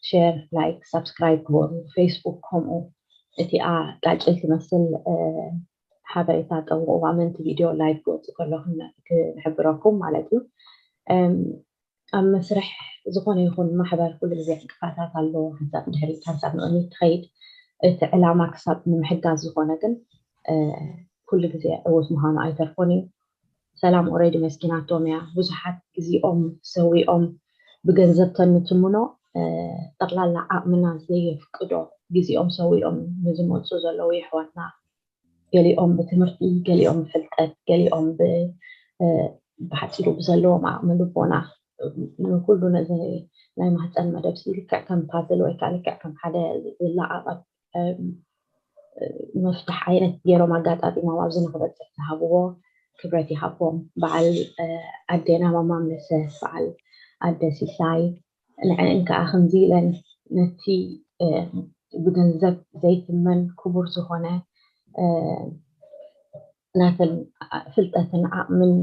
ሼር፣ ላይክ፣ ሳብስክራይብ ግበሩ። ፌስቡክ ከምኡ። እቲኣ ቃጭል ትመስል ሓበሬታ ጠውቕዋ፣ ምእንቲ ቪድዮ ላይቭ ክወፅእ ከሎ ክንሕብረኩም ማለት እዩ። ኣብ መስርሕ ዝኾነ ይኹን ማሕበር ኩሉ ግዜ ዕንቅፋታት ኣለዎ። ሓንሳብ ንድሕሪት ሓንሳብ ንቕድሚት ትኸይድ። እቲ ዕላማ ክሳብ ንምሕጋዝ ዝኾነ ግን ኩሉ ግዜ ዕውት ምዃኑ ኣይተርፎን እዩ። ሰላም ኦሬዲ መስኪናቶም እያ። ብዙሓት ግዜኦም ሰዊኦም ብገንዘብ ተንትምኖ ጠቕላላ ዓቕምና ዘየፍቅዶ ግዜኦም ሰዊኦም ንዝመፁ ዘለዉ የሕዋትና፣ ገሊኦም ብትምህርቲ፣ ገሊኦም ብፍልጠት፣ ገሊኦም ብሓፂሩ ብዘለዎም ዓቕሚ ልቦና ንኩሉ ነዚ ናይ ማህፀን መደብ ሲ ልክዕ ከም ፓዝል ወይ ከዓ ልክዕ ከም ሓደ ዝለዓቐብ መፍትሕ ዓይነት ገይሮም ኣጋጣጢሞም ኣብዚ ንክበፅሕ ዝሃብዎ ክብረት ይሃቦም። በዓል ኣዴና ማማ መሰ፣ በዓል ኣደ ሲሳይ፣ ንዕን ከዓ ከምዚ ኢለን ነቲ ብገንዘብ ዘይትመን ክቡር ዝኾነ ናተን ፍልጠትን ዓቕምን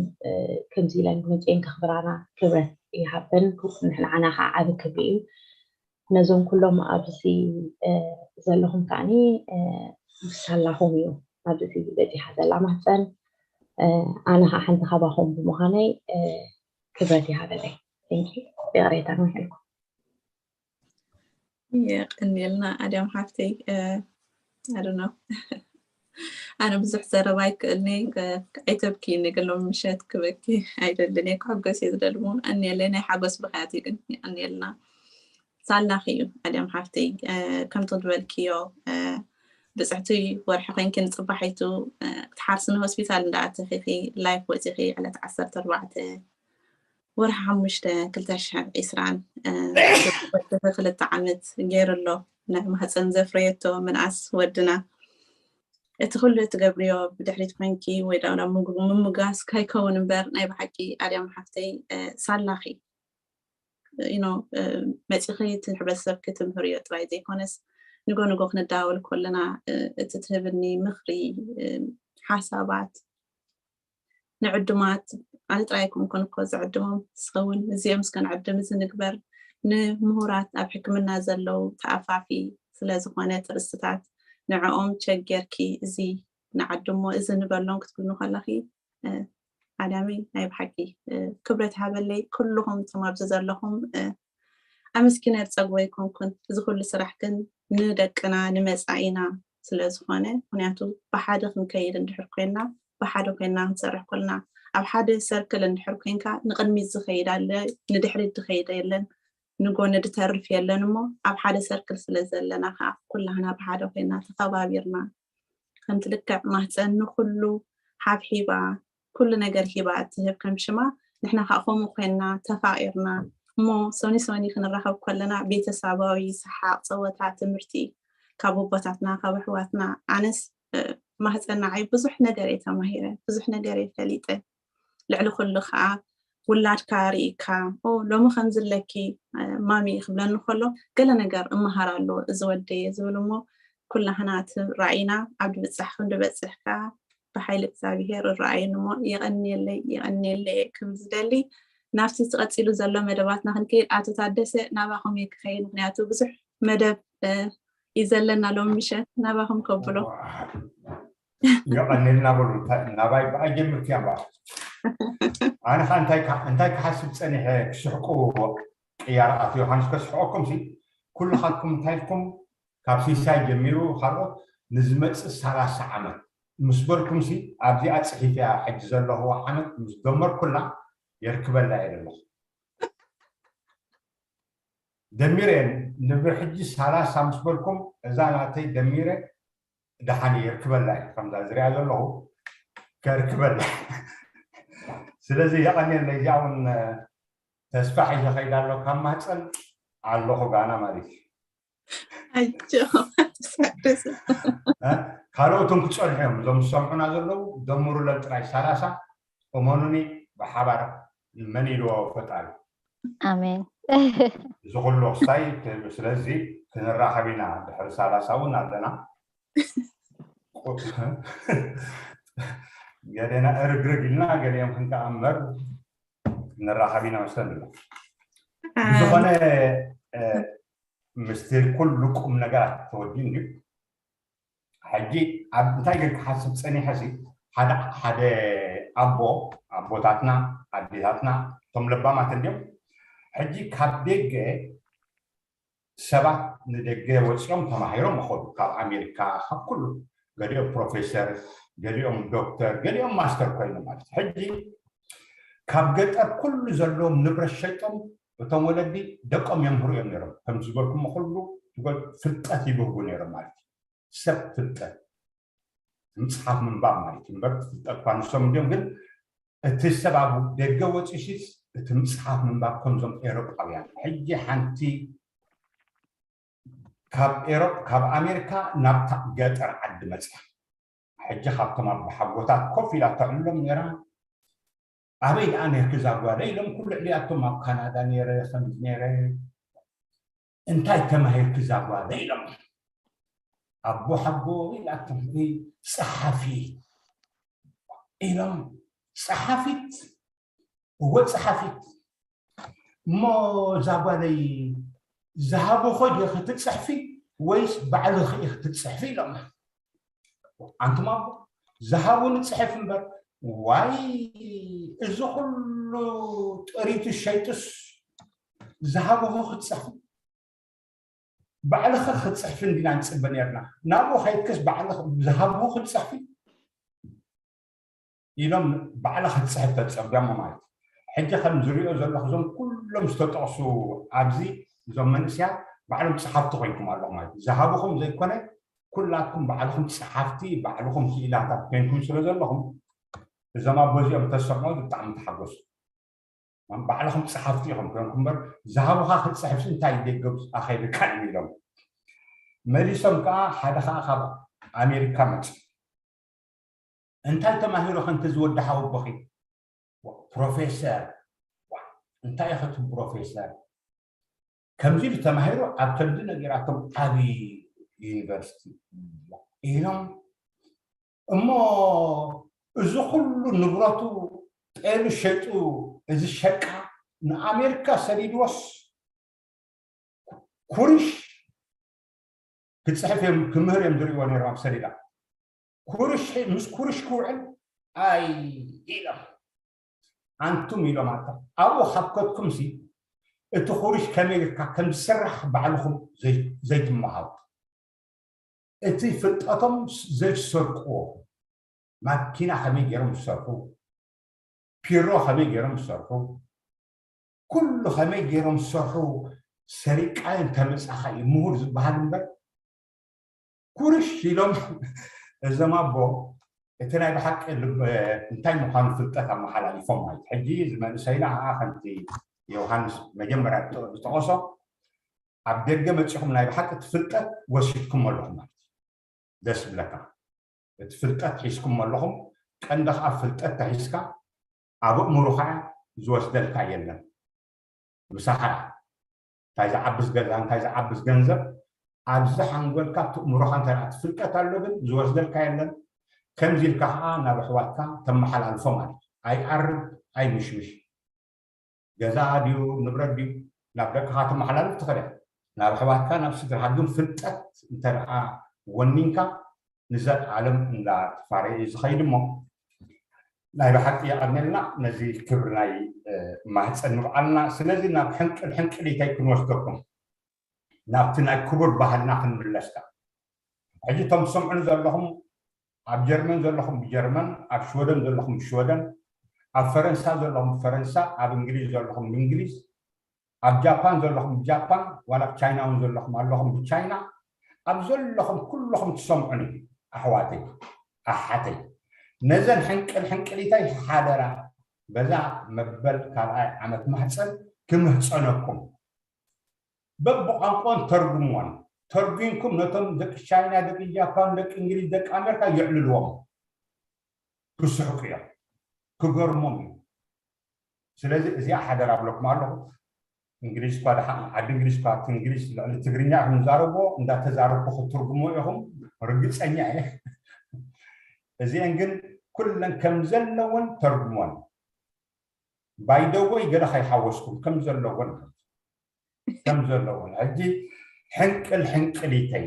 ከምዚ ኢለን መፅኤን ከኽብራና ክብረት ይሃበን። ንዓና ከዓ ዓብ ክብሪ እዩ። ነዞም ኩሎም ኣብዚ ዘለኹም ከዓኒ ሳላኹም እዩ ኣብዚ በፂሓ ዘላ ማህፀን። ኣነ ከዓ ሓንቲ ካባኹም ብምዃነይ ክብረት ይሃበለይ። ይቕሬታ ንውሕልኩም። የቀንየልና ኣድያም ሓፍተይ። ኣዶኖ ኣነ ብዙሕ ዘረባ ኣይክእልኒ። ኣይተብኪ ንግሎም ምሸት ክበኪ ኣይደልን እየ። ክሕጎስ እየ ዝደልሞ። ቀንየለይ ናይ ሓጎስ ብኽያት እዩ ግን የቀንየልና። ሳላኺ እዩ ኣድያም ሓፍተይ። ከምቲ ዝበልክዮ ብፅሕቲ ወርሒ ኮይንኪ ንፅባሒቱ ክትሓርሲ ንሆስፒታል እንዳኣተኺኺ ላይፍ ወፂኺ ዕለት ዓሰርተ ኣርባዕተ ወርሒ ሓሙሽተ ክልተ ሽሕን ዒስራን ክልተ ዓመት ገይሩ ኣሎ። ናይ ማህፀን ዘፍረየቶ ምንኣስ ወድና እቲ ኩሉ ትገብርዮ ብድሕሪት ኮይንኪ ወይ ዳውላ ምምጋስ ካይከውን እምበር ናይ ብሓቂ ኣድያም ሓፍተይ ሳላኺ ኖ መፂኺ እቲ ሕብረተሰብ ክትምህርዮ ጥራይ ዘይኮነስ ንጎ ንጎ ክንዳወል ከለና እቲ ትህብኒ ምኽሪ ሓሳባት ንዕዱማት ኣነ ጥራይ ኩንኩን እኮ ዝዕድሞም ስኸውን እዚኦም እስከ ንዕድም እዚ ንግበር ንምሁራት ኣብ ሕክምና ዘለዉ ተኣፋፊ ስለዝኾነ ትርእስትታት ንዕኦም ቸጌርኪ እዚ ንዓድሞ እዚ ንበሎም ክትብልኒ ከለኺ ኣዳሚ ናይ ብሓቂ ክብረት ሃበለይ ኩልኹም እቶም ኣብዚ ዘለኹም ኣመስኪነ ዝፀግቦ ኣይኮንኩን። እዚ ኩሉ ስራሕ ግን ንደቅና ንመፃኢና ስለ ዝኾነ፣ ምክንያቱ ብሓደ ክንከይድ እንድሕር ኮይና፣ ብሓደ ኮይና ክንሰርሕ ኮልና፣ ኣብ ሓደ ሰርክል እንድሕር ኮይንካ ንቅድሚት ዝኸይድ ኣለ፣ ንድሕሪት ዝኸይድ የለን፣ ንጎኒ ዝተርፍ የለን እሞ ኣብ ሓደ ሰርክል ስለ ዘለና ከዓ ኩላህና ብሓደ ኮይና ተኸባቢርና ከምቲ ልክዕ ማህፀን ንኩሉ ሓብሒባ ኩሉ ነገር ሂባ እትህብ ከም ሽማ ንሕና ከዓ ከምኡ ኮይንና ተፋቂርና እሞ ሶኒ ሶኒ ክንራኸብ ከለና ቤተሰባዊ ሰሓቅ ፀወታ ትምህርቲ ካብ ኣቦታትና ካብ ኣሕዋትና ኣነስ ማህፀን ንዓይ ብዙሕ ነገር እየ ተማሂረ ብዙሕ ነገር እየ ፈሊጠ ልዕሊ ኩሉ ከዓ ውላድካ ርኢካ ኦ ሎሚ ከምዚ ኣለኪ ማሚ ክብለኒ ከሎ ገለ ነገር እመሃር ኣሎ እዚ ወደየ ዝብል እሞ ኩላህና እቲ ራእይና ኣብ ድብፃሕ ክንድበፅሕ ከዓ ብሓይሊ እግዚኣብሄር እረኣየኒ እሞ የቐንየለይ የቐንየለይ ክብል ዝደሊ ናብቲ ትቐፂሉ ዘሎ መደባትና ክንከይድ ኣቶ ታደሰ ናባኹም እየ ክኸይድ ምክንያቱ ብዙሕ መደብ እዩ ዘለና ሎም ምሸት ናባኹም ከብሎ የቐንየልና በሉ ናባይ ብኣይ ጀምርክያ እምበኣር ኣነ ከዓ እንታይ ክሓስብ ፀኒሐ ክስሕቁ ቅያር ኣቶ ዮሃንስ ከስሕቀኩም ሲ ኩልኻትኩም እንታይ ኢልኩም ካብ ሲሳይ ጀሚሩ ካልኦት ንዝመፅእ ሰላሳ ዓመት ምስ በልኩም ሲ ኣብዚኣ ፅሒፍያ ሕጂ ዘለኽዋ ዓመት ምስ ደመርኩላ የርክበላ እየ ዘለኹ ደሚረ ንብሕጂ ሰላሳ ምስ በልኩም እዛ ናተይ ደሚረ ደሓን የርክበላ እየ ከምዛ ዝሪኣ ዘለኹ ከርክበላ ስለዚ የቐንየለይ እዚኣ እውን ተስፋ ሒዘ ከይዳ ኣሎ ካብ ማህፀን ኣለኹ ጋና ማለት እዩ ካልኦትን ክፀንሑ እዮም እዞም ዝሰምዑና ዘለዉ ደምሩለን ጥራይ ሰላሳ እመኑኒ ብሓባር መን ኢልዎ ፈጣሪ ኣሜን እዚ ኩሉ ክስታይ ስለዚ ክንራኸብ ኢና ድሕሪ ሰላሳ እውን ኣለና ገሌና እርግርግ ኢልና ገሊኦም ክንከኣምበር ንራኸብ ኢና መስለን ኣሎ። ብዝኾነ ምስቲ ኩሉ ቁም ነገራት ተወዲኡ እንድዩ። ሕጂ ኣብ እንታይ ግን ክሓስብ ጸኒሐ ሲ ሓደ ሓደ ኣቦ ኣቦታትና ኣዴታትና እቶም ለባማት እንድዮም። ሕጂ ካብ ደገ ሰባት ንደገ ወፂኦም ተማሂሮም ይኸዱ፣ ካብ ኣሜሪካ፣ ካብ ኩሉ። ገሊኦም ፕሮፌሰር፣ ገሊኦም ዶክተር፣ ገሊኦም ማስተር ኮይኖም ማለት እዩ። ሕጂ ካብ ገጠር ኩሉ ዘለዎም ንብረት ሸይጦም እቶም ወለዲ ደቆም የምህሩ እዮም ነይሮም። ከምዚ ዝበልኩሞ ኩሉ ፍልጠት ይብህጉ ነይሮም ማለት እዩ። ሰብ ፍልጠት ምፅሓፍ ምንባብ ማለት እዩ። እምበር ፍልጠት እኳ ንሶም እንዲዮም፣ ግን እቲ ሰብ ኣብ ደገ ወፂኡ ሲስ እቲ ምፅሓፍ ምንባብ ከምዞም ኤሮጳውያን። ሕጂ ሓንቲ ካብ ኤሮጳ ካብ ኣሜሪካ ናብታ ገጠር ዓዲ መፅያ። ሕጂ ካብቶም ኣቦሓጎታት ኮፍ ኢላ ተዕልሎም ነይራ። ኣበይ ደኣ ነርኪ እዛ ጓለይ ኢሎም ኩሉ ዕልያቶም ኣብ ካናዳ ነይረ ከምዚ ነይረ። እንታይ ተማሂርኪ እዛ ጓለይ ኢሎም ኣቦሓጎ ኢላቶም። ጸሓፊ ኢሎም። ጸሓፊት? እወ ጸሓፊት። እሞ እዛ ጓለይ ዝሃቡኺ ዲኺ ትጽሕፊ ወይስ ባዕልኺ ኢኺ ትጽሕፊ ኢሎም። ኣንቱም ኣቦ ዝሃቡኒ ጽሕፍ እምበር። ዋይ እዚ ኩሉ ጥሪቱ ሸይጡስ ዝሃቡኺ ክትጽሕፊ? ባዕልኺ ክትጽሕፊ እንዲና ንጽበ ነርና። ናብኡ ከይድክስ ባዕልኺ ዝሃቡኺ ክትጽሕፊ ኢሎም ባዕላ ክትጽሕፍ ተጸብያሞ ማለት እዩ። ሕጂ ከም ዝሪኦ ዘለኹ እዞም ኩሎም ዝተጠቕሱ ኣብዚ እዞም መንእስያት ባዕሎም ጸሓፍቲ ኮይንኩም ኣለኹም ማለት እዩ። ዝሃቡኹም ዘይኮነ ኩላትኩም ባዕልኹም ጸሓፍቲ ባዕልኹም ክኢላታት ኮይንኩም ስለ ዘለኹም እዞም ኣቦ እዚኦም ተሰምዑ ብጣዕሚ ተሓጎሱ። ባዕልኹም ጸሓፍቲ ኢኹም ኮይንኩም እምበር ዝሃቡኻ ክትጽሕፍሲ እንታይ ደገብ ኣኸይድካ እዩ ኢሎም። መሊሶም ከዓ ሓደ ከዓ ካብ ኣሜሪካ መጹ። እንታይ ተማሂሩ ከንተ ዝወዲ ሓወቦኺ? ፕሮፌሰር። እንታይ ኢኸ እቲ ፕሮፌሰር? ከምዚ ኢሉ ተማሂሩ ኣብ ከልዲ ነጊራቶም ዓብዪ ዩኒቨርሲቲ ኢሎም። እሞ እዚ ኩሉ ንብረቱ ጤሉ ሸጡ እዚ ሸቃ ንኣሜሪካ ሰዲድዎስ ኩርሽ ክፅሕፍ እዮም ክምህር እዮም ዝርእይዎ ነይሮም ኣብ ሰሌዳ። ኩርሽ ምስ ኩርሽ ክውዕል ኣይ ኢሎም ኣንቱም ኢሎም ኣታ ኣብኡ ካብ ከድኩም ሲ እቲ ኩርሽ ከመይ ጌርካ ከም ዝስራሕ ባዕልኹም ዘይትመሃሩ እቲ ፍልጠቶም ዘይትሰርቅዎ ማኪና ከመይ ገይሮም ዝሰርሑ ፒሮ ከመይ ገይሮም ዝሰርሑ ኩሉ ከመይ ገይሮም ዝሰርሑ ሰሪቃዮ እንተመፃኻ እዩ ምሁር ዝበሃል እምበር ኩርሽ ኢሎም እዞም ኣቦ እቲ ናይ ብሓቂ እንታይ ምዃኑ ፍልጠት ኣመሓላሊፎም ማለት ሕጂ ዝመንእሰይና ከዓ ከምቲ ዮሃንስ መጀመርያ ዝጠቐሶ ኣብ ደገ መፂኹም ናይ ብሓቂ እቲ ፍልጠት ወሲድኩም ኣለኹም ማለት እዩ ደስ ብለካ እቲ ፍልጠት ሒዝኩም ኣለኹም ቀንዲ ከዓ ፍልጠት ተሒዝካ ኣብ ኣእምሮኻ ዝወስደልካ የለን ምሳኻ እንታይ ዝዓብስ ገዛ እንታይ ዝዓብስ ገንዘብ ኣብዚ ሓንጎልካ እቲ ኣእምሮኻ እንታይ እቲ ፍልጠት ኣሎ ግን ዝወስደልካ የለን ከምዚ ኢልካ ከዓ ናብ ኣሕዋትካ ተመሓላልፎ ማለት ኣይዓርብ ኣይምሽምሽ ገዛ ድዩ ንብረት ድዩ ናብ ደቅኻ ተመሓላልፍ ትኽእል እያ ናብ ኣሕዋትካ ናብ ስድራኻ ግን ፍልጠት እንተ ደኣ ወኒንካ ንዘለኣለም እንዳተፋረየ እዩ ዝኸይድ እሞ ናይ ብሓቂ የቐንየልና ነዚ ክብሪ ናይ ማህፀን ንብዓልና ስለዚ ናብ ሕንቅል ሕንቅሊተይ ክንወስደኩም ናብቲ ናይ ክቡር ባህልና ክንምለስካ ሕጂ እቶም ትሰምዑኒ ዘለኹም ኣብ ጀርመን ዘለኹም ብጀርመን ኣብ ሽወደን ዘለኹም ብሽወደን ኣብ ፈረንሳ ዘለኹም ብፈረንሳ ኣብ እንግሊዝ ዘለኹም ብእንግሊዝ ኣብ ጃፓን ዘለኹም ብጃፓን ዋላ ኣብ ቻይና እውን ዘለኹም ኣለኹም ብቻይና ኣብ ዘለኹም ኩልኹም ትሰምዑኒ ኣሕዋተይ ኣሓተይ ነዘን ሕንቅል ሕንቅሊተይ ሓደራ በዛ መበል ካልኣይ ዓመት ማህፀን ክምህፀነኩም በብቋንቋን ተርጉምዎን ተርጒምኩም ነቶም ደቂ ቻይና ደቂ ጃፓን ደቂ እንግሊዝ ደቂ ኣሜሪካ የዕልልዎም ክስሕቁ እዮም ክገርሞም እዩ ስለዚ እዚኣ ሓደራ ብለኩም ኣለኹ እንግሊዝ እኳ ደሓ ዓዲ እንግሊዝ እኳ እቲ እንግሊዝ ልዕሊ ትግርኛ ክንዛረቦ እንዳተዛረብኩ ክትርጉሞ ኢኹም ርግፀኛ እየ እዚአን ግን ኩለን ከም ዘለወን ተርጉሞን ባይደወይ ገለ ከይሓወስኩም ከም ዘለዎን ከም ዘለዎን ሕጂ ሕንቅል ሕንቅሊተይ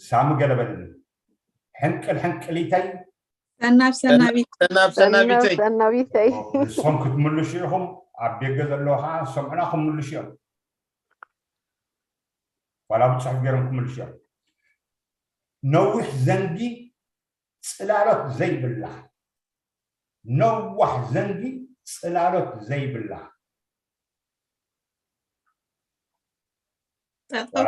ሳሚ ገለበልኒ ሕንቅል ሕንቅሊተይ ሰናብ ሰናቢት ሰናብ ሰናቢተይ ሰናቢተይ ንሶም ክትምልሹ ኢኹም ኣብ ደገ ዘለዉ ከዓ ሰምዑና ክምልሹ እዮም ዋላ ብፅሑፍ ገይሮም ክምልሹ እዮም ነዊሕ ዘንጊ ፅላሎት ዘይብላ ነዋሕ ዘንጊ ፅላሎት ዘይብላ ጠጠው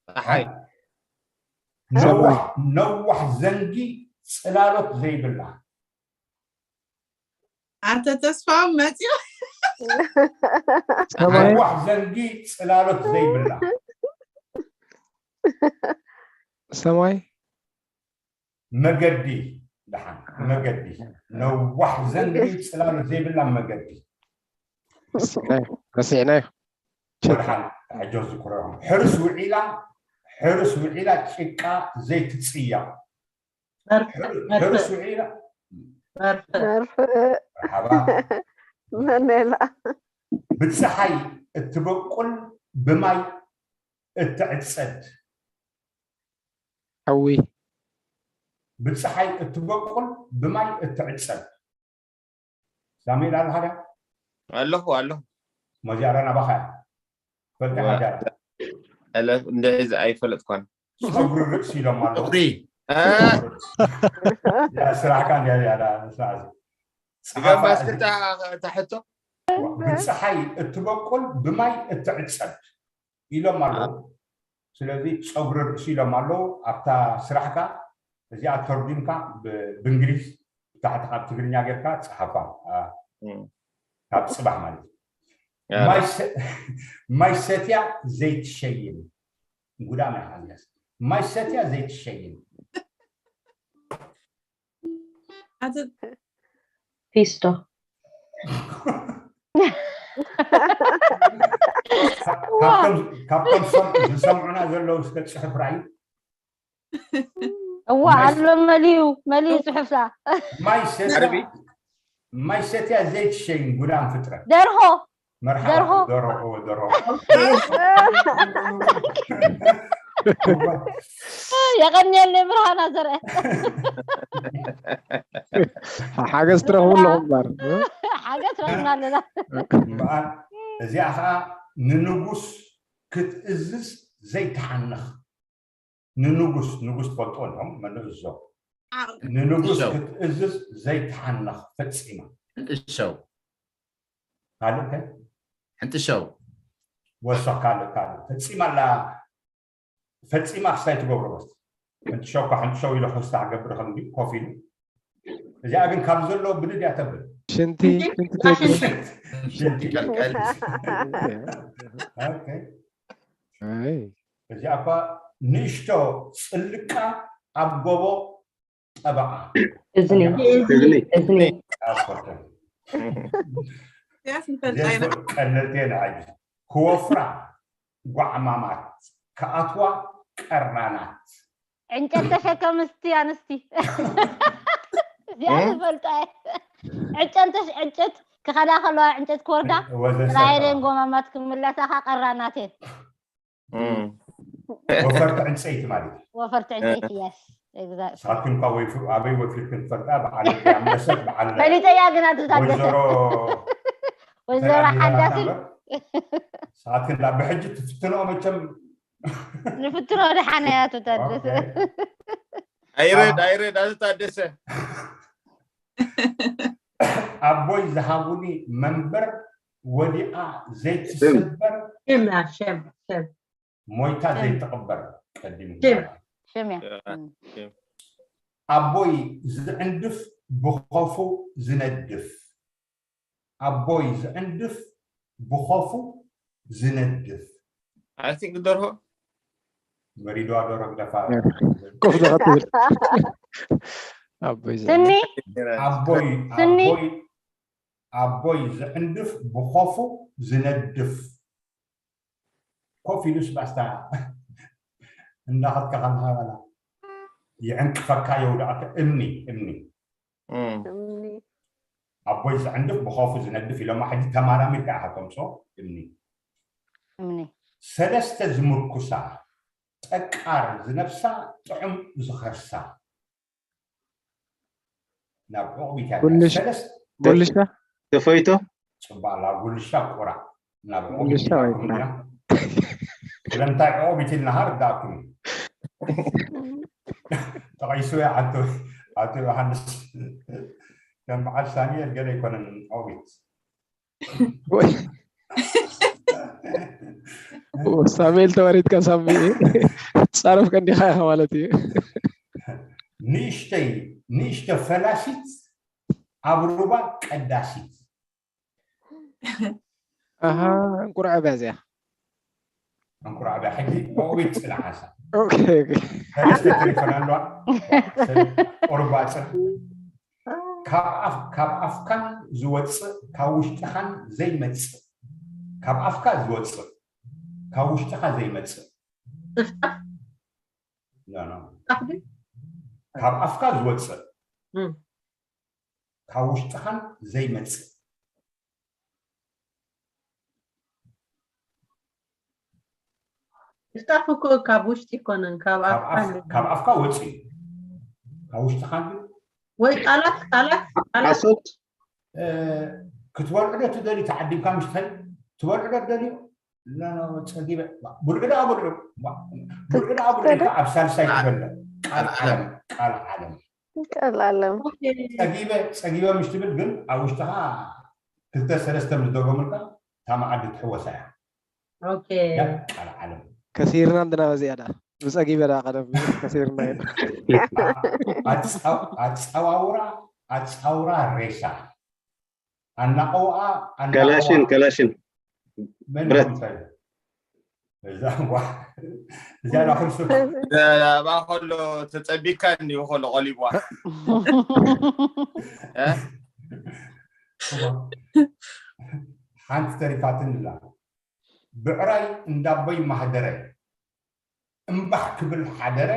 ፀሓይ ነዋሕ ዘንጊ ፅላሎት ዘይብላ ኣተ ተስፋው መፅዮ ሰማይ ነዋሕ ዘንጊ ፅላሎት ዘይብላ ሰማይ መገዲ ደሓን መገዲ ነዋሕ ዘንጊ ፅላሎት ዘይብላ መገዲ ረሲዕናዮ ወድሓን ሕጆ ዝክረኹም ሕርስ ውዒላ ሕርስ ውዒላ ጭቃ ዘይትፅያ ሕርስ ውዒላ መርፍእ ሓባ መነላ ብፀሓይ እትበቁል ብማይ እትዕፀድ ሓዊ ብፀሓይ እትበቁል ብማይ እትዕፀድ ሳሙኤል ኣለካ ድያ ኣለኹ ኣለኹ መዚያራ ናባኻ እያ ፈልካ ሓዳር እንደ እዚ ኣይፈለጥኳን ፀጉሪ ርእሲ ኢሎም ኣለዉ ፍቅሪ ያ ስራሕካ እንዲያ እያ ዳ ስራሕ እዚ ገባስ ክታ ታሕቶ ብፀሓይ እትበቁል ብማይ እትዕፀድ ኢሎም ኣለዉ ስለዚ ፀጉሪ ርእሲ ኢሎም ኣለዉ ኣብታ ስራሕካ እዚኣ ተርጉምካ ብ- ብእንግሊዝ ብታሕቲ ካብ ትግርኛ ጌርካ ፀሓፋ ኣ፣ ካብ ፅባሕ ማለት እዩ ማይ ሰ- ማይ ሰትያ ዘይትሸይን ጉዳም ሓዝያስ ማይ ሰትያ ዘይትሸይን ኣቲ ፊስቶ ካብቶም ዝሰምዑና ዘለዉ እስከ ፅሑፍ ራእዩ እዋ ኣሎ መሊኡ መሊኡ ፅሑፍታ ማይ ሰትያ ዘይትሸይን ጉዳም ፍጥረት ደርሆ መርሓባ ደርሆ። ደርሆ እወ፣ ደርሆ የቐንየለይ ብርሃና ዘርአ ሓገዝ ትረኽቡ ኣለኹም እምበር ሓገዝ ረኽብና ኣለና እምበኣር እዚኣ ከዓ ንንጉስ ክትእዝዝ ዘይትሓንኽ ንንጉስ ንጉስ ትፈልጥዎ ኣለኹም መን ንእዞ ንንጉስ እዞ። ክትእዝዝ ዘይትሓንኽ ፈፂማ ሕንጥሸው ካልእ እንታይ ሕንጥሸው ወሰኽ ካልእ ካልእ ፈፂማ ኣላ ፈፂማ ክስታይ ትገብሮ በስ ሕንጥሸው እኳ ሕንጥሸው ኢሎ ክስታ ክገብር ከምዚ ኮፍ ኢሉ እዚኣ ግን ካብ ዘለዎ ብድድ እያ ተብል ሽንቲ ሽንቲ ላሽን ተግሪ ሽንቲ ቀልቀል ኦኬ። ኣይ እዚኣ እኳ ንእሽቶ ፅልቃ ኣብ ጎቦ ጠበዓ እዝኒ እዝኒ እዝኒ ኣስፈርተ ያስ ንፈልጣ ኢና ቀለልቴ ንዓይ ክወፍራ ጓዕማማት ክኣትዋ ቀራናት ዕንጨት ተሸከምስቲ ኣንስቲ እዚኣ ዝፈልጣ እየ። ዕጨንተሽ ዕንጨት ክኸዳ ከለዋ ዕንጨት ክወርዳ ወዘሰ ጥራይደን ጎማማት ክምለሳኻ ቀራናቴን ወፈርቲ ዕንፀይቲ ማለት እዩ ወፈርቲ ዕንጨይቲ yes exactly ሳትክን እኳ ወይፍ- ኣበይ ወፊርክን ትፈልጣ ብዓል ኣንበሰት ብዓል ፈሊጠያ ግን ኣቶ ታደሰ ወይዘሮ ወይዘሮ ሓዳስን ሳትክን ዳ ብሕጂ ትፍትኖ መቸም ንፍትኖ ደሓነ እያ ኣቶ ታደሰ ኦኬ። ኣይረድ ኣይረድ ኣቶ ታደሰ ኣቦይ ዝሃቡኒ መንበር ወዲኣ ዘይትሰበር ሽም እያ፣ ሽም ሽም ሞይታ ዘይትቕበር ቀዲሙ ሽም። ሽም እያ ያ። እም። ኣቦይ ዝዕንድፍ ብኸፉ ዝነድፍ ኣቦይ ዝዕንድፍ ብኸፉ ዝነድፍ I think ደርሆ መሪዶ ኣዶሮ ግደፋ ኮፍ ዘኸትብል ኣቦይ ዘ- ስኒ ኣቦይ ስኒ። ኣቦይ ኣቦይ ዝዕንድፍ ብኸፉ ዝነድፍ ኮፍ ኢሉስ ባስታ እንዳኸድካ ከለካ በላ ይዕንቅፈካ የውድኣካ እምኒ እምኒ እም። እምኒ ኣቦይ ዘዕንድፍ ብኸፉ ዝነድፍ ኢሎማ። ሕጂ ተማራሚርካ ኢኻ ተምፅኦ እምኒ። እምኒ ሰለስተ ዝምርኩሳ ጠቃር ዝነብሳ ጥዑም ዝኸርሳ ናብ ዑቕቢት እያ ጉልሽ- ሰለስተ ጉልሻ ተፈይቶ ፅባላ ጉልሻ ቁራዕ ናብ ዑቕቢት ጉልሻ ወይ ኢልኩም ቁራዕ? ኢና። ስለምንታይ ዑቕቢት ኢልና ሃር ዳእኩም ጠቒሱ ኣቶ ኣቶ ዮሃንስ ከም በዓል ሳሙኤል ገለ ኣይኮነን ዑቕቢት ወይ ሳሙኤል ተዋሪድካ ሳሚ ፃረፍ ቀንዲኻ ኢኻ ማለት እዩ። ንእሽተይ ንእሽተ ፈላሲት ኣብ ሩባ ቀዳሲት ኣሃ እንቁርዐ በዚያ እንቁራዕዳ ሕጂ ኦቤት ፅና ሓንሳ ኦኬ ሰለስተ ተሪፈን ኣለዋ ቁርባፅን ካብ ኣፍ- ካብ ኣፍካን ዝወፅእ ካብ ውሽጥኻን ዘይመፅእ ካብ ኣፍካ ዝወፅእ ካብ ውሽጥኻ ዘይመፅእ ጥፍጣፍ No, no. ጥፍጣፍ ድዩ? ካብ ኣፍካ ዝወፅእ እም። ካብ ውሽጥኻን ዘይመፅእ ጥፍጣፍ እኮ ካብ ውሽጢ ይኮነን ካብ ካብ ኣፍካ ኣፍ- ካብ ኣፍካ ወፅእ እዩ ካብ ውሽጥኻ ግን ወይ ቃላት ቃላት ቃላት ሓሶት እ፣ ክትበልዑ ዶ ትደልዩ ተዓዲምካ ምስ ትኸይድ ትበልዑ ዶ ትደልዩ ኖ፣ ኖ፣ ፀጊበ ብልዑ ዶ ኣብልዑ ብልዑ ዶ ኣብልዑ ኢልካ ኣብ ሳልሳይ ክፈለ ቃል ዓለም ቃል ዓለም ቀላለም ፀጊበ ፀጊበ ምስ ትብል ግን ኣብ ውሽጥኻ ክልተ ሰለስተ ምስ ደገሙልካ እታ መዓዲ ትሕወሳ እያ ኦኬ ያ ቃል ዓለም ከሲርና እንድና በዚኣ ዳ ብፀጊበ ዳ ቀደም ከሲርና ኢና። ኣፃ- ኣፃዋውራ ኣፃውራ ሬሳ ኣናቀውኣ ኣናቀውኣ ከላሽን ከላሽን መን ብረት። ይኾን እንታይ? እዛ ዋ እዚኣ ዳ ኩርሱ ባ ከሎ ተፀቢካ እንዲሁ ከሎ ቆሊቧ እ? ሓንቲ ተሪፋትን ላ ብዕራይ እንዳቦይ ማህደረ እምባሕ ክብል ሓደረ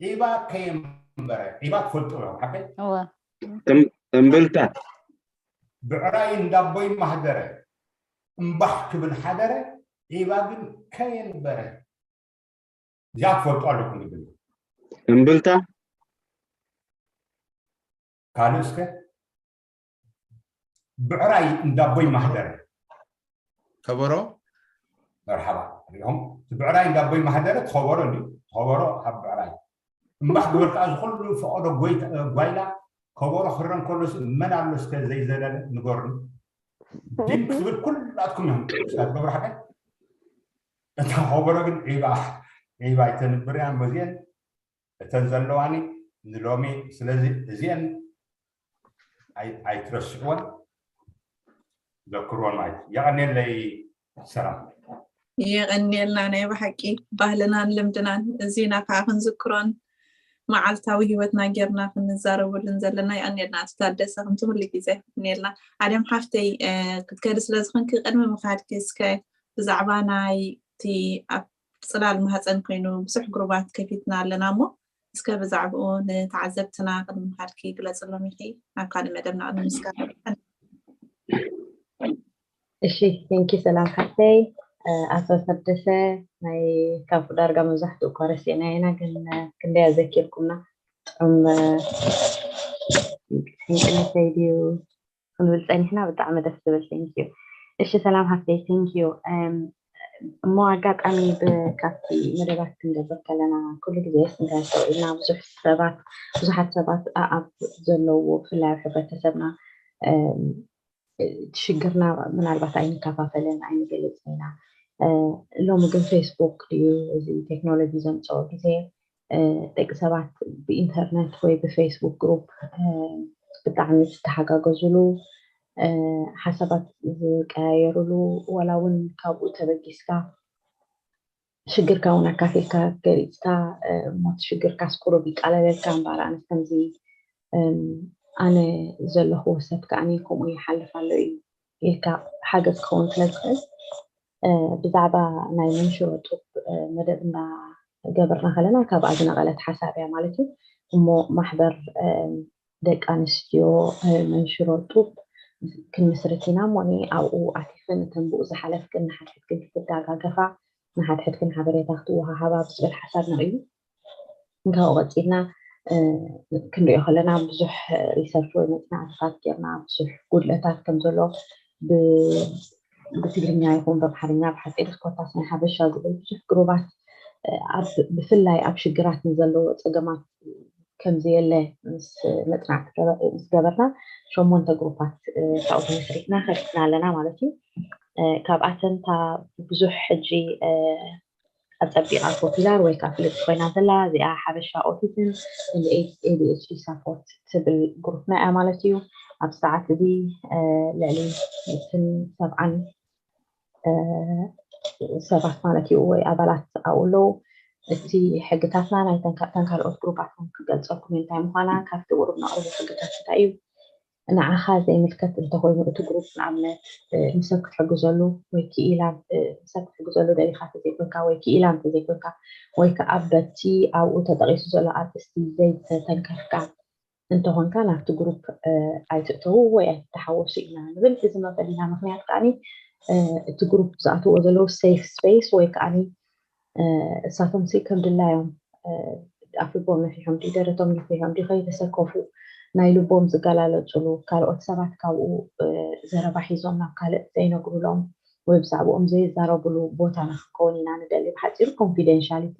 ዒባ ከየንበረ ዒባ ትፈልጡ ዶ ሓቀይ እወ እምብልታ ብዕራይ እንዳቦይ ማህደረ እምባሕ ክብል ሓደረ ዒባ ግን ከየንበረ እዚኣ ትፈልጡ ኣለኩም ግድን እምብልታ ካልእ እስከ ብዕራይ እንዳቦይ ማህደረ ከበሮ መርሓባ ሪኦም እቲ ብዕራይ እንዳቦይ ማህደረ ትኸበሮ እንዲ ትኸበሮ ኣብ ብዕራይ እምባሕ ግበር ከዓ ዝኩሉ ፈቐዶ ጎይታ- ጓይላ ከበሮ ክረን ከሎስ መን ኣሎ እስከ ዘይዘለለ ንገሩን ድንክ ዝብል ኩላትኩም እዮም እስካ ትገብሩ ሓቀ እታ ከበሮ ግን ዒባ ዒባ ኣይተንብር እያ መዚአን እተን ዘለዋኒ ንሎሚ ስለዚ እዚአን ኣይ- ኣይትረስዕወን ዘክርወን ማለት እዩ። የቐንየለይ ሰላም የቐንየልና ናይ ብሓቂ ባህልናን ልምድናን እዚና ከዓ ክንዝክሮን መዓልታዊ ህይወትና ጌርና ክንዛረበሉን ዘለና የቐንየልና ኣቶ ታደሰ ከምቲ ኩሉ ግዜ የቐንየልና ኣድያም ሓፍተይ ክትከዲ ስለ ዝኾንኪ ቅድሚ ምኻድኪ እስከ ብዛዕባ ናይ እቲ ኣብ ፅላል ማህፀን ኮይኑ ብዙሕ ግሩባት ከፊትና ኣለና እሞ እስከ ብዛዕባኡ ንተዓዘብትና ቅድሚ ምኻድኪ ግለፅሎም ኢኺ ናብ ካልእ መደብ ንቕድሚ ምስጋና እሺ ቴንኪ ሰላም ሓፍተይ ኣቶ ታደሰ ናይ ካብ ዳርጋ መብዛሕትኡ እኳ ረሲዕና ኢና ግን ክንደይ ኣዘኪርኩምና ጥዑም ስንቅነተይ ድዩ ክንብል ፀኒሕና ብጣዕሚ ደስ ዝብል ቴንኪዩ እሺ ሰላም ሓፍተይ ቴንኪዩ እሞ ኣጋጣሚ ካብቲ መደባት ክንገብር ከለና ኩሉ ግዜ ስንታይ ኣስተውዒልና ብዙሕ ሰባት ብዙሓት ሰባት ኣኣብ ዘለዎ ብፍላይ ኣብ ሕብረተሰብና እቲ ሽግርና ምናልባት ኣይንከፋፈልን ኣይንገልፅን ኢና ሎሚ ግን ፌስቡክ ድዩ እዚ ቴክኖሎጂ ዘምፀኦ ግዜ ደቂ ሰባት ብኢንተርነት ወይ ብፌስቡክ ግሩፕ ብጣዕሚ ዝተሓጋገዙሉ ሓሳባት ዝቀያየሩሉ ዋላ እውን ካብኡ ተበጊስካ ሽግርካ እውን ኣካፊልካ ገሊፅካ እሞ እቲ ሽግርካስ ቁሩብ ይቃለለልካ እምበኣር ኣነስ ከምዚ ኣነ ዘለኹዎ ሰብ ከዓ ከምኡ ይሓልፍ ኣሎ እዩ ኢልካ ሓገዝ ክኸውን ስለ ዝኽእል ብዛዕባ ናይ መንሽሮ ጡብ መደብ እናገበርና ከለና ካብኣ ዝነቐለት ሓሳብ እያ ማለት እዩ እሞ ማሕበር ደቂ ኣንስትዮ መንሽሮ ጡብ ክንምስርት ኢና እሞ ኣብኡ ኣቲኽን እተን ብኡ ዝሓለፍክን ንሓድሕድክን ክትደጋገፋ ንሓድሕድክን ሓበሬታ ክትወሃሃባ ብዝብል ሓሳብ ንርኢ። እንካብኡ ቀፂልና ክንሪኦ ከለና ብዙሕ ሪሰርች ወይ መፅናዕትታት ጌርና ብዙሕ ጉድለታት ከም ዘሎ ብትግርኛ ይኹን ብኣምሓርኛ ብሓፂር ኮታስ ናይ ሓበሻ ዝብል ብዙሕ ግሩባት ብፍላይ ኣብ ሽግራት ንዘለዎ ፀገማት ከምዘየለ ምስ መፅናዕቲ ምስ ገበርና ሸሞንተ ግሩፓት ካብኡ መስሪትና ከፊትና ኣለና ማለት እዩ። ካብኣተን እታ ብዙሕ ሕጂ ኣፀቢቓ ፖፒላር ወይ ከዓ ፍልጥ ኮይና ዘላ እዚኣ ሓበሻ ኦቲዝም ኤዲኤችዲ ሳፖርት ትብል ግሩፕና እያ ማለት እዩ። ኣብ ሰዓት እዚ ልዕሊ ሚእትን ሰብዓን ሰባት ማለት እዩ ወይ ኣባላት ኣብኡ ኣለዉ። እቲ ሕግታትና ናይተን ካልኦት ግሩፓት ክገልፀልኩም እንታይ ምዃና ካብቲ ቁሩብ ነቕርቦ ሕግታት እንታይ እዩ ንዓኻ ዘይምልከት እንተኮይኑ እቲ ግሩፕ ንኣብነት ንሰብ ክትሕግዘሉ ወይ ክኢላ ንሰብ ክትሕግዘሉ ደሊኻ እንተዘይኮንካ ወይ ክኢላ እንተዘይኮንካ ወይ ከዓ በቲ ኣብኡ ተጠቂሱ ዘሎ ኣርእስቲ ዘይተተንከፍካ እንተኾንካ ናብቲ ግሩፕ ኣይትእተዉ ወይ ኣይትተሓወሱ ኢና ንብል። እዚ መበሊና ምክንያት ከዓኒ እቲ ግሩፕ ዝኣትዎ ዘለዉ ሴፍ ስፔስ ወይ ከዓኒ እሳቶም ሲ ከም ድላዮም ኣፍልቦም ነፊሖም ድዩ ደረቶም ነፊሖም ድዩ ከይተሰከፉ ናይ ልቦም ዝገላለፅሉ ካልኦት ሰባት ካብኡ ዘረባ ሒዞም ናብ ካልእ ዘይነግሩሎም ወይ ብዛዕባኦም ዘይዛረብሉ ቦታ ንክከውን ኢና ንደሊ። ብሓፂሩ ኮንፊደንሻሊቲ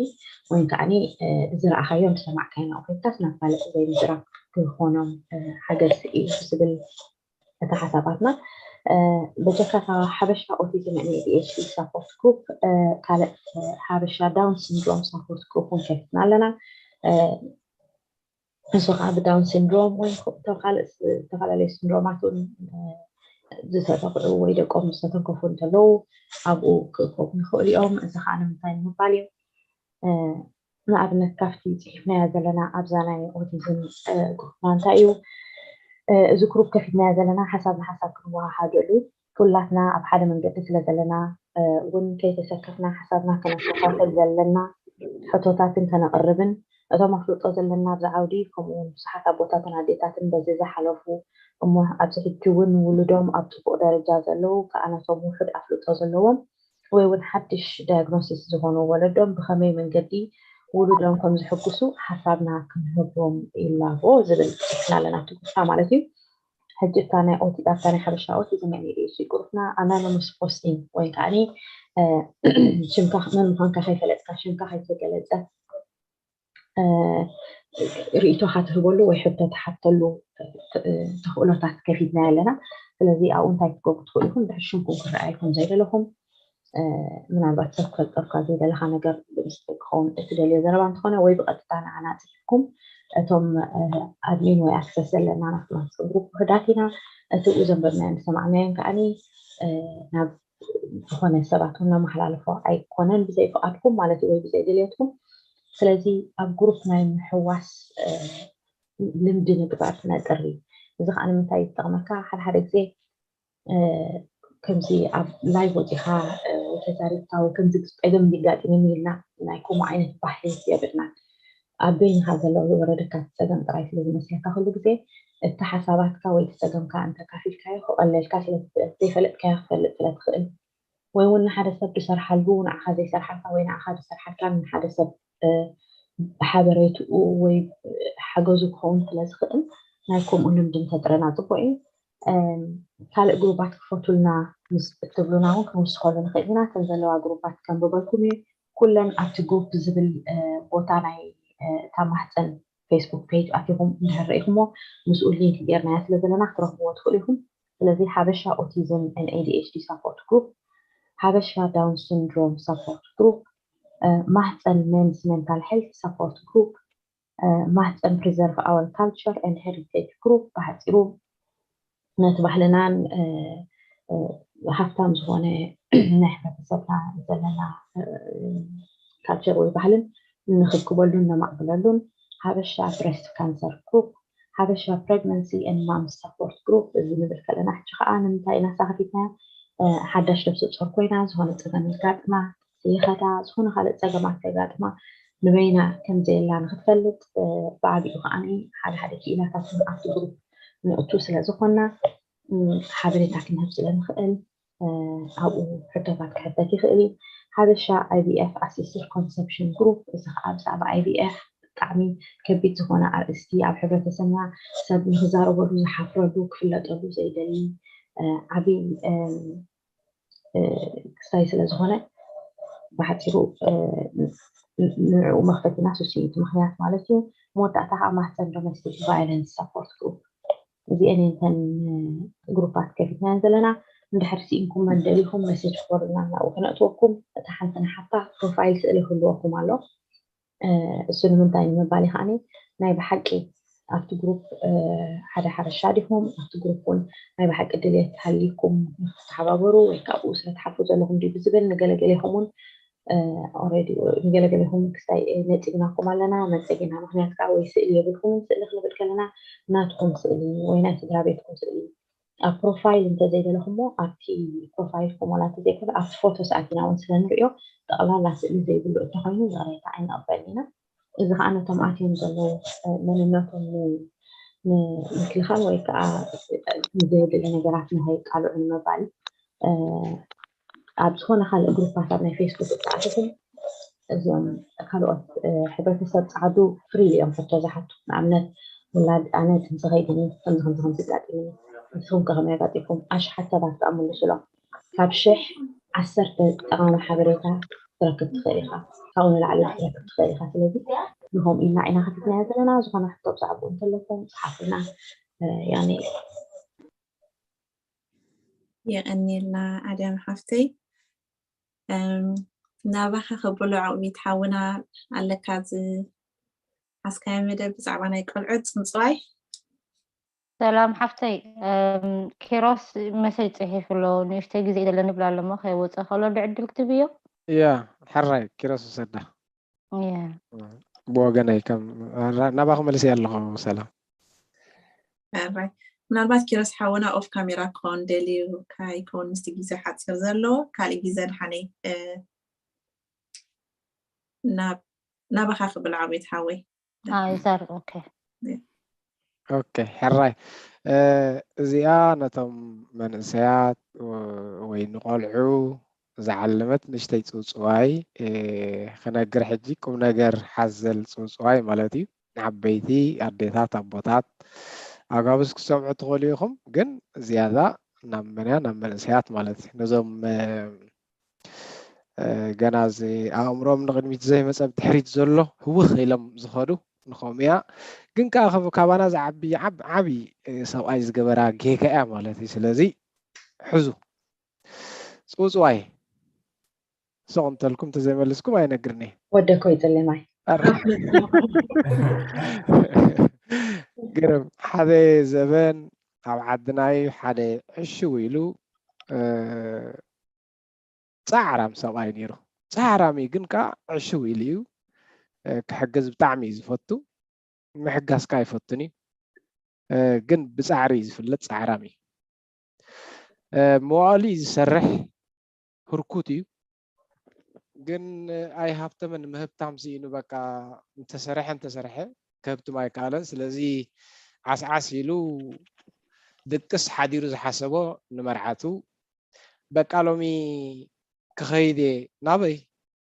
ወይ ከዓ ዝረኣኻዮም ዝሰማዕካዮም ኣቑሑታት ናብ ካልእ ዘይምዝራብ ክኾኖም ሓገዝ እዩ ዝብል እቲ ሓሳባትና። በጀካ ሓበሻ ኦቲዝም ኤዲኤችዲ ሳፖርት ግሩፕ ካልእ ሓበሻ ዳውን ሲንድሮም ሳፖርት ግሩፕ እውን ከፊትና ኣለና። ንሱ ከዓ ብዳውን ሲንድሮም ወይ እቶም ካልእ ዝተፈላለዩ ሲንድሮማት እውን ዝተጠቕዑ ወይ ደቆም ዝተተንከፉ እንተለዉ ኣብኡ ክእከቡ ይኽእሉ እዮም። እዚ ከዓ ንምንታይ ንምባል እዩ ንኣብነት ካብቲ ፅሒፍናዮ ዘለና ኣብዛ ናይ ኦቲዝም ግሩፕና እንታይ እዩ እዚ ግሩፕ ከፊትናዮ ዘለና ሓሳብ ንሓሳብ ክንወሃሃደሉ ኩላትና ኣብ ሓደ መንገዲ ስለ ዘለና እውን ከይተሰከፍና ሓሳብና ከነሰፋፍል ዘለና ሕቶታትን ከነቕርብን እቶም ኣፍልጦ ዘለና ኣብዚ ዓውዲ ከምኡውን ብዙሓት ኣቦታትን ኣዴታትን በዚ ዝሓለፉ እሞ ኣብዚ ሕጂ እውን ውሉዶም ኣብ ፅቡቕ ደረጃ ዘለዉ ከዓ ነቶም ውሑድ ኣፍልጦ ዘለዎም ወይ እውን ሓድሽ ዳያግኖሲስ ዝኾኑ ወለዶም ብኸመይ መንገዲ ውሉዶም ከም ዝሕጉሱ ሓሳብና ክንህቦም ይላቦ ዝብል ፅሑፍና ኣለና ትጉታ ማለት እዩ። ሕጂ እታ ናይ ኦቲ ኣብታ ናይ ሓበሻ ኦቲዝም ኤንኤዲኤችዲ ግሩፕና ኣናኒመስ ፖስቲንግ ወይ ከዓ ሽምካ መን ምዃንካ ከይፈለጥካ ሽምካ ከይተገለፀ ርእይቶኻ ትህበሉ ወይ ሕቶ ትሓተሉ ተኽእሎታት ከፊትና ኣለና። ስለዚ ኣብኡ እንታይ ክትገብሩ ትኽእሉ ኢኹም ድሕር ሽምኩም ክረኣየኩም ዘይደለኹም ምናልባት ሰብ ክፈልጠካ ዘይደለካ ነገር ብምስጢር ክኸውን እትደልዮ ዘረባ እንተኾነ ወይ ብቐጥታ ንዓና ፅሒፍኩም እቶም ኣድሚን ወይ ኣክሰስ ዘለና ናትና ንፅንጉ ውሕዳት ኢና። እቲ ብኡ ዘንበብናዮን ዝሰማዕናዮን ከዓኒ ናብ ዝኾነ ሰባት እውን ነመሓላልፎ ኣይኮነን ብዘይ ፍቓድኩም ማለት እዩ ወይ ብዘይ ድልየትኩም። ስለዚ ኣብ ግሩፕ ናይ ምሕዋስ ልምዲ ምግባር ነጥሪ። እዚ ከዓ ንምንታይ ይጠቕመካ? ሓደ ሓደ ግዜ ከምዚ ኣብ ላይቭ ወፂኻ ተዛሪብካ ወይ ከምዚ ፀገም እንዲጋጥመኒ ኢልና ናይ ከምኡ ዓይነት ባህሊ የብልና። ኣብ በይንካ ዘሎ ዝወረደካ እቲ ፀገም ጥራይ ስለ ዝመስለካ ኩሉ ግዜ እቲ ሓሳባትካ ወይ እቲ ፀገምካ እንተካፊልካዮ ክቐለልካ ስለ ዘይፈለጥካዮ ክፈልጥ ስለ ትኽእል ወይ እውን ንሓደ ሰብ ዝሰርሓሉ ንዓኻ ዘይሰርሓልካ ወይ ንዓኻ ዝሰርሓልካ ንሓደ ሰብ ሓበሬትኡ ወይ ሓገዙ ክኸውን ስለ ዝኽእል ናይ ከምኡ ልምዲ እንተጥረና ፅቡቅ እዩ። ካልእ ግሩባት ክፈቱልና ምስ እትብሉና እውን ክንውስኸሉ ንኽእል ኢና። እተን ዘለዋ ግሩባት ከንብበልኩም እዩ። ኩለን ኣብቲ ግሩፕ ዝብል ቦታ ናይ እታ ማህፀን ፌስቡክ ፔጅ ኣቲኹም እንድሕር ርኢኹሞ ምስኡ ሊንክ ጌርናያ ስለ ዘለና ክትረኽብዎ ትኽእሉ ኢኹም። ስለዚ ሓበሻ ኦቲዝም and ADHD support group፣ ሓበሻ ዳውን ሲንድሮም support group፣ ማህፀን men's mental health support group፣ ማህፀን preserve our culture and heritage group ብሓፂሩ ነቲ ባህልናን ሃፍታም ዝኾነ ናይ ሕብረተሰብና ዘለና ካልቸር ወይ ባህልን ንኽክበሉን ነማዕብለሉን ሓበሻ breast cancer group፣ ሓበሻ pregnancy and moms support group እዚ ንብል ከለና ሕጂ ከዓ ንምንታይ ኢና ሳኽፊትና ሓዳሽ ነብሰ ፆር ኮይና ዝኾነ ፀገም ይጋጥማ ይኸዳ ዝኾነ ካልእ ፀገማት ከጋጥማ ንበይና ከም ዘየላ ንክትፈልጥ፣ ብዓቢኡ ከዓ ሓደ ሓደ ክኢላታት ኣብቲ ግሩፕ ንእቱ ስለ ዝኾንና ሓበሬታ ክንህብ ስለ ንኽእል፣ ኣብኡ ሕቶታት ክሕተት ይኽእል እዩ። ሓበሻ IVF Assisted Conception Group፣ እዚ ከዓ ብዛዕባ IVF ብጣዕሚ ከቢድ ዝኾነ ኣርእስቲ፣ ኣብ ሕብረተሰብና ሰብ ንክዛረበሉ ዝሓፍረሉ፣ ክፍለጠሉ ዘይደሊ ዓብይ ክስታይ ስለ ዝኾነ፣ ብሓፂሩ ንዕኡ መኽፈቲና ስስዩ እቲ ምኽንያት ማለት እዩ። መወዳእታ ከዓ ማህፀን Domestic Violence Support Group፣ እዚአን እተን ግሩፓት ከፊትናየን ዘለና። እንድሕር ስኢንኩም መን ደሊኹም፣ መሴጅ ክበሩልና፣ ናብኡ ክነእትወኩም። እታ ሓንቲ ንሓታ ፕሮፋይል ስእሊ ክህልወኩም ኣሎ። እሱ ንምንታይ ንምባል ከዓኒ፣ ናይ ብሓቂ ኣብቲ ግሩፕ ሓደ ሓረሻ ዲኹም፣ ኣብቲ ግሩፕ እውን ናይ ብሓቂ ድልየት ሃልይኩም ንክትተሓባበሩ ወይ ካብኡ ስለ ትሓልፉ ዘለኹም ድዩ ብዝብል፣ ንገለገሌኹም እውን ኦልሬዲ ንገለገሌኹም ክስታይ ነፂግናኩም ኣለና። መፀጊና ምክንያት ከዓ ወይ ስእሊ የብልኩምን። ስእሊ ክንብል ከለና ናትኩም ስእሊ ወይ ናይ ስድራ ቤትኩም ስእሊ ኣብ ፕሮፋይል እንተዘይደለኹሞ፣ ኣብቲ ፕሮፋይልኩም ዋላ እንተዘይኮነ ኣብቲ ፎቶ ሰኣቲና እውን ስለ ንሪኦ፣ ጠቕላላ ስእሊ ዘይብሉ እንተኾይኑ ይቕሬታ ኣይንቕበልን ኢና። እዚ ከዓ ነቶም ኣትዮም ዘለዉ መንነቶም ንምክልኻል ወይ ከዓ ንዘየድሊ ነገራት ንኸይቃልዑ ንምባል፣ ኣብ ዝኾነ ካልእ ግሩፓት ኣብ ናይ ፌስቡክ እተኣተኹም፣ እዚኦም ካልኦት ሕብረተሰብ ፃዓዱ ፍሪሊ እዮም ሕቶ ዝሓቱ። ንኣብነት ውላድ ኣነ ጥንሲ ከይድኒ ከምዚ ከምዚ ከምዚ ኣጋጢሙኒ፣ ንስኹም ከ ከመይ ኣጋጢምኩም? ኣሽሓት ሰባት ከዓ ምልሱሎም። ካብ ሽሕ ዓሰርተ ጠቓሚ ሓበሬታ ክትረክብ ትኽእል ኢኻ፣ ካብኡ ንላዕሊ ክትረክብ ትኽእል ኢኻ። ስለዚ ንኸምኡ ኢልና ኢና ከፊትናዮ ዘለና። ዝኾነ ሕቶ ብዛዕባኡ እንተለኩም ፀሓፉልና። ያኔ የቐንየልና ኣድያም ሓፍተይ። ናባኻ ከብሎ ዓቕሚት ሓውና ኣለካ ዝሓዝካዮ መደብ ብዛዕባ ናይ ቆልዑት ምፅዋይ። ሰላም ሓፍተይ፣ ኪሮስ መሰጅ ፅሒፉ ኣሎ፣ ንእሽተይ ግዜ ደለኒ ብላ ኣለሞ ከይወፀ ከሎ ዕድል ክትብዮ። እያ ሕራይ ኪሮስ ውሰዳ። እያ ብወገነይ ከም ናባኹ መልሲ ኣለኹ። ሰላም ሕራይ። ምናልባት ኪሮስ ሓውና ኦፍ ካሜራ ክኸውን ደልዩ ከይከውን ምስቲ ግዜ ሓፂር ዘሎ፣ ካልእ ግዜ ድሓነይ ናባኻ ክብል ዓቤት ሓወይ። ይዛረብ። ኦኬ ኦኬ ሕራይ። እዚኣ ነቶም መንእሰያት ወይ ንቆልዑ ዝዓለመት ንእሽተይ ጽውጽዋይ ክነግር ሕጂ፣ ቁም ነገር ሓዘል ጽውጽዋይ ማለት እዩ። ንዓበይቲ ኣዴታት ኣቦታት ኣጋብስ ክትሰምዑ ትኽእሉ ኢኹም፣ ግን ዝያዳ ናብ መን እያ? ናብ መንእሰያት ማለት እዩ። ነዞም ገና ኣእምሮኦም ንቕድሚት ዘይመፀ ብድሕሪት ዘሎ ህውኽ ኢሎም ዝኸዱ ንኸም እያ። ግን ከዓ ካባና ዝዓቢ ዓቢ ሰብኣይ ዝገበራ ጌጋ እያ ማለት እዩ። ስለዚ ሕዙ ፅውፅዋይ ስቕ እንተልኩም ተዘይመልስኩም ኣይነግርኒ ወደ ኮይ ፅልማይ ግርም ሓደ ዘበን ኣብ ዓድናይ ሓደ ዕሽው ኢሉ ፃዕራም ሰብኣይ ነይሩ። ፃዕራም እዩ ግን ከዓ ዕሽው ኢሉ እዩ። ክሕግዝ ብጣዕሚ እዩ ዝፈቱ። ምሕጋዝ ከዓ ይፈቱን እዩ። ግን ብፃዕሪ እዩ ዝፍለጥ፣ ፃዕራም እዩ። መዋእሉ እዩ ዝሰርሕ፣ ህርኩት እዩ። ግን ኣይሃብተመን፣ ምህብታም ስኢኑ በቃ እንተሰርሐ እንተሰርሐ ከህብትም ኣይከኣለን። ስለዚ ዓስዓስ ኢሉ ድቅስ ሓዲሩ ዝሓሰቦ ንመርዓቱ በቃ ሎሚ ክኸይድ እየ። ናበይ?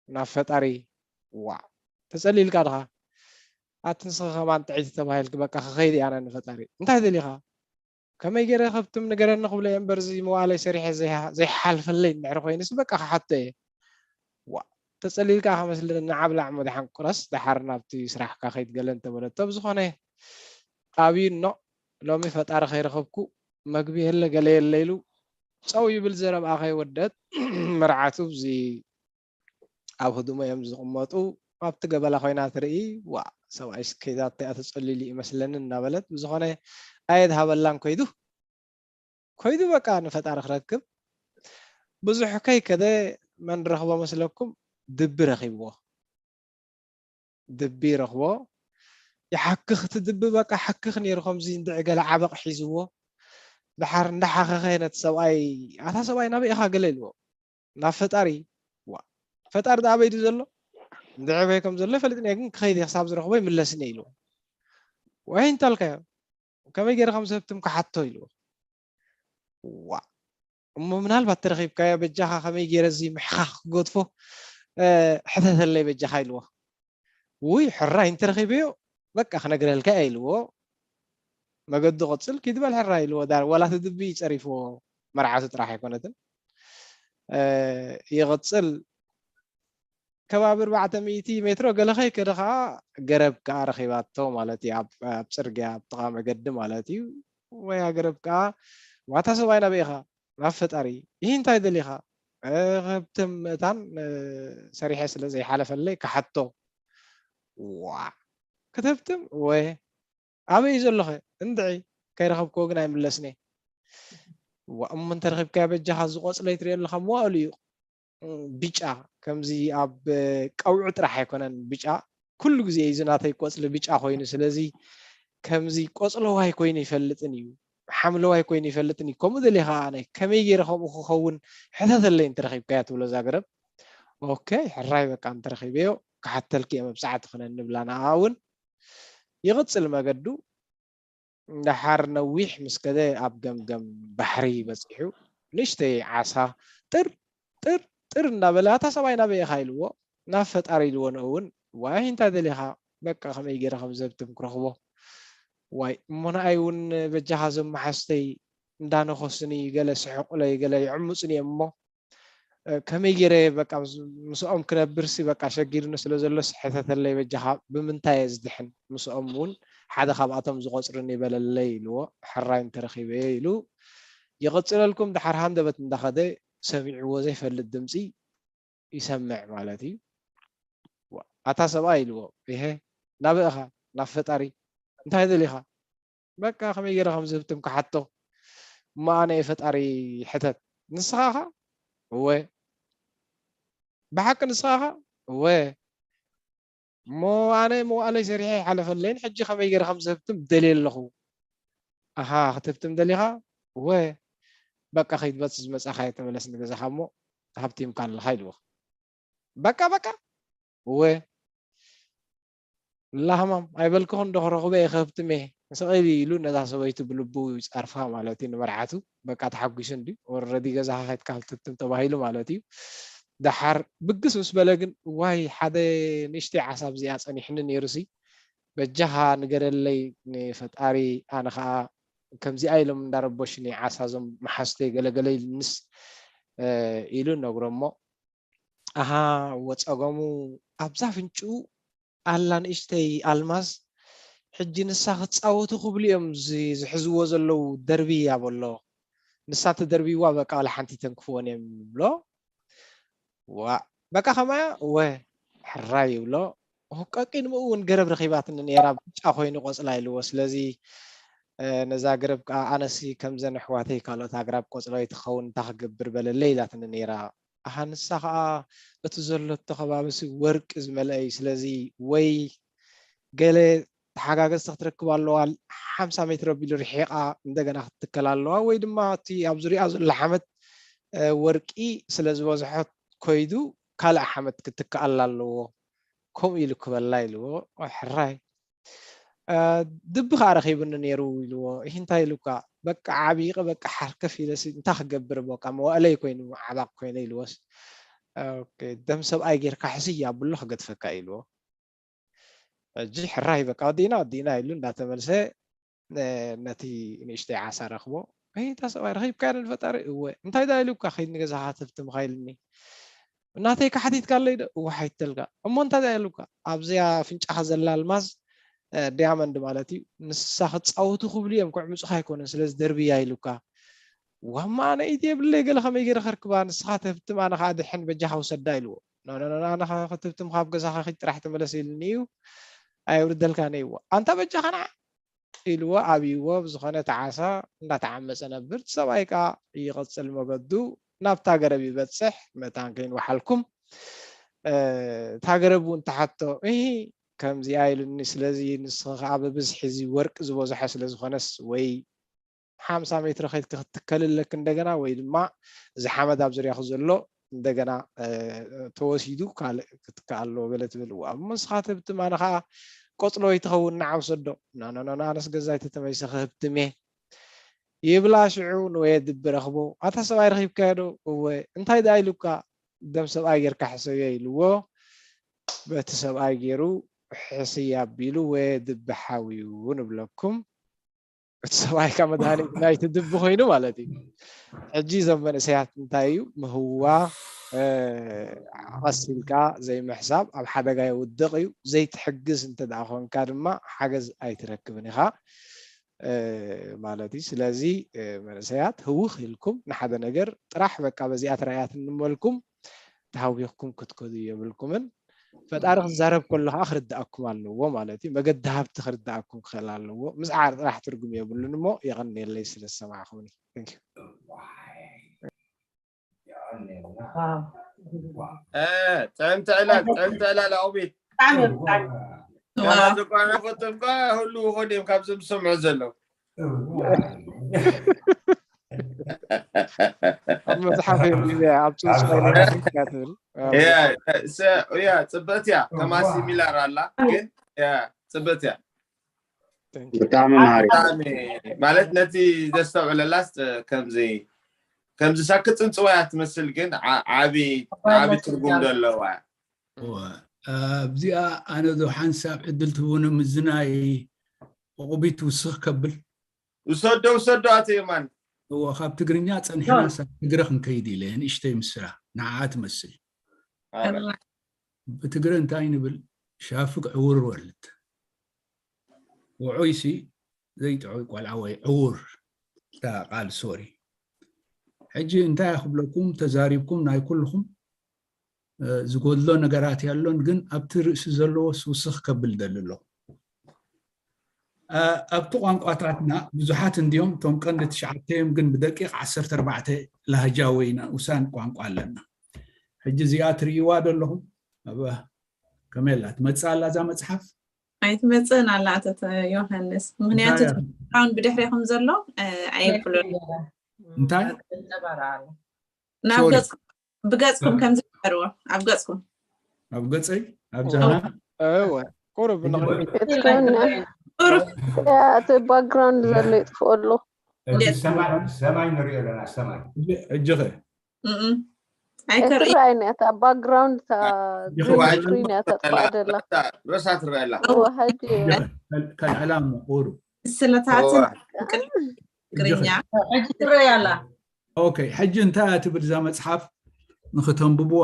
ናብ ፈጣሪ። ዋ ተፀሊልካ ድኻ? ኣቲ ንስኻ ከማን ጥዕይቲ ተባሂልክ በቃ ክኸይድ እየ ኣነ ንፈጣሪ። እንታይ ደሊኻ? ከመይ ገይረ ከብትም ንገረኒ ክብሎ እየ እምበር እዚ መዋእለይ ሰሪሐ ዘይሓልፈለይ እንድሕር ኮይኑስ በቃ ክሓቶ እየ። ዋ ተፀሊልካ ከመስለኒ ንዓብላዕ መድሓን ቁረስ ደሓር ናብቲ ስራሕካ ከይድ ገለ እንተበለቶ ብዝኾነ ኣብዩ እኖ ሎሚ ፈጣሪ ከይረኸብኩ መግቢ የለ ገለ የለ ኢሉ ፀው ይብል ዘረብኣ ከይወደት መርዓቱ እዚ ኣብ ህድሞ እዮም ዝቕመጡ ኣብቲ ገበላ ኮይና ትርኢ ዋ ሰብኣይስ ከይዛተይ ኣተፀሊሉ ይመስለኒ እናበለት ብዝኾነ ኣየድሃበላን ኮይዱ ኮይዱ በቃ ንፈጣሪ ክረክብ ብዙሕ ከይከደ መን ረኽቦ መስለኩም ድቢ ረኺብዎ ድቢ ረኽቦ ይሓክኽ እቲ ድቢ በቃ ሓክኽ ነይሩ ከምዚ እንድዒ ገለ ዓበቕ ሒዝዎ ድሓር እንዳሓኸኸ ነቲ ሰብኣይ ኣታ ሰብኣይ ናበይ ኢኻ ገለ ኢልዎ ናብ ፈጣሪ ዋ ፈጣሪ ዳ ኣበይ ድዩ ዘሎ እንድዒ በይ ከም ዘሎ ይፈልጥን እየ፣ ግን ክኸይድ እየ ክሳብ ዝረኽቦ ይምለስን እየ ኢልዎ። ወይ እንታልካዮ፣ ከመይ ገይረ ከም ዘህብትም ክሓቶ ኢልዎ። ዋ እሞ ምናልባት ተረኺብካዮ በጃኻ ከመይ ገይረ እዚ ምሕኻኽ ክገድፎ ሕተተለይ በጃኻ ኢልዎ። ውይ ሕራይ እንተረኺበዮ በቃ ክነግረልካ እየ ኢልዎ። መገዱ ቅጽል ኪድበል ሕራይ ኢልዎ። ዳር ዋላ እቲ ድቢ ጸሪፍዎ፣ መርዓቱ ጥራሕ ኣይኮነትን። ይቕጽል ከባቢ ኣርባዕተ ሚእቲ ሜትሮ ገለ ከይከደ ከዓ ገረብ ከዓ ረኺባቶ ማለት እዩ። ኣብ ኣብ ፅርግያ ኣብ ጥቓ መገዲ ማለት እዩ። ወይ ገረብ ከዓ ዋታ ሰብኣይ ናበይ ኢኻ? ናብ ፈጣሪ። ይህ እንታይ ደሊኻ? ከብትም መእታን ሰሪሐ ስለ ዘይሓለፈለይ ክሓቶ። ዋ ክትህብትም ወ ኣበይ እዩ ዘለኸ? እንድዒ ከይረኸብክዎ ግን ኣይምለስን እየ። ዋ እሞ እንተረኺብካዮ በጃኻ እዚ ቆፅለይ ትሪኦ ኣለኻ መዋእሉ እዩ። ብጫ ከምዚ ኣብ ቀውዒ ጥራሕ ኣይኮነን ብጫ፣ ኩሉ ግዜ እዩ እዚ ናተይ ቆፅሊ ብጫ ኮይኑ። ስለዚ ከምዚ ቆፅለዋይ ኮይኑ ይፈልጥን እዩ፣ ሓምለዋይ ኮይኑ ይፈልጥን እዩ። ከምኡ ደልየ ከዓ ኣነ ከመይ ገይረ ከምኡ ክኸውን ሕተተለይ እንተረኺብካዮ ትብሎ እዛ ገረብ። ኦኬ ሕራይ በቃ እንተረኺበዮ ክሓተልኪ እየ መብፃዕቲ ክነኒ ብላ ንኣ እውን ይቕፅል መገዱ። ደሓር ነዊሕ ምስ ከደ ኣብ ገምገም ባሕሪ በጺሑ ንእሽተይ ዓሳ ጥር ጥር ጥር እናበለ ኣታ ሰብኣይ ናበይ ኢኻ ኢልዎ ናብ ፈጣሪ ኢልዎ ንኡ እውን ዋይ እንታይ ደሊኻ በቃ ከመይ ገይረ ከም ዘብትም ክረኽቦ ዋይ እሞ ንኣይ እውን በጃኻ ዞም መሓዝተይ እንዳነኸሱኒ ገለ ስሕቑለይ ገለ ይዕምፁኒ እዮም እሞ ከመይ ገይረ በቃ ምስኦም ክነብር ሲ በቃ ሸጊርኒ ስለ ዘሎ ሕተተለይ በጃኻ ብምንታይ እየ ዝድሕን ምስኦም እውን ሓደ ካብኣቶም ዝቆፅርኒ በለለይ ኢልዎ ሕራይ እንተረኺበ ኢሉ ይቕፅለልኩም ድሓር ሃንደበት እንዳኸደ ሰሚዕዎ ዘይፈልጥ ድምፂ ይሰምዕ ማለት እዩ ኣታ ሰብኣይ ኢልዎ ይሄ ናበእኻ ናብ ፈጣሪ እንታይ ደሊኻ በቃ ከመይ ገይረ ከም ዝህብትም ክሓቶ እሞ ኣነ እየ ፈጣሪ ሕተት ንስኻ ኢኻ እወ ብሓቂ ንስኻ ኢኻ እወ እሞ ኣነ መዋእለይ ሰሪሐ ይሓለፈለይን ሕጂ ከመይ ገይረ ከም ዝህብትም ደልየ ኣለኹ ኣሃ ክትህብትም ደሊኻ እወ በቃ ከይድ በቲ ዝመፃኻዮ ተመለስ ንገዛኻ እሞ ሃብቲምካ ኣለኻ ኢልዎ በቃ በቃ እወ ላህማም ኣይበልክኹን ዶ ክረኽቦ እየ ከህብትም እየ ስቕ ኢሉ ኢሉ ነዛ ሰበይቱ ብልቡ ይፀርፋ ማለት እዩ ንመርዓቱ በቃ ተሓጒሱ እንድዩ ኦረዲ ገዛኻ ከይድካ ክትህብትም ተባሂሉ ማለት እዩ ደሓር ብግስ ምስ በለ ግን ዋይ ሓደ ንእሽተይ ዓሳ ኣብዚኣ ፀኒሕኒ ነይሩሲ በጃኻ ንገረለይ ንፈጣሪ ኣነ ከዓ ከምዚኣ ኢሎም እንዳረበሹኒ ዓሳ እዞም መሓዝተይ ገለገለ ኢሉንስ ኢሉ ነግሮ እሞ ኣሃ ወፀገሙ ኣብዛ ኣፍንጭኡ ኣላ ንእሽተይ ኣልማዝ ሕጂ ንሳ ክፃወቱ ክብሉ እዮም ዝሕዝዎ ዘለዉ ደርብያ በሎ ንሳ ተደርብይዋ በቃ ዋላ ሓንቲ ተንክፍዎን እዮም ይብሎ ዋ በቃ ከማያ እወ ሕራይ ይብሎ ቀቂድምኡ እውን ገረብ ረኺባትኒ ነይራ ብጫ ኮይኑ ቆፅላ ኢልዎ ስለዚ ነዛ ገረብ ከዓ ኣነሲ ከምዘን ኣሕዋተይ ካልኦት ኣግራብ ቆፅላዊ ትኸውን እንታይ ክገብር በለለይ ኢላትኒ ነይራ ኣሃ ንሳ ከዓ እቲ ዘሎቶ ከባቢሲ ወርቂ ዝመልአ እዩ ስለዚ ወይ ገለ ተሓጋገዝቲ ክትረክብ ኣለዋ ሓምሳ ሜትር ኣቢሉ ርሒቓ እንደገና ክትትከል ኣለዋ ወይ ድማ እቲ ኣብ ዙሪኣ ዘሎ ሓመድ ወርቂ ስለ ዝበዝሖ ኮይዱ ካልእ ሓመድ ክትከኣላ ኣለዎ ከምኡ ኢሉ ክበላ ኢልዎ ሕራይ ድቢ ከዓ ረኺብኒ ነይሩ ኢልዎ ይህ እንታይ ኢሉካ በቃ ዓብይቀ በቃ ሓርከፍ ኢለሲ እንታይ ክገብር በቃ መዋእለይ ኮይኑ ዓባቕ ኮይነ ኢልዎስ ደም ሰብኣይ ጌርካ ሕስይ ኣብሎ ክገድፈካ ኢልዎ ሕጂ ሕራይ በቃ ወዲእና ወዲእና ኢሉ እንዳተመልሰ ነቲ ንእሽተይ ዓሳ ረኽቦ እታ ሰብኣይ ረኺብካዮ ንፈጣሪ እወ እንታይ ዳ ኢሉካ ከይድ ንገዛኻ ትብትምኻ ኢልኒ እናተይ ካሓቲትካለይ ዶ እወ ሓይተልካ እሞ እንታይ ዳ ኢሉካ ኣብዚኣ ፍንጫኻ ዘላ ኣልማዝ ዲያመንድ ማለት እዩ ንሳ ክፃወቱ ክብሉ እዮም ክዕምፁኻ ኣይኮነን ስለዚ ደርብያ ኢሉካ ዋማ ኣነ ኢድ የብለይ ገለ ከመይ ገይረ ከርክባ ንስኻ ተህብትም ኣነ ከዓ ድሕን በጃኻ ውሰዳ ኢልዎ ኖኖኖ ኣነ ክትህብትም ካብ ገዛኻ ኪድ ጥራሕ ተመለስ ኢልኒ እዩ ኣየውርደልካን እይዎ ኣንታ በጃኻ ንዓ ኢልዎ ኣብይዎ ብዝኾነ እቲ ዓሳ እንዳተዓመፀ ነብር እቲ ሰብኣይ ከዓ ይቕፅል መገዱ ናብታ ገረብ ይበፅሕ መታን ከይንወሓልኩም እታ ገረብ እውን ተሓቶ እሂ ከምዚኣ ኢሉኒ ስለዚ ንስኺ ከዓ ብብዝሒ እዚ ወርቂ ዝበዝሖ ስለዝኾነስ ወይ ሓምሳ ሜትሮ ከይድኪ ክትትከሊ ኣለኪ እንደገና ወይ ድማ እዚ ሓመድ ኣብ ዙርያኺ ዘሎ እንደገና ተወሲዱ ካልእ ክትከኣል ኣለዎ ገለ ትብል። እዋ እሞ ንስኻ ትህብትም፣ ኣነ ኸዓ ቆጽሎ ይትኸውን ንዓ ውሰዶ። ናናናና ኣነስ ገዛይ ተተመይሰ ክህብትም እየ ይብላ። ሽዑ ንወየ ድቢ ረኽቦ፣ ኣታ ሰብኣይ ረኺብካዮ ዶ? እወ። እንታይ ደኣ ኢሉካ? ደም ሰብኣይ ጌርካ ሕሰብዮ ኢልዎ። በቲ ሰብኣይ ጌሩ ሕስይ ኣቢሉ ወየ ድቢ ሓውዩ ንብለኩም። እቲ ሰብኣይ ከ መድሃኒት ናይቲ ድቢ ኮይኑ ማለት እዩ። ሕጂ እዞም መንእሰያት እንታይ እዩ ምህዋ፣ ቀስ ኢልካ ዘይምሕሳብ ኣብ ሓደጋ የውድቕ እዩ። ዘይትሕግዝ እንተ ደኣ ኮንካ ድማ ሓገዝ ኣይትረክብን ኢኻ ማለት እዩ። ስለዚ መንእሰያት ህውኽ ኢልኩም ንሓደ ነገር ጥራሕ በቃ በዚኣ ተራእያ ትንመልኩም ተሃዊኽኩም ክትከዱ የብልኩምን። ፈጣሪ ክዛረብ ከሎ ከዓ ክርድኣኩም ኣለዎ ማለት እዩ። መገዲ ሃብቲ ክርድኣኩም ክኽእል ኣለዎ። ምጽዓር ጥራሕ ትርጉም የብሉን እሞ የቐንየለይ ስለ ዝሰማዕኹምኒ። Thank you። ጥዕምቲ ዕላል ጥዕምቲ ዕላል ኣቑቢት ብጣዕሚ ከማዚ እኳ ናፈቶም ከ ህልው ኾን እዮም ካብዞም ዝሰምዑ ዘለዉ ኣብ መፅሓፍ የብሉን እያ ኣብ ፅብፅብ ኣይነበረትም እያ ትብል ያ ጽብእቲ እያ ከማሲ ሚላር ኣላ ግን ያ ጽብእቲ እያ ብጣዕሚ መሃሪ ብጣዕሚ ማለት ነቲ ዘስተውዕለላስ ከምዚ ከምዚ ሳክት ጽንጽዋ እያ ትመስል ግን ዓ- ዓቢ ዓቢ ትርጉም ዘለዋ እያ ኣብዚኣ ኣነ ዶ ሓንሳብ ዕድል ትህቡኒ ምዝናይ ቁቢት ውስኽ ከብል ውሰዶ ውሰዶ ኣቶ የማን እዎ ካብ ትግርኛ ፀኒሕና ሳብ ትግረ ክንከይድ ኢለ ንእሽተይ ምስላ ንዓኣ ትመስል ብትግረ እንታይ ንብል ሻፍግ ዕውር ወልድ ውዑይሲ ዘይጥዑይ ቆልዓ ወይ ዕውር እታ ቃል ሶሪ ሕጂ እንታይ ክብለኩም ተዛሪብኩም ናይ ኩልኹም ዝጎድሎ ነገራት ያሎን ግን ኣብቲ ርእሲ ዘለዎ ስውስኽ ከብል ደሊ ኣለኹ ኣብቲ ቋንቋታትና ብዙሓት እንዲዮም እቶም ቀንዲ ትሽዓተ እዮም ግን ብደቂቕ ዓሰርተ ኣርባዕተ ላህጃ ወይ ንኡሳን ቋንቋ ኣለና ሕጂ እዚኣ ትርእይዋ ዶ ኣለኹም ከመይ ኣላ ትመፅእ ኣላ እዛ መፅሓፍ ኣይትመፅእን ኣላ ኣቶ ዮሃንስ ምክንያቱ ራውን ብድሕሬኹም ዘሎ ኣየብሎ እንታይ ናብ ገፅ ብገፅኩም ከም ዝገበርዎ ኣብ ገፅኩም ኣብ ገፀይ ኣብ ዛና እወ ቁሩብ ንቕድሚት እቲ ባክግራውንድ ዘሎ ይጥፍኣሉ ሰማይ ንሪኦ ኣለና ሰማይ እጅኸ ኣይትረኣይን እያ እታ ባክግራውንድ እታ ግሪን ስክሪን እያ ተጥፋኣ ደላ ርእሳ ትረአ ኣላ እወ ሕጂ ከልዕላ ምቑሩ ስለታትን ትግርኛ ሕጂ ትረአ ኣላ ኦኬ ሕጂ እንታይ እያ ትብል እዛ መፅሓፍ ንክተንብብዋ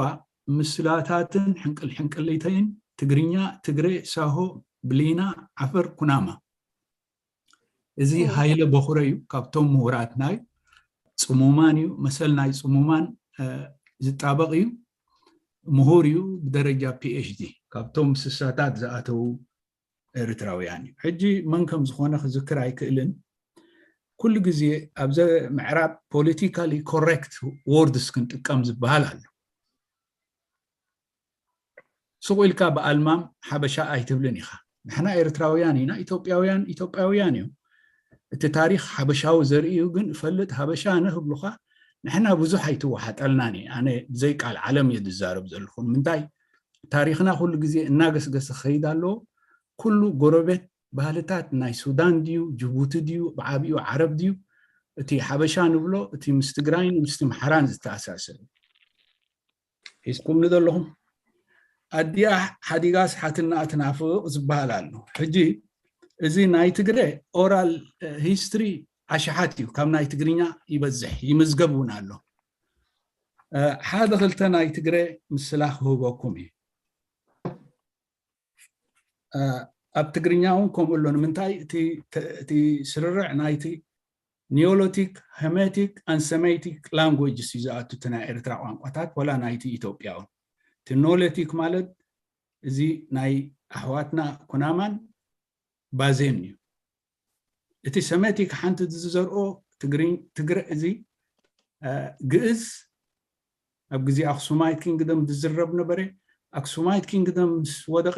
ምስላታትን ሕንቅል ሕንቅሊተይን ትግርኛ ትግሬ ሳሆ ብሊና ዓፈር ኩናማ እዚ ሃይለ በኹረ እዩ ካብቶም ምሁራትና እዩ ፅሙማን እዩ መሰል ናይ ፅሙማን ዝጣበቕ እዩ ምሁር እዩ ብደረጃ ፒኤችዲ ካብቶም ስሳታት ዝኣተዉ ኤርትራውያን እዩ ሕጂ መን ከም ዝኾነ ክዝክር ኣይክእልን ኩሉ ግዜ ኣብዚ ምዕራብ ፖለቲካሊ ኮሬክት ወርድስ ክንጥቀም ዝበሃል ኣሎ ሱቕ ኢልካ ብኣልማም ሓበሻ ኣይትብልን ኢኻ ንሕና ኤርትራውያን ኢና ኢትዮጵያውያን ኢትዮጵያውያን እዮም እቲ ታሪክ ሓበሻዊ ዘርኢ እዩ ግን እፈልጥ ሃበሻ ነህብሉኻ ንሕና ብዙሕ ኣይትወሓጠልናን እዩ ኣነ ብዘይ ቃል ዓለም እየ ዝዛረብ ዘለኹ ንምንታይ ታሪክና ኩሉ ግዜ እናገስገሰ ክኸይድ ኣለዎ ኩሉ ጎረቤት ባህልታት ናይ ሱዳን ድዩ ጅቡቲ ድዩ ብዓብኡ ዓረብ ድዩ እቲ ሓበሻ ንብሎ እቲ ምስ ትግራይን ምስቲ ምሓራን ዝተኣሳሰር ሒዝኩምኒ ዘለኹም ኣዲኣ ሓዲጋስ ሓትናኣ ትናፍቕ ዝበሃል ኣሎ ሕጂ እዚ ናይ ትግረ ኦራል ሂስትሪ ኣሽሓት እዩ ካብ ናይ ትግርኛ ይበዝሕ ይምዝገብ እውን ኣሎ ሓደ ክልተ ናይ ትግረ ምስላ ክህበኩም እዩ ኣብ ትግርኛ እውን ከምኡ ኣሎ ንምንታይ እቲ ስርርዕ ናይቲ ኒዮሎቲክ ሄሜቲክ ኣን ሰሜቲክ ላንጉጅስ እዩ ዝኣቱ እቲ ናይ ኤርትራ ቋንቋታት ወላ ናይቲ ኢትዮጵያ እውን እቲ ኖሌቲክ ማለት እዚ ናይ ኣሕዋትና ኩናማን ባዜን እዩ እቲ ሰሜቲክ ሓንቲ ዝዘርኦ ትግረ እዚ ግእዝ ኣብ ግዜ ኣክሱማይት ኪንግደም ዝዝረብ ነበረ ኣክሱማይት ኪንግደም ምስ ወደቀ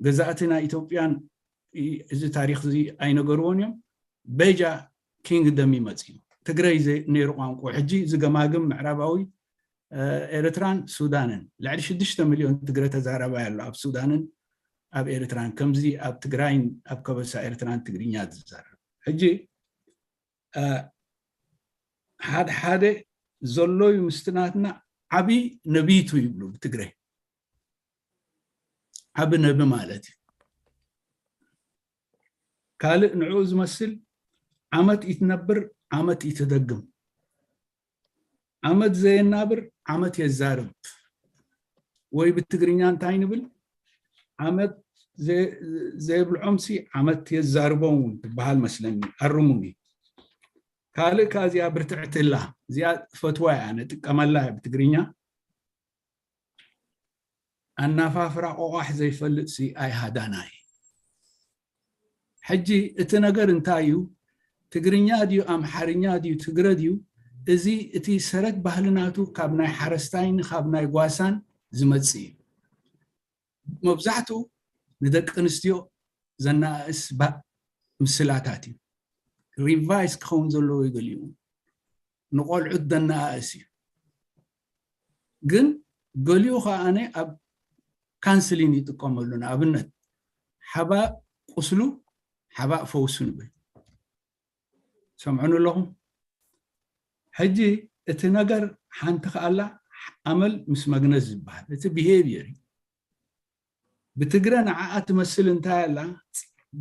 ገዛእቲ ናይ ኢትዮጵያን እዚ ታሪክ እዚ ኣይነገርዎን እዮም በጃ ኪንግደም ይመፅ እዩ ትግረይ ነይሩ ቋንቋ ሕጂ እዚ ገማግም ምዕራባዊ ኤርትራን ሱዳንን። ልዕሊ ሽዱሽተ ሚልዮን ትግረ ተዛራባይ ኣሎ ኣብ ሱዳንን ኣብ ኤርትራን፣ ከምዚ ኣብ ትግራይን ኣብ ከበሳ ኤርትራን ትግርኛ ዝዛረብ። ሕጂ ሓደ ሓደ ዘሎ እዩ ምስቲ ናትና። ዓቢ ነቢቱ ይብሉ ብትግረ። ዓቢ ነቢ ማለት እዩ። ካልእ ንዕኡ ዝመስል ዓመት ይትነብር ዓመት ይትደግም። ዓመት ዘየናብር ዓመት የዛርብ። ወይ ብትግርኛ እንታይ ንብል? ዓመት ዘየብልዖምሲ ዓመት የዛርቦም እውን ትበሃል መስለኒ። ኣርሙኒ። ካልእ ከ እዚኣ ብርትዕቲ ኣላ። እዚኣ ፈትዋ እያ፣ ነጥቀመላ እያ ብትግርኛ። ኣናፋፍራ ቆቋሕ ዘይፈልጥ ሲ ኣይሃዳናይ። ሕጂ እቲ ነገር እንታይ እዩ? ትግርኛ ድዩ ኣምሓርኛ ድዩ ትግረ ድዩ? እዚ እቲ ሰረት ባህልናቱ ካብ ናይ ሓረስታይን ካብ ናይ ጓሳን ዝመጽእ እዩ። መብዛሕትኡ ንደቂ ኣንስትዮ ዘነኣእስ ምስላታት እዩ። ሪቫይስ ክኸውን ዘለዎ እዩ። ገሊኡ ንቆልዑት ዘነኣእስ እዩ። ግን ገሊኡ ከኣነ ኣብ ካንስሊን ይጥቀመሉ። ንኣብነት ሓባእ ቁስሉ ሓባእ ፈውሱ ንብል። ሰምዑን ኣለኹም? ሕጂ እቲ ነገር ሓንቲ ከኣላ ኣመል ምስ መግነዝ ዝበሃል እቲ ቢሄቪየር እዩ። ብትግረ ንዓኣ ትመስል እንታይ ኣላ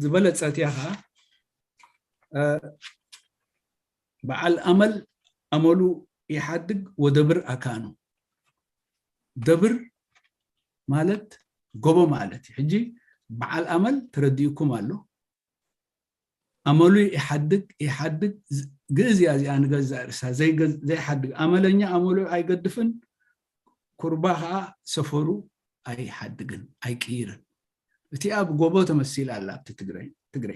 ዝበለጸት እያ ከዓ በዓል ኣመል ኣመሉ ይሓድግ ወደብር ኣካኑ። ደብር ማለት ጎቦ ማለት እዩ። ሕጂ በዓል ኣመል ተረዲእኩም ኣሎ። ኣመሉ ይሓድግ ይሓድግ። ግእዝ እያ እዚኣ ንገዛእ ርእሳ ዘይሓድግ። ኣመለኛ ኣመሉ ኣይገድፍን፣ ኩርባ ከዓ ሰፈሩ ኣይሓድግን ኣይቅይርን። እቲኣ ብጎቦ ተመሲላ ኣላ ኣብቲ ትግረ።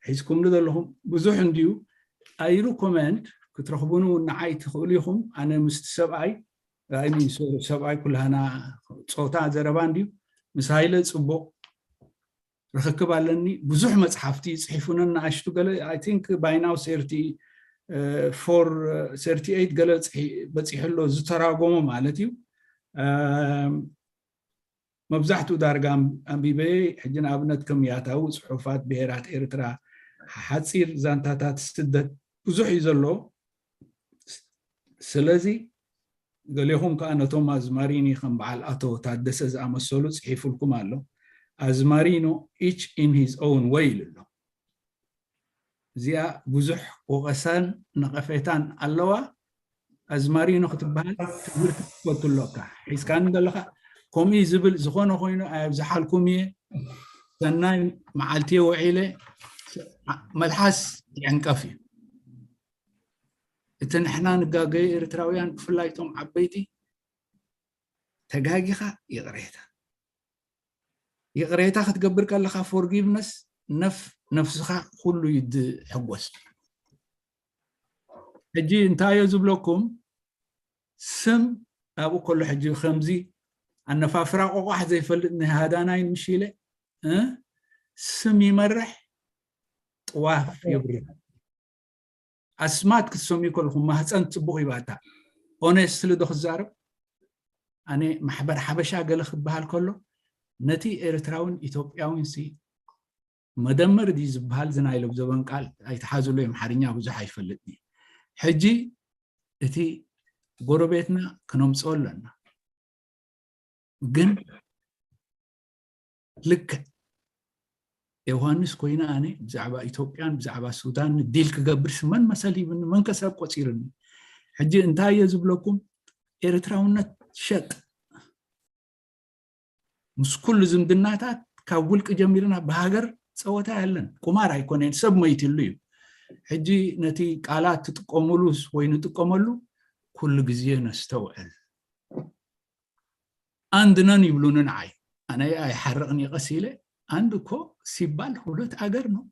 ሒዝኩምሉ ዘለኹም ብዙሕ እንድዩ። ኣይ ሪኮመንድ ክትረኽቡኑ ንዓይ ትኽእሉ ኢኹም። ኣነ ምስቲ ሰብኣይ ሰብኣይ ኩላህና ፆታ ዘረባ እንድዩ። ምስ ሃይለ ፅቡቕ ርኽክብ ኣለኒ። ብዙሕ መፅሓፍቲ ፅሒፉነን ንኣሽቱ ገለ I think by now thirty four thirty eight ገለ በፂሑ ኣሎ ዝተራጎሞ ማለት እዩ። መብዛሕትኡ ዳርጋ ኣንቢበ። ሕጂ ንኣብነት ከም ያታዊ ፅሑፋት ብሄራት ኤርትራ፣ ሓፂር ዛንታታት ስደት ብዙሕ እዩ ዘሎ። ስለዚ ገሌኹም ከዓ ነቶም ኣዝማሪኒ ከም በዓል ኣቶ ታደሰ ዝኣመሰሉ ፅሒፉልኩም ኣሎ። ኣዝማሪኖ each in his own way ኢሉ ኣሎ። እዚኣ ብዙሕ ወቐሳን ነቐፌታን ኣለዋ። ኣዝማሪኖ ክትበሃል ትምህርቲ ክትፈቱ ኣለካ። ሒዝካኒ ዘለካ ከምኡ ዝብል ዝኾነ ኮይኑ ኣየብዝሓልኩም እየ። ሰናይ መዓልቲ እየ ውዒለ። መልሓስ ይዕንቀፍ እዩ። እቲ ንሕና ንጋገዩ ኤርትራውያን ብፍላይ እቶም ዓበይቲ ተጋጊኻ ይቕሬታ ይቕሬታ ክትገብር ከለኻ ፎርጊቭነስ ነፍስኻ ኩሉ ይድሕጎስ። ሕጂ እንታይ እዮ ዝብለኩም? ስም ኣብኡ ከሎ ሕጂ ከምዚ ኣነፋፍራ ቆቋሕ ዘይፈልጥ ናይ ሃዳናይን ምሽ ኢለ ስም ይመርሕ፣ ጥዋፍ የብርህ። ኣስማት ክትሰምዩ ከለኹም ማህፀን ፅቡቕ ይባታ። ኦነስትሊ ዶ ክዛረብ? ኣነ ማሕበር ሓበሻ ገለ ክበሃል ከሎ ነቲ ኤርትራውን ኢትዮጵያውን ሲ መደመር ድዩ ዝበሃል ዝናይ ሎምዘበን ቃል ኣይተሓዝሉ። ኣምሓርኛ ብዙሕ ኣይፈልጥን። ሕጂ እቲ ጎረቤትና ክነምፅኦ ኣለና። ግን ልክዕ ዮሃንስ ኮይነ ኣነ ብዛዕባ ኢትዮጵያን ብዛዕባ ሱዳን ዲል ክገብርስ መን መሰል ሂብኒ? መን ከ ሰብ ቆፂርኒ? ሕጂ እንታይ እየ ዝብለኩም? ኤርትራውነት ሸጥ ምስ ኩሉ ዝምድናታት ካብ ውልቂ ጀሚርና ብሃገር ፀወታ ያለን ቁማር ኣይኮነን፣ ሰብ መይትሉ እዩ። ሕጂ ነቲ ቃላት ትጥቀሙሉ ወይ ንጥቀመሉ ኩሉ ግዜ ነስተውዕል። ኣንድ ነን ይብሉኒ ንዓይ። ኣነ ኣይሓርቕን እየ ቀስ ኢለ። ኣንድ እኮ ሲባል ሁለት ኣገር ነው።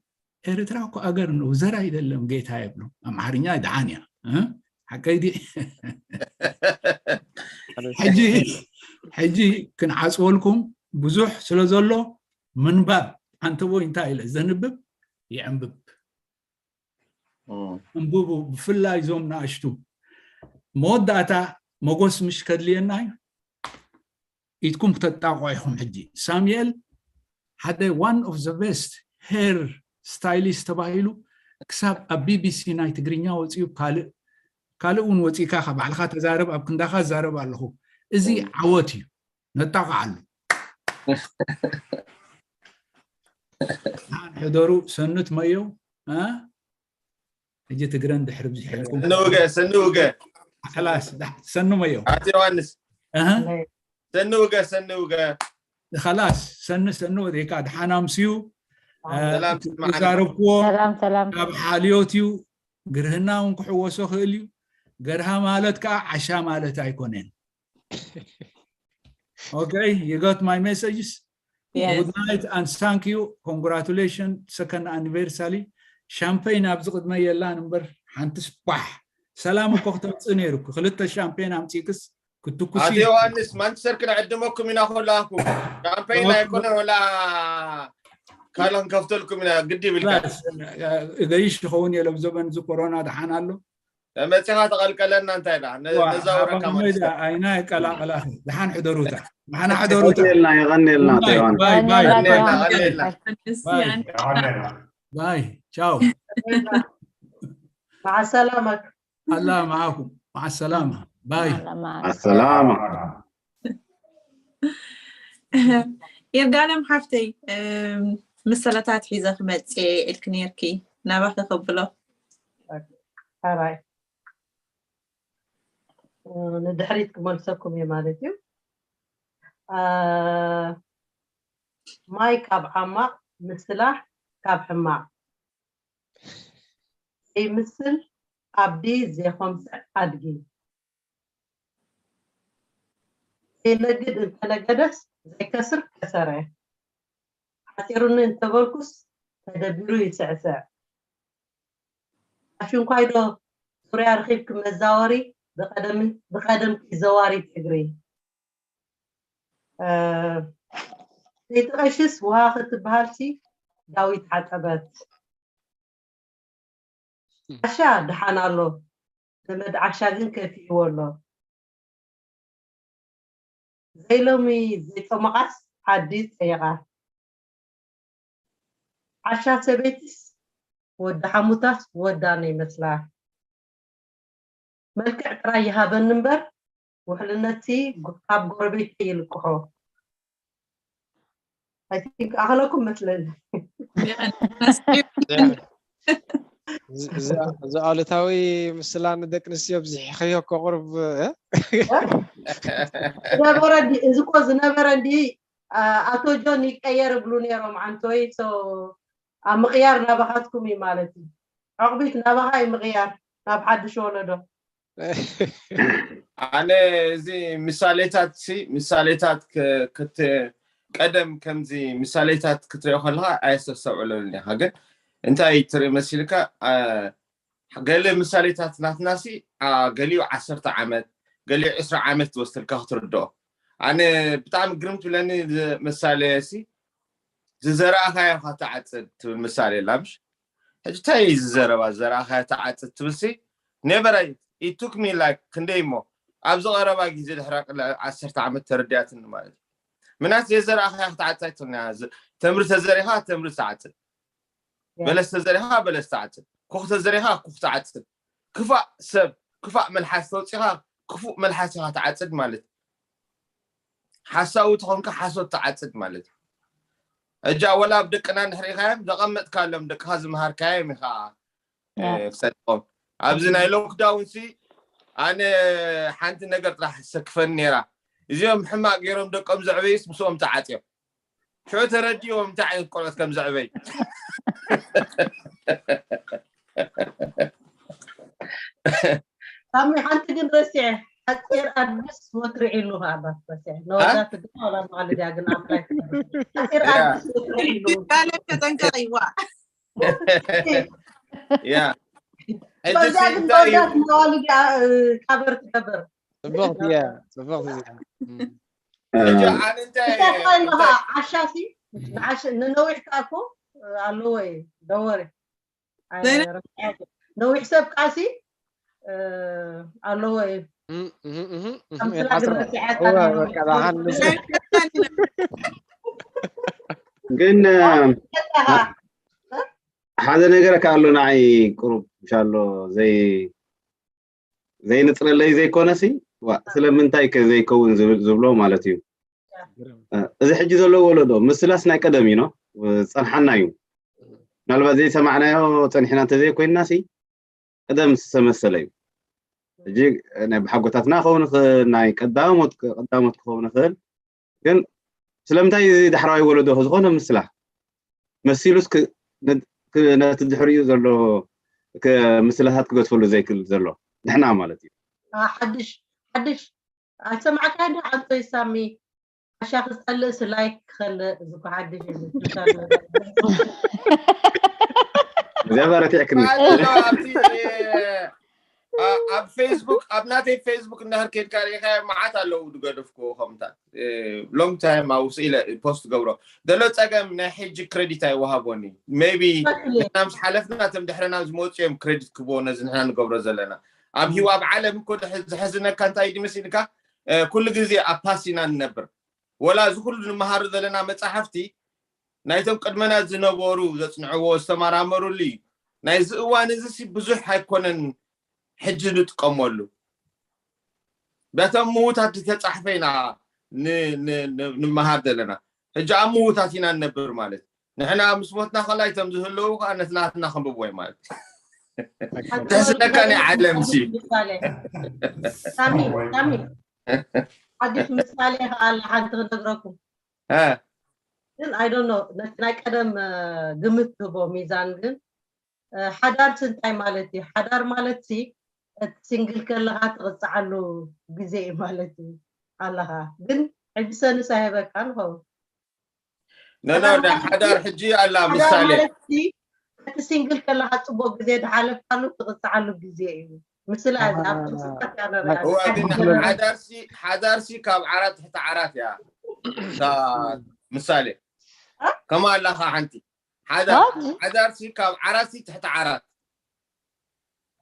ኤርትራ እኮ ኣገር ነው፣ ዘር አይደለም ጌታ ይብሉ። ኣምሓርኛ ደሓን እያ። ሓቀይ ዲ ሕጂ ሕጂ ክንዓፅወልኩም ብዙሕ ስለ ዘሎ ምንባብ ኣንተቦይ እንታይ ኢለ ዘንብብ ይዕንብብ። እንብቡ ብፍላይ እዞም ንኣሽቱ መወዳእታ መጎስ ምሽ ከድልየና እዩ። ኢድኩም ክተጣቕዑ ኢኹም። ሕጂ ሳሙኤል ሓደ one of the best hair stylist ተባሂሉ ክሳብ ኣብ ቢቢሲ ናይ ትግርኛ ወፂኡ፣ ካልእ ካልእ እውን ወፂእካ፣ ካብ ባዕልካ ተዛረብ፣ ኣብ ክንዳካ ዛረብ ኣለኹ። እዚ ዓወት እዩ፣ ነጣቕዓሉ። ደሓን ሕደሩ። ሰኑት መየው፣ እ? ሕጂ ትግረን ድሕሪ ብዝሕ ኢልኩም። ሰኒ ውገ ሰኒ ውገ ሓላስ ዳሕ- ሰኑ መየው። ኣቶ ዮሃንስ እህ፣ ሰኒ ውገ ሰኒ ውገ ኸላስ ሰኒ ሰኒ ወዲካ ድሓን ኣምስዩ። እ፣ ሰላም ዝዛረብክዎ ሰላም ሰላም። ካብ ሓልዮት እዩ። ግርህና እውን ክሕወሶ ክእል እዩ። ገርሃ ማለት ከዓ ዓሻ ማለት ኣይኮነን። Okay, you got my messages? Yes. Good night and thank you. Congratulations, second anniversary. ሻምፔን ኣብዚ ቅድመ የላን እምበር ሓንቲ ስባሕ ሰላም እኮ ክተምፅእ ነይሩ። ክልተ ሻምፔን ኣምፂእክስ ክትኩስ ኣቶ ዮሃንስ ማንቸስተር ክንዕድመኩም ኢና። ኮላኩ ሻምፔን ኣይኮነን ወላ ካልእ ክንከፍተልኩም ኢና። ግዲ ይብልካ። እገይሽ ይኸውን የለ። ኣብ ዘበን እዚ ኮሮና ደሓን ኣሎ። መፂኻ ተቐልቀለና እንታይ ዳ ነዛውረካ ማለት ኣይና የቀላቀላኺ። ደሓን ሕደሩታ፣ ደሓን ሕደሩታ። የቐንየልና፣ የቐንየልና። ባይ ባይ ባይ ቀሌልና ቀሌልና ባይ ቻው። مع السلامة. الله معاكم، مع السلامة. باي. السلامة. ይርጋለም ሓፍተይ፣ እም፣ ምስላታት ሒዘ ክመፅእ ኢልክ ነይርኪ፣ ናባኺ ከብሎ። ሕራይ። እ፣ ንድሕሪት ክመልሰኩም እየ ማለት እዩ። እ፣ ማይ ካብ ዓማቕ፣ ምስላ ካብ ሕማቕ። ዘይምስል ዓቢ፣ ዘይኾምስዕ ኣድጊ። ዘይነግድ እንተነገደስ፣ ዘይከስር ከሰረ። ሓፂሩኒ እንተበልኩስ፣ ተደቢሩ ይስዕስዕ። ኣሽንኳይ ዶ ዙርያ ረኺብኪ መዛወሪ፣ ብቐደም፣ ብቐደምኪ ዘዋሪት እግሪ። እ፣ ዘይትቐሽስ ውሃ ክትበሃልሲ፣ ዳዊት ሓጠበት። ዓሻ ደሓን ኣሎ፣ ዘመድ ዓሻ ግን ከፊእዎ ኣሎ። ዘይሎሚ ዘይጠመቓስ ዓዲ ጸይቓ። ዓሻ ሰበይትስ ወዲ ሓሙታስ ወዳ ነይመስላ። መልክዕ ጥራይ ይሃበኒ እምበር፣ ውሕልነትሲ ካብ ጎረቤተይ ይልቅሖ። I think ኣኸለኩም መስለኒ። እዚ ኣሉታዊ ምስላ ንደቂ ኣንስትዮ ኣብዚሕኽዮ እኮ ቁሩብ፣ እ? ዝነበረ እንዲ-፣ እዚ እኮ ዝነበረ እንዲ፣ ኣ-፣ ኣቶ ጆን ይቀየር ይብሉ ነይሮም ዓንቶይ። So ኣብ ምቕያር ናባኻትኩም እዩ ማለት እዩ። ዕቑቢት ናባኻ እዩ ምቕያር ናብ ሓድሽ ወለዶ። ኣነ እዚ ምሳሌታት ሲ ምሳሌታት ክ- ክት ቀደም ከምዚ ምሳሌታት ክትሪኦ ከለካ ኣየስተስተውዕለሉን ኢካ። ግን እንታይ ትርኢ መሲልካ? ኣ፣ ገለ ምሳሌታት ናትና ሲ፣ ኣ፣ ገሊኡ ዓሰርተ ዓመት፣ ገሊኡ ዕስራ ዓመት ዝወስደልካ ክትርድኦ። ኣነ ብጣዕሚ ግርም ትብለኒ ዝ- ምሳሌ ሲ ዝዘራእካዮ ኢካ ትዓጽድ ትብል ምሳሌ ኣላ። ምሽ ሕጂ እንታይ እዩ ዝዘረባ? ዝዘራእካዮ ትዓጽድ ትብል ሲ never I- it took me like ክንደይ እሞ ኣብዚ ቀረባ ግዜ ድሕሪ ዓሰርተ ዓመት ተረዲኣትኒ ማለት እዩ። ምናት ዘይዘራእካዮ ክትዓጽድ ኣይትኽእልን ኢኻ። ዝ- ተምሪ ተዘሪኻ ተምሪ ትዓጽድ፣ በለስ ተዘሪኻ በለስ ትዓጽድ፣ ኩኽ ተዘሪኻ ኩኽ ትዓጽድ። ክፋእ ሰብ ክፋእ መልሓስ ተውፂኻ ክፉእ መልሓስ ኢኻ ትዓጽድ ማለት እዩ። ሓሳዊ ተኾንካ ሓሶት ትዓጽድ ማለት እዩ። እጃ ወላ ኣብ ደቅና እንድሕር ኢኻዮም ዘቐመጥካሎም ደቅኻ ዝመሃርካዮም ኢኻ እ፣ ክሰድቆም። ኣብዚ ናይ ሎክዳውን ሲ ኣነ ሓንቲ ነገር ጥራሕ ሰክፈኒ ነይራ። እዚኦም ሕማቅ ገይሮም ደቆም ዘዕበዩስ ምስኦም ተዓጽዮም። ሽዑ ተረዲኦም እንታይ ዓይነት ቆልዑት ከም ዘዕበይ። ሳሚ ሓንቲ ግን ረሲዐ፣ ሓፂር ኣድስ ወትሪ ዒሉ ከኣባት ረሲዐ። ነወዳት ድማ ወላ መቐልድያ ግን ኣብ ላይ ሓፂር ኣድስ ወትሪ ዒሉ። ካሌብ ተጠንቀቂዋ። ያ ሕጂ በዚያ ግን እንታይ እዩ? ነወዳት መዋልድ ካበር ትገብር። ጽብቕቲ እያ፣ ጽብቕቲ እያ። እም። ሕጂ ኣነ እንታይ እንታይ ትብል ኣለኻ? እንታይ ዓሻሲ ንዓሽ ንነዊሕ ከኣ እኮ ኣለዎ እዩ። ደወረ ዘይነ- ነዊሕ ሰብ ቃሲ ኣለዎ እዩ። እም፣ እም፣ እም፣ እም፣ ከም ስላ የናስራ። ግብረ ሲዓት እወ፣ ኣላና። በቃ፣ ደሓን ንስ-፣ ግን እ፣ ሓደ ነገር ከ ኣሎ ንዓይ ቁሩብ ሻሎ ዘይ ዘይንፅረለይ ዘይኮነሲ፣ ዋ፣ ስለምንታይ ከ ዘይከውን ዝብል ዝብሎ ማለት እዩ። እ፣ እዚ ሕጂ ዘሎ ወለዶ ምስላስ ናይ ቀደም እዩ፣ ኖ፣ ዝፀንሓና እዩ። ምናልባት ዘይሰማዕናዮ ፀኒሕና እንተዘይኮይንና ሲ ቀደም ዝተመሰለ እዩ። ሕጂ ናይ ብሓጎታትና ክኸውን ይኽእል፣ ናይ ቀዳሞት ቀዳሞት ክኸውን ይኽእል። ግን ስለምንታይ እዚ ዳሕራዋይ ወለዶ ዝኾነ ምስላ መሲሉስ ክ-፣ ነ-፣ ክ-፣ ነቲ ድሕሪኡ ዘሎ ክ-፣ ምስላታት ክገድፈሉ ዘይክእል ዘሎ ንሕና ማለት እዩ። ሓድሽ ሓድሽ ኣይሰማዕካዮ ዶ? ኣንቶይ ሳሚ፣ ዓሻ ክጸልእስ ላይክ ክኸልእ፣ እዚ እኮ ሓድሽ እዩ። እግዚኣብሔር ኣርቲዕክኒ። ኣሎ ኣብቲ፣ እ፣ ኣ-፣ ኣብ ፌስቡክ፣ ኣብ ናተይ ፌስቡክ እናህር ከድካ ሪኢኻ መዓት ኣለዉ ዝገደፍኩ ከምታት ሎንግ ታይም ኣውስ ኢለ ፖስት ገብሮ ዘሎ። ጸገም ናይ ሕጂ ክሬዲት ኣይወሃቦኒ። ሜቢ ንሕና ምስ ሓለፍና እቶም ድሕረና ዝመፁ እዮም ክሬዲት ክቦ ነዚ ንሕና ንገብሮ ዘለና ኣብ ሂው ኣብ ዓለም እኮ ድሕ-፣ ዝሕዝነካ እንታይ ድመሲልካ? እ፣ ኩሉ ግዜ ኣብ ፓስ ኢና ንነብር። ወላ እዚ ኩሉ ንመሃሩ ዘለና መጻሕፍቲ ናይቶም ቅድመና ዝነበሩ ዘጽንዕዎ ዝተመራመሩሉ እዩ። ናይዚ እዋን እዚ ሲ ብዙሕ ኣይኮነን ሕጂ ንጥቀመሉ። በቶም ምዉታት ዝተጻሕፈ ኢና ን-፣ ን-፣ ን-፣ ንመሃር ዘለና። ሕጂ ኣብ ምዉታት ኢና ንነብር ማለት። ንሕና ምስ ሞትና ከላይ እቶም ዝህለዉ ከኣ ነቲ ናትና ከንብብዎ እዩ ማለት። ተስለካ ናይ ዓለም ሲ። ሳሚ፣ ሳሚ፣ ሓድሽ ምሳሌ ከኣ ኣላ ሓንቲ ክነግረኩም። እ። ግን I don't know፣ ነቲ ናይ ቀደም፣ እ፣ ግምት ክህቦ ሚዛን ግን፣ እ፣ ሓዳር ሲ እንታይ ማለት እዩ? ሓዳር ማለት ሲ እቲ ሲንግል ከለኻ ትቕጽዓሉ ግዜ እዩ ማለት እዩ ኣለኻ። ግን ሕጂ ሰንስ ኣይህበካን ይኸውን። ኖ፣ ኖ፣ ናይ ሓዳር ሕጂ ኣላ ሓዳር ምሳሌ። ማለት ሲ እቲ ሲንግል ከለኻ ጽቡቅ ግዜ ዝሓለፍካሉ ትቕጽዓሉ ግዜ እዩ። ምስላ እዛ ኣብ ትምስልታት እያ ንሪኣ እዋ፣ ግን ዘለና። ሓዳርሲ፣ ሓዳርሲ ካብ ዓራት ትሕቲ ዓራት እያ። እታ ምሳሌ። ከማ ኣለኻ ሓንቲ። ሓዳር-፣ ሓዳርሲ ካብ ዓራትሲ ትሕቲ ዓራት።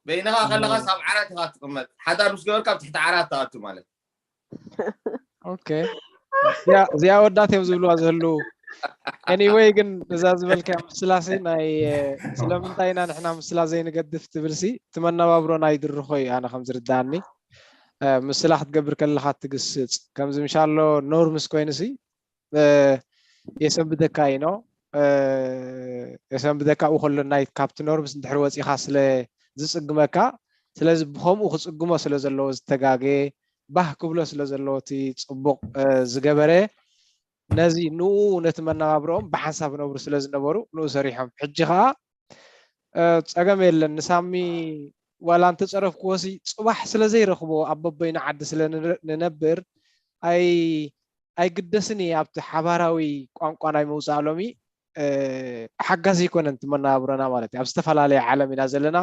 በይንኻ ከለኻስ ኣብ ዓራት ኢኻ ትቕመጥ። ሓዳር ምስ ገበርካ ኣብ ትሕቲ ዓራት ትኣቱ ማለት። ኦኬ። እዚኣ፣ እዚኣ ወዳት እዮም ዝብልዋ ዝህልዉ። ኤኒወይ ግን እዛ ዝበልካ ምስላሲ ናይ፣ እ፣ ስለምንታይ ኢና ንሕና ምስላ ዘይንገድፍ ትብልሲ እቲ መነባብሮና ይድርኾ እዩ ኣነ ከም ዝርዳኣኒ። እ፣ ምስላ ክትገብር ከለኻ ትግስጽ። ከምዚ ምሻሎ ኖርምስ ኮይኑሲ፣ እ፣ የሰንብደካ እዩ ኖ። እ፣ የሰንብደካ ኣብኡ ከሎ ናይ ካብቲ ኖርምስ እንድሕር ወጺኻ ስለ ዝጽግመካ፣ ስለዚ ብኸምኡ ክጽግሞ ስለ ዘለዎ ዝተጋገየ፣ ባህ ክብሎ ስለ ዘለዎ እቲ ጽቡቕ፣ እ፣ ዝገበረ፣ ነዚ ንኡ ነቲ መነባብሮኦም ብሓንሳብ ነብሩ ስለ ዝነበሩ ንኡ ሰሪሖም። ሕጂ ኸኣ፣ እ፣ ጸገም የለን። ንሳሚ ዋላ እንተጸረፍክዎሲ ጽባሕ ስለ ዘይረኽቦ ኣብ በበይኑ ዓዲ ስለ ንረ-፣ ንነብር ኣይ-፣ ኣይግደስን እየ ኣብቲ ሓባራዊ ቋንቋ ናይ ምውጻእ ሎሚ፣ እ፣ ሓጋዚ ኣይኮነን እቲ መነባብሮና ማለት እዩ። ኣብ ዝተፈላለየ ዓለም ኢና ዘለና።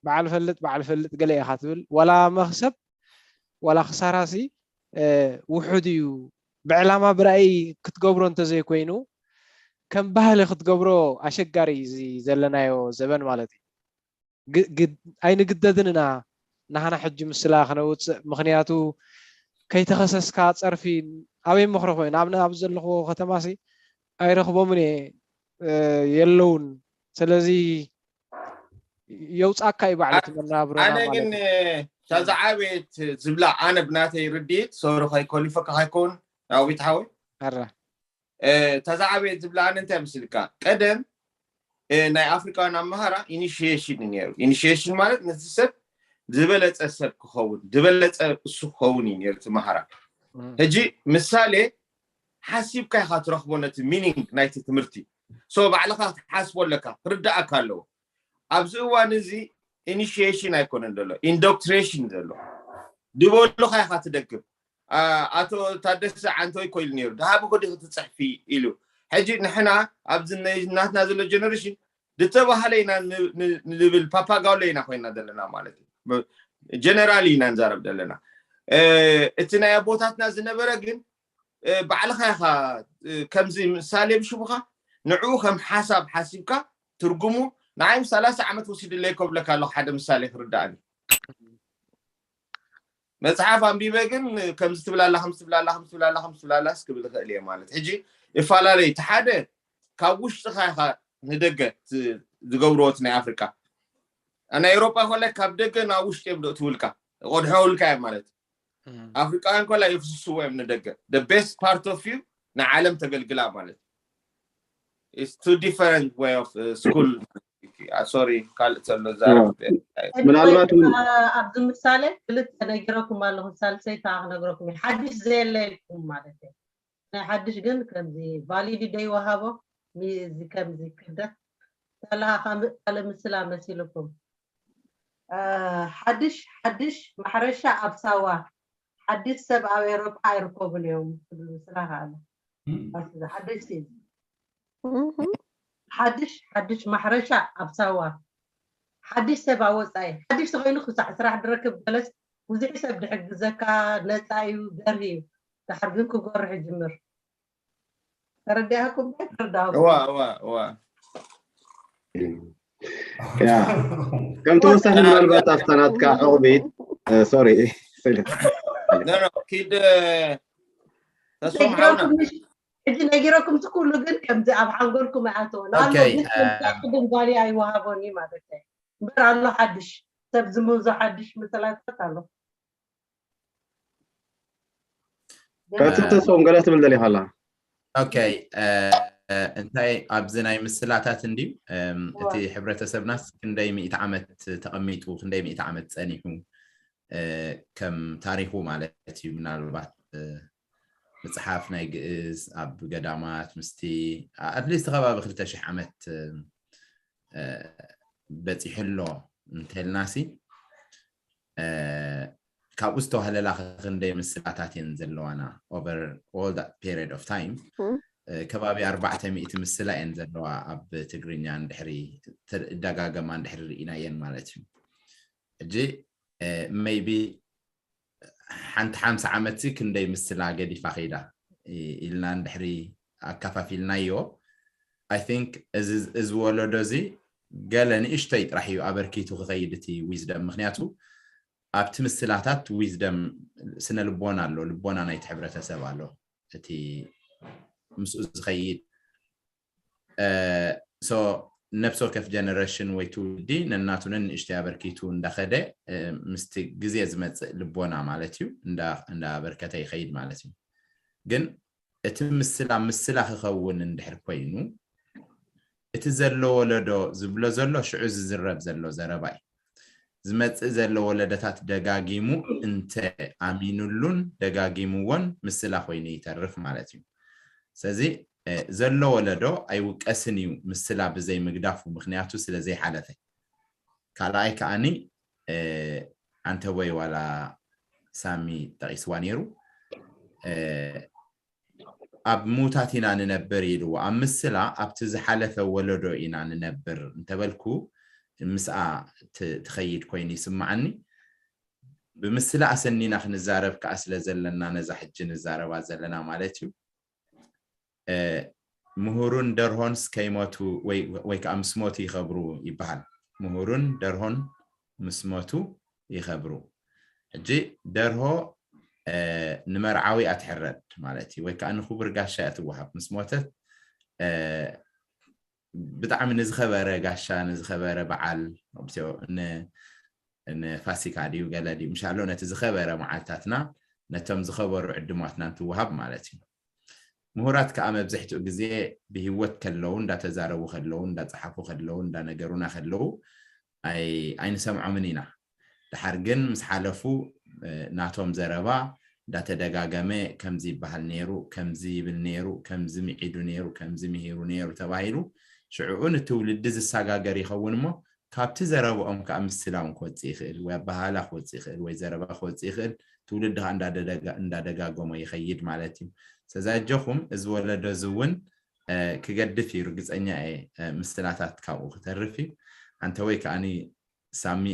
በዓል ፈልጥ፣ በዓል ፈልጥ ገለ ኢኻ ትብል። ዋላ መኽሰብ፣ ዋላ ክሳራሲ፣ እ፣ ውሑድ እዩ። ብዕላማ ብራእይ ክትገብሮ እንተዘይኮይኑ፣ ከም ባህሊ ክትገብሮ ኣሸጋሪ እዩ እዚ ዘለናዮ ዘበን ማለት እዩ። ግ-፣ ግ-፣ ኣይንግደድን ኢና ናህና ሕጂ ምስላ ክነውፅእ። ምኽንያቱ ከይተኸሰስካ ጸርፊ ኣበይ መኽረኾ እዩ? ንኣብነት ኣብ ዘለኽዎ ከተማሲ ኣይረኽቦምን እየ፣ እ፣ የለውን። ስለዚ የውጻካ እዩ ባዕሉ እቲ መነባብሮና ኣነ ማለት ግን እዩ። እታ ዝዓበየት ዝብላ ኣነ ብናተይ ርድኢት ሶሪ ከይኮሊፈካ ከይከውን ናዊት ሓወይ ኣረ እ፣ እታ ዝዓበየት ዝብላ ኣነ እንታይ ምስልካ ቀደም እ፣ ናይ ኣፍሪካውያን ኣመሃራ ኢኒሽሽን እዩ ነይሩ። ኢኒሽሽን ማለት ነቲ ሰብ ዝበለፀ ሰብ ክኸውን ዝበለፀ እሱ ክኸውን እዩ ነይሩ እቲ መሃራ። እም፣ ሕጂ ምሳሌ ሓሲብካ ኢኻ ትረኽቦ ነቲ ሚኒንግ ናይቲ ትምህርቲ። ሶ ባዕልኻ ክትሓስቦ ኣለካ፣ ክርዳኣካ ኣለዎ። ኣብዚ እዋን እዚ ኢኒሽሽን ኣይኮነን ዘሎ፣ ኢንዶክትሬሽን ዘሎ። ድበሉኻ ኢኻ ትደግም። ኣ-፣ ኣቶ ታደሰ ዓንቶይ ኮይሉ ነይሩ፣ ድሃቢ ኮዲ ክትፅሕፊ ኢሉ። ሕጂ ንሕና ኣብዚ ናይ ናትና ዘሎ ጀነሬሽን ዝተባህለ ኢና ን-፣ ን-፣ ንብል ፓፓጋሎ ኢና ኮይና ዘለና ማለት እዩ። ጀነራል ኢና ንዛረብ ዘለና። እ፣ እቲ ናይ ኣቦታትና ዝነበረ ግን፣ እ፣ ባዕልኻ ኢኻ፣ እ፣ ከምዚ ምሳሌ ብሽሙኻ ንዕኡ ከም ሓሳብ ሓሲብካ ትርጉሙ ንዓይ ምስ ሰላሳ ዓመት ወሲድለይ ከብለካ ኣለኹ ሓደ ምሳሌ ክርዳእኒ። መፅሓፍ ኣንቢበ ግን ከምዚ ትብላላ ከምዚ ትብላላ ከምዚ ትብላላ ከምዚ ትብላላ ክብል ይኽእል እየ ማለት ሕጂ ይፈላለዩ እቲ ሓደ ካብ ውሽጥኻ ኢኻ ንደገ ዝገብርዎ ናይ ኣፍሪቃ ናይ ኤሮጳ ኮላይ ካብ ደገ ናብ ውሽጢ እዮም ትብልካ ቆድሖ ውልካ እዮም ማለት ኣፍሪቃውያን ኮላ የፍስስዎ እዮም ንደገ the best part of you ንዓለም ተገልግላ ማለት it's two different way of uh, school sorry ካልእ ዘሎ ዛረብ ምናልባት እውን ኣብዚ ምሳሌ ክልተ ነጊረኩም ኣለኹ ሳልሰይ ከዓ ክነግረኩም እዩ ሓድሽ ዘየለ ኢልኩም ማለት እዩ ናይ ሓድሽ ግን ከምዚ valid ዶ ይወሃቦ እዚ ከምዚ ክብደት ካልእ ምስላ መሲልኩም ሓድሽ ሓድሽ ማሕረሻ ኣብ ሳዋ ሓድሽ ሰብ ኣብ ኤሮፓ ኣይርከቡን እዮም ትብል ምስላ ከኣለ ሓድሽ ሓድሽ ሓድሽ ማሕረሻ ኣብ ሳዋ ሓድሽ ሰብ ኣብ ወፃኢ ሓድሽ ተኮይኑ ክሳዕ ስራሕ ድረክብ ገለስ ብዙሕ ሰብ ድሕግዘካ ነፃ እዩ ገርህ እዩ ድሓር ግን ክጎርሕ ይጅምር ተረዲኣኩም ተረዳኩም እዋ እዋ እዋ ያ ከም ተወሳኺ ምናልባት ኣብታ ናትካ ዕቑቢት ሶሪ ኖ ኖ ኪድ ተስፎም ሓውና ሕጂ ነጊረኩም ትክእሉ ግን ከምዚ ኣብ ሓንጎልኩም ኣይኣተወ ኦኬ፣ ቅድም ጓሊ ኣይወሃቦን እዩ ማለት እዩ እምበር ኣሎ ሓድሽ ሰብ ዝምንዞ ሓድሽ መሰላታት ኣሎ ቀፅል ተስፎም ገለ ትብል ደሊኻ ኣላ ኦኬ እንታይ ኣብዚ ናይ ምስላታት እንድዩ እቲ ሕብረተሰብናስ ክንደይ ሚእቲ ዓመት ተቐሚጡ ክንደይ ሚእቲ ዓመት ፀኒሑ ከም ታሪኹ ማለት እዩ ምናልባት መፅሓፍ ናይ ግእዝ ኣብ ገዳማት ምስቲ ኣትሊስት ከባቢ ክልተ ሽሕ ዓመት በፂሑ ኣሎ እንተልናሲ ካብኡ ዝተዋህለላ ክንደይ ምስላታት እየን ዘለዋና over all that period of time ከባቢ ኣርባዕተ ሚእቲ ምስላ እየን ዘለዋ ኣብ ትግርኛ እንድሕሪ እዳጋገማ እንድሕሪ ርኢናየን ማለት እዩ ሕጂ maybe ሓንቲ ሓምሳ ዓመት ክንደይ ምስላ ገዲፋ ከይዳ ኢልና እንድሕሪ ኣካፋፊልናዮ I think እዚ ወለዶ እዚ ገለ ንእሽተይ ጥራሕ እዩ ኣበርኪቱ ክኸይድ እቲ wisdom ምክንያቱ ኣብቲ ምስላታት wisdom ስነ ልቦና ኣሎ ልቦና ናይቲ ሕብረተሰብ ኣሎ እቲ ምስኡ ዝኸይድ so ነብሲ ወከፍ generation ወይ ትውልዲ ነናቱ ነንእሽተይ ኣበርኪቱ እንዳኸደ ምስቲ ግዜ ዝመፅእ ልቦና ማለት እዩ እንዳበርከተ ይኸይድ ማለት እዩ ግን እቲ ምስላ ምስላ ክኸውን እንድሕር ኮይኑ እቲ ዘሎ ወለዶ ዝብሎ ዘሎ ሽዑ ዝዝረብ ዘሎ ዘረባ እዩ ዝመፅእ ዘሎ ወለደታት ደጋጊሙ እንተ ኣሚኑሉን ደጋጊምዎን ምስላ ኮይኑ ይተርፍ ማለት እዩ ስለዚ ዘሎ ወለዶ ኣይውቀስን እዩ ምስላ ብዘይ ምግዳፉ ምክንያቱ ስለ ዘይሓለፈ ካልኣይ ከዓኒ ኣንተወይ ዋላ ሳሚ ጠቂስዋ ነይሩ ኣብ ምውታት ኢና ንነብር ኢልዎ ኣብ ምስላ ኣብቲ ዝሓለፈ ወለዶ ኢና ንነብር እንተበልኩ ምስኣ ትኸይድ ኮይኑ ይስማዓኒ ብምስላ ኣሰኒና ክንዛረብ ከዓ ስለ ዘለና ነዛ ሕጂ ንዛረባ ዘለና ማለት እዩ ምሁሩን ደርሆንስ ከይሞቱ ወይ ከዓ ምስ ሞቱ ይኸብሩ ይበሃል ምሁሩን ደርሆን ምስ ሞቱ ይኸብሩ ሕጂ ደርሆ ንመርዓዊ ኣትሕረድ ማለት እዩ ወይ ከዓ ንክቡር ጋሻ እትወሃብ ምስ ሞተት ብጣዕሚ ንዝኸበረ ጋሻ ንዝኸበረ በዓል ንፋሲካ ድዩ ገለ ድዩ ምሻሎ ነቲ ዝኸበረ መዓልታትና ነቶም ዝኸበሩ ዕድማትና እንትወሃብ ማለት እዩ ምሁራት ከዓ መብዝሕትኡ ግዜ ብህወት ከለዉ እንዳተዛረቡ ከለዉ እንዳፀሓፉ ከለዉ እንዳነገሩና ከለዉ ኣይንሰምዖምን ኢና ድሓር ግን ምስ ሓለፉ ናቶም ዘረባ እንዳተደጋገመ ከምዚ ይበሃል ነይሩ ከምዚ ይብል ነይሩ ከምዚ ምዒዱ ነይሩ ከምዚ ምሂሩ ነይሩ ተባሂሉ ሽዕኡ ንትውልዲ ዝሰጋገር ይኸውን እሞ ካብቲ ዘረብኦም ከዓ ምስላ እውን ክወፅእ ይኽእል ወይ ኣበሃህላ ክወፅእ ይኽእል ወይ ዘረባ ክወፅእ ይኽእል ትውልዲ ከዓ እንዳደጋገሞ ይኸይድ ማለት እዩ ስለዚ ኣጆኹም እዚ ወለዶ እዚ እውን ክገድፍ እዩ ርግፀኛ እየ ምስላታት ካብኡ ክተርፍ እዩ ኣንተ ወይ ከዓኒ ሳሚ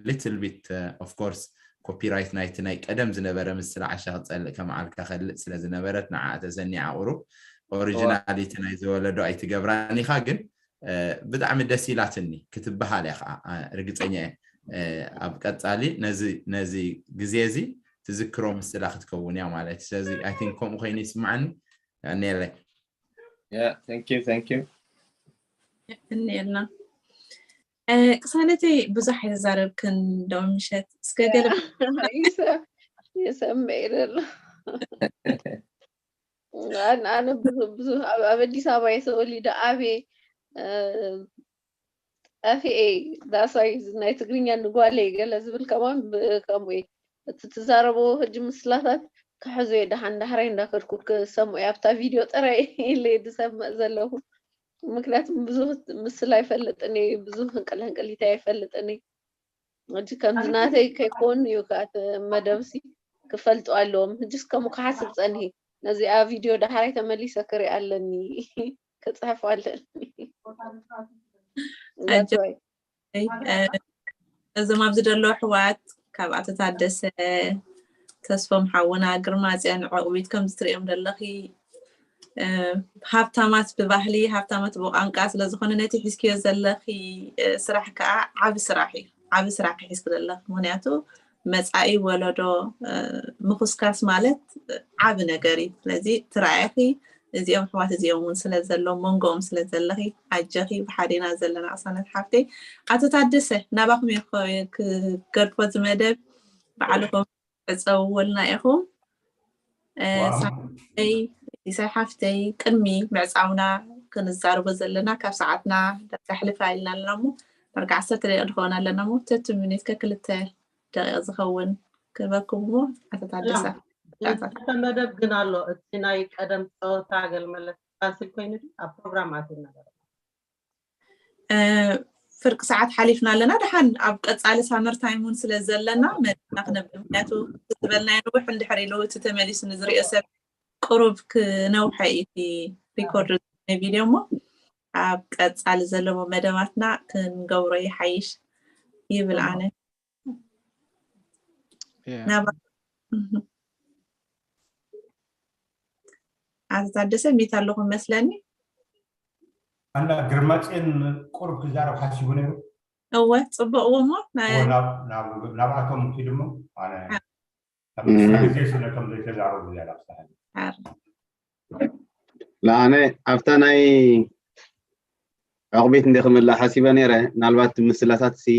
little bit of course copyright ናይቲ ናይ ቀደም ዝነበረ ምስላ ዓሻ ክፀልእ ከመዓልካ ከልእ ስለ ዝነበረት ንዓ ተሰኒዓ ቁሩብ ኦሪጂናሊቲ ናይ ዝወለዶ ኣይትገብራን ኢኻ ግን ብጣዕሚ ደስ ኢላትኒ ክትበሃል እያ ከዓ ርግፀኛ እየ ኣብ ቀፃሊ ነዚ ግዜ እዚ ትዝክሮ ምስላ ክትከውን እያ ማለት እዩ። ስለዚ I think ከምኡ ኮይኑ ይስምዓኒ። ኔለ Yeah, thank you, thank you. የቀንየልና። ቅሳነተይ ብዙሕ ኣይተዛረብክን ዶ ምሸት? እስከ ገለ ይሰምዕ ይደሎ። ኣነ ብዙ ኣብ ኣዲስ ኣበባ እየ ተወሊደ ዓብየ። ጠፊኤ ዳሳይ ናይ ትግርኛ ንጓለይ ገለ ዝብል ከማን ከምኡ እዩ። እቲ ትዛረቦ ሕጂ ምስላታት ክሕዞ እየ ደሓን ዳሕራይ እንዳከድኩ ክሰምዑ እየ። ኣብታ ቪድዮ ጥራይ ኢለ እየ ዝሰምዕ ዘለኹ። ምክንያቱም ብዙህ ምስላ ኣይፈልጥን እየ፣ ብዙህ ህንቅል ህንቅሊተይ ኣይፈልጥን እየ። ሕጂ ከምዚ ናተይ ከይኮን እዩ ከዓ እቲ መደብሲ ክፈልጡ ኣለዎም። ሕጂስ ከምኡ ክሓስብ ፀንሂ። ነዚኣ ቪድዮ ዳሕራይ ተመሊሰ ክሪኣ ኣለኒ። ክፅሕፍ ኣለኒ። እዞም ኣብዚ ዘሎ ኣሕዋት ካብ ኣቶ ታደሰ ተስፎም ሓውና ግርማ ጽዮን ዕቑቢት ከምዚ ትርእዮም ዘለኺ ሃብታማት ብባህሊ ሃብታማት ብቋንቋ ስለዝኾነ ነቲ ሒዝክዮ ዘለኺ ስራሕ ከዓ ዓቢ ስራሕ እዩ። ዓቢ ስራሕ ሒዝኪ ዘለኺ ምክንያቱ መፃኢ ወለዶ ምኹስካስ ማለት ዓቢ ነገር እዩ። ስለዚ ትራእኺ እዚኦም ኣሕዋት እዚኦም እውን ስለ ዘሎ መንጎኦም ስለ ዘለኺ ኣጀኺ ብሓዴና ዘለና ቅሳነት ሓፍተይ። ኣቶ ታደሰ ናባኹም እየ ክገድፎ ዝመደብ በዓልኹም ዕፀውወልና ኢኹም። ሳይ ኢሳይ ሓፍተይ ቅድሚ ምዕፃውና ክንዛረቦ ዘለና ካብ ሰዓትና ዳሕልፋ ኢልና ኣለና እሞ ዳርጋ ዓሰርተ ደቂቕ ንኸውን ኣለና እሞ ተቱ ሚኒት ከክልተ ደቂቕ ዝኸውን ክበኩም እሞ ኣቶ ታደሰ መደብ ግን ኣሎ። እቲ ናይ ቀደም ፀወታ ገልመለት ካንስል ኮይኑ ድዩ ኣብ ፕሮግራም ኣትዩ ነበረ? ፍርቂ ሰዓት ሓሊፍና ኣለና። ደሓን ኣብ ቀፃሊ ሳመር ታይም እውን ስለ ዘለና መደብና ክነብል ምክንያቱ ዝበልናዮ ነዊሕ እንድሕር ኢሉ እቲ ተመሊሱ ንዝሪኦ ሰብ ቅሩብ ክነውሐ እዩ እቲ ሪኮርድ ናይ ቪድዮ እሞ ኣብ ቀፃሊ ዘለዎ መደባትና ክንገብሮ ይሓይሽ ይብል ኣነ። ናብ ኣቶ ታደሰ ሚት ኣለኹም መስለኒ። ኣንዳ ግርማፅዮን ቁሩብ ክዛረብ ሓሲቡ ነይሩ። እወ ፅቡቅ እዎ እሞ ናብኣቶም ኪድሞ ግዜ ስነቶም ዘይተዛረቡ ዝያዳ ክሳሓ ለኣነ ኣብታ ናይ ዕቑቢት እንደ ክምላ ሓሲበ ነይረ። ምናልባት ምስላታት ሲ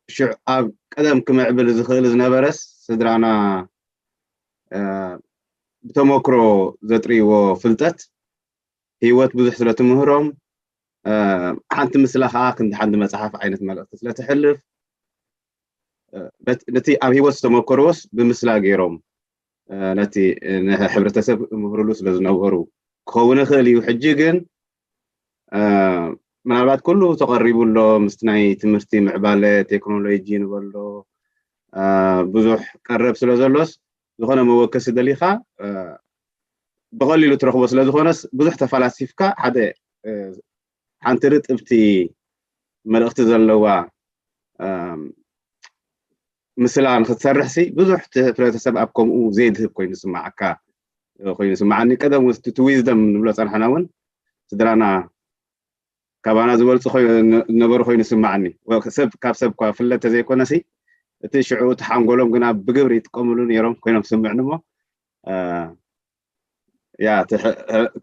ሽዕ ኣብ ቀደም ክምዕብል ዝኽእል ዝነበረስ ስድራና ብተመክሮ ዘጥርይዎ ፍልጠት ህይወት ብዙሕ ስለ ትምህሮም ሓንቲ ምስላ ከዓ ክንዲ ሓንቲ መፅሓፍ ዓይነት መልእክቲ ስለ ትሕልፍ ነቲ ኣብ ህይወት ዝተመከርዎስ ብምስላ ገይሮም ነቲ ንሕብረተሰብ ምህርሉ ስለ ዝነበሩ ክኸውን ይኽእል እዩ። ሕጂ ግን ምናልባት ኩሉ ተቐሪቡ ኣሎ ምስቲ ናይ ትምህርቲ ምዕባለ ቴክኖሎጂ ንበሎ ብዙሕ ቀረብ ስለ ዘሎስ ዝኾነ መወከሲ ደሊኻ ብቐሊሉ ትረኽቦ ስለ ዝኾነስ ብዙሕ ተፈላሲፍካ ሓደ ሓንቲ ርጥብቲ መልእኽቲ ዘለዋ ምስላ ንክትሰርሕ ሲ ብዙሕ ሕብረተሰብ ኣብ ከምኡ ዘይድህብ ኮይኑ ስማዓካ ኮይኑ ስማዓኒ። ቀደም ውስጥ እቲ ዊዝደም ንብሎ ፀንሐና እውን ስድራና ካባና ዝበልፁ ዝነበሩ ኮይኑ ስማዓኒ። ሰብ ካብ ሰብ ኳ ፍለ ተዘይኮነ ሲ እቲ ሽዑ እቲ ሓንጎሎም ግና ብግብሪ ይጥቀምሉ ነይሮም ኮይኖም ስምዕኒ እሞ ያ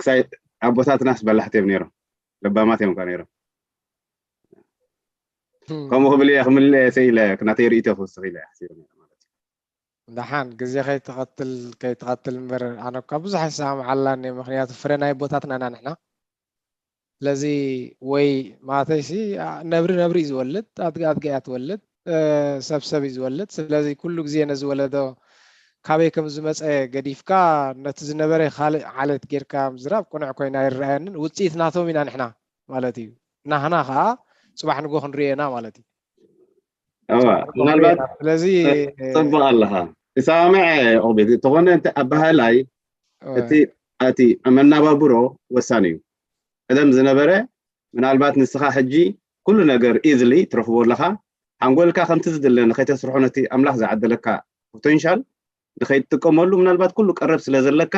ክሳይ ኣቦታትናስ በላሕቲ እዮም ነይሮም ለባማት እዮም ነይሮም። ከምኡ ክብል እየ ክምልእ እየ ኢለ ናተይ ርእይቶ ክውስኽ ኢለ እየ ሓሲበ ነይረ ማለት እዩ። ደሓን ግዜ ከይትቐትል ከይትቐትል እምበር ኣነ እኳ ብዙሕ ይሰማምዓላኒ ምክንያቱ ፍረ ናይ ኣቦታትና ኢና ንሕና። ስለዚ ወይ ማተይሲ ነብሪ ነብሪ እዩ ዝወልድ ኣድጊ ኣድጊ እያ ትወልድ ሰብ ሰብ እዩ ዝወልድ። ስለዚ ኩሉ ግዜ ነዚ ወለዶ ካበይ ከም ዝመፀ ገዲፍካ ነቲ ዝነበረ ካልእ ዓሌት ጌርካ ምዝራብ ቅኑዕ ኮይኑ ኣይረኣየንን። ውፅኢት ናቶም ኢና ንሕና ማለት እዩ። ናህና ከዓ ፅባሕ ንጎ ክንሪኦ ኢና ማለት እዩ። እዋ ምናልባት ስለዚ ፅቡቅ ኣለካ ትሰማምዐ ኦቤት እንተኾነ ኣባህላይ እቲ እቲ መናባብሮ ወሳኒ እዩ። ቀደም ዝነበረ ምናልባት ንስኻ ሕጂ ኩሉ ነገር ኢዝሊ ትረኽቦ ኣለኻ። ሓንጎልካ ከምቲ ዝድለ ንኸይተስርሖ ነቲ ኣምላኽ ዝዓደለካ ፖቴንሻል ንኸይትጥቀመሉ ምናልባት ኩሉ ቀረብ ስለ ዘለካ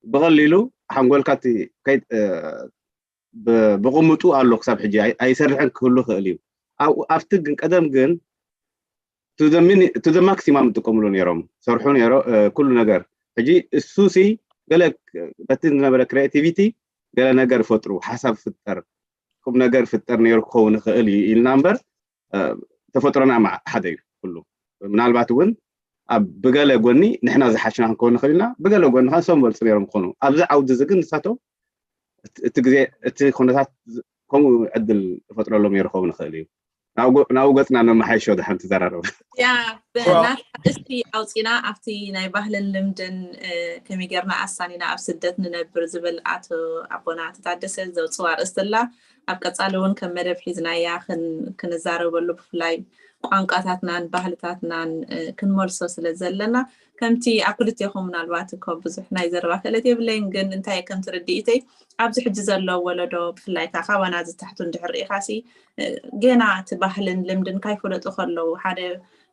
ብቐሊሉ ሓንጎልካ እቲ ከይ- እ፣ ብ- ብቕምጡ ኣሎ ክሳብ ሕጂ ኣይ- ኣይሰርሕን ክህሉ ይኽእል እዩ። ኣብ- ኣብቲ ግን ቀደም ግን to the maximum ይጥቀምሉ ነይሮም፣ ሰርሑ ነይሮ ኩሉ ነገር። ሕጂ እሱ ሲ ገለ በቲ ዝነበረ creativity ገለ ነገር ፈጥሩ፣ ሓሳብ ፍጠር፣ ቁም ነገር ፍጠር ነይሩ ክኸውን ይኽእል እዩ ኢልና እምበር ተፈጥሮና ሓደ እዩ ኩሉ። ምናልባት እውን ኣብ ብገለ ጎኒ ንሕና ዝሓሽና ክንከውን ንኽእል ኢና፣ ብገለ ጎኒ ከ ንሶም በልፁ ነይሮም ክኾኑ። ኣብዚ ዓውዲ እዚ ግን ንሳቶም እቲ ግዜ እቲ ኩነታት ከምኡ ዕድል ተፈጥረሎም ነይሩ ክኸውን ይኽእል እዩ። ናብኡ ገፅና ነመሓይሾ ድሓን ትዘራረብ። ያ ብናታ እስቲ ኣውፂና ኣብቲ ናይ ባህልን ልምድን ከመይ ጌርና ኣሳኒና ኣብ ስደት ንነብር ዝብል ኣቶ ኣቦና ተታደሰ ዘውፅዋ ኣርእስቲ ኣላ። ኣብ ቀፃሊ እውን ከም መደብ ሒዝናያ ክንዛረበሉ ብፍላይ ቋንቋታትናን ባህልታትናን ክንመልሶ ስለ ዘለና ከምቲ ኣብ ክልቴኹም ምናልባት እኮ ብዙሕ ናይ ዘረባ ክእለት የብለይን፣ ግን እንታይ ከም ትርድኢተይ ኣብዚ ሕጂ ዘሎ ወለዶ ብፍላይ ከዓ ካባና ዝተሕቱ እንድሕር ርኢኻሲ ገና እቲ ባህልን ልምድን ካይፈለጡ ከለዉ ሓደ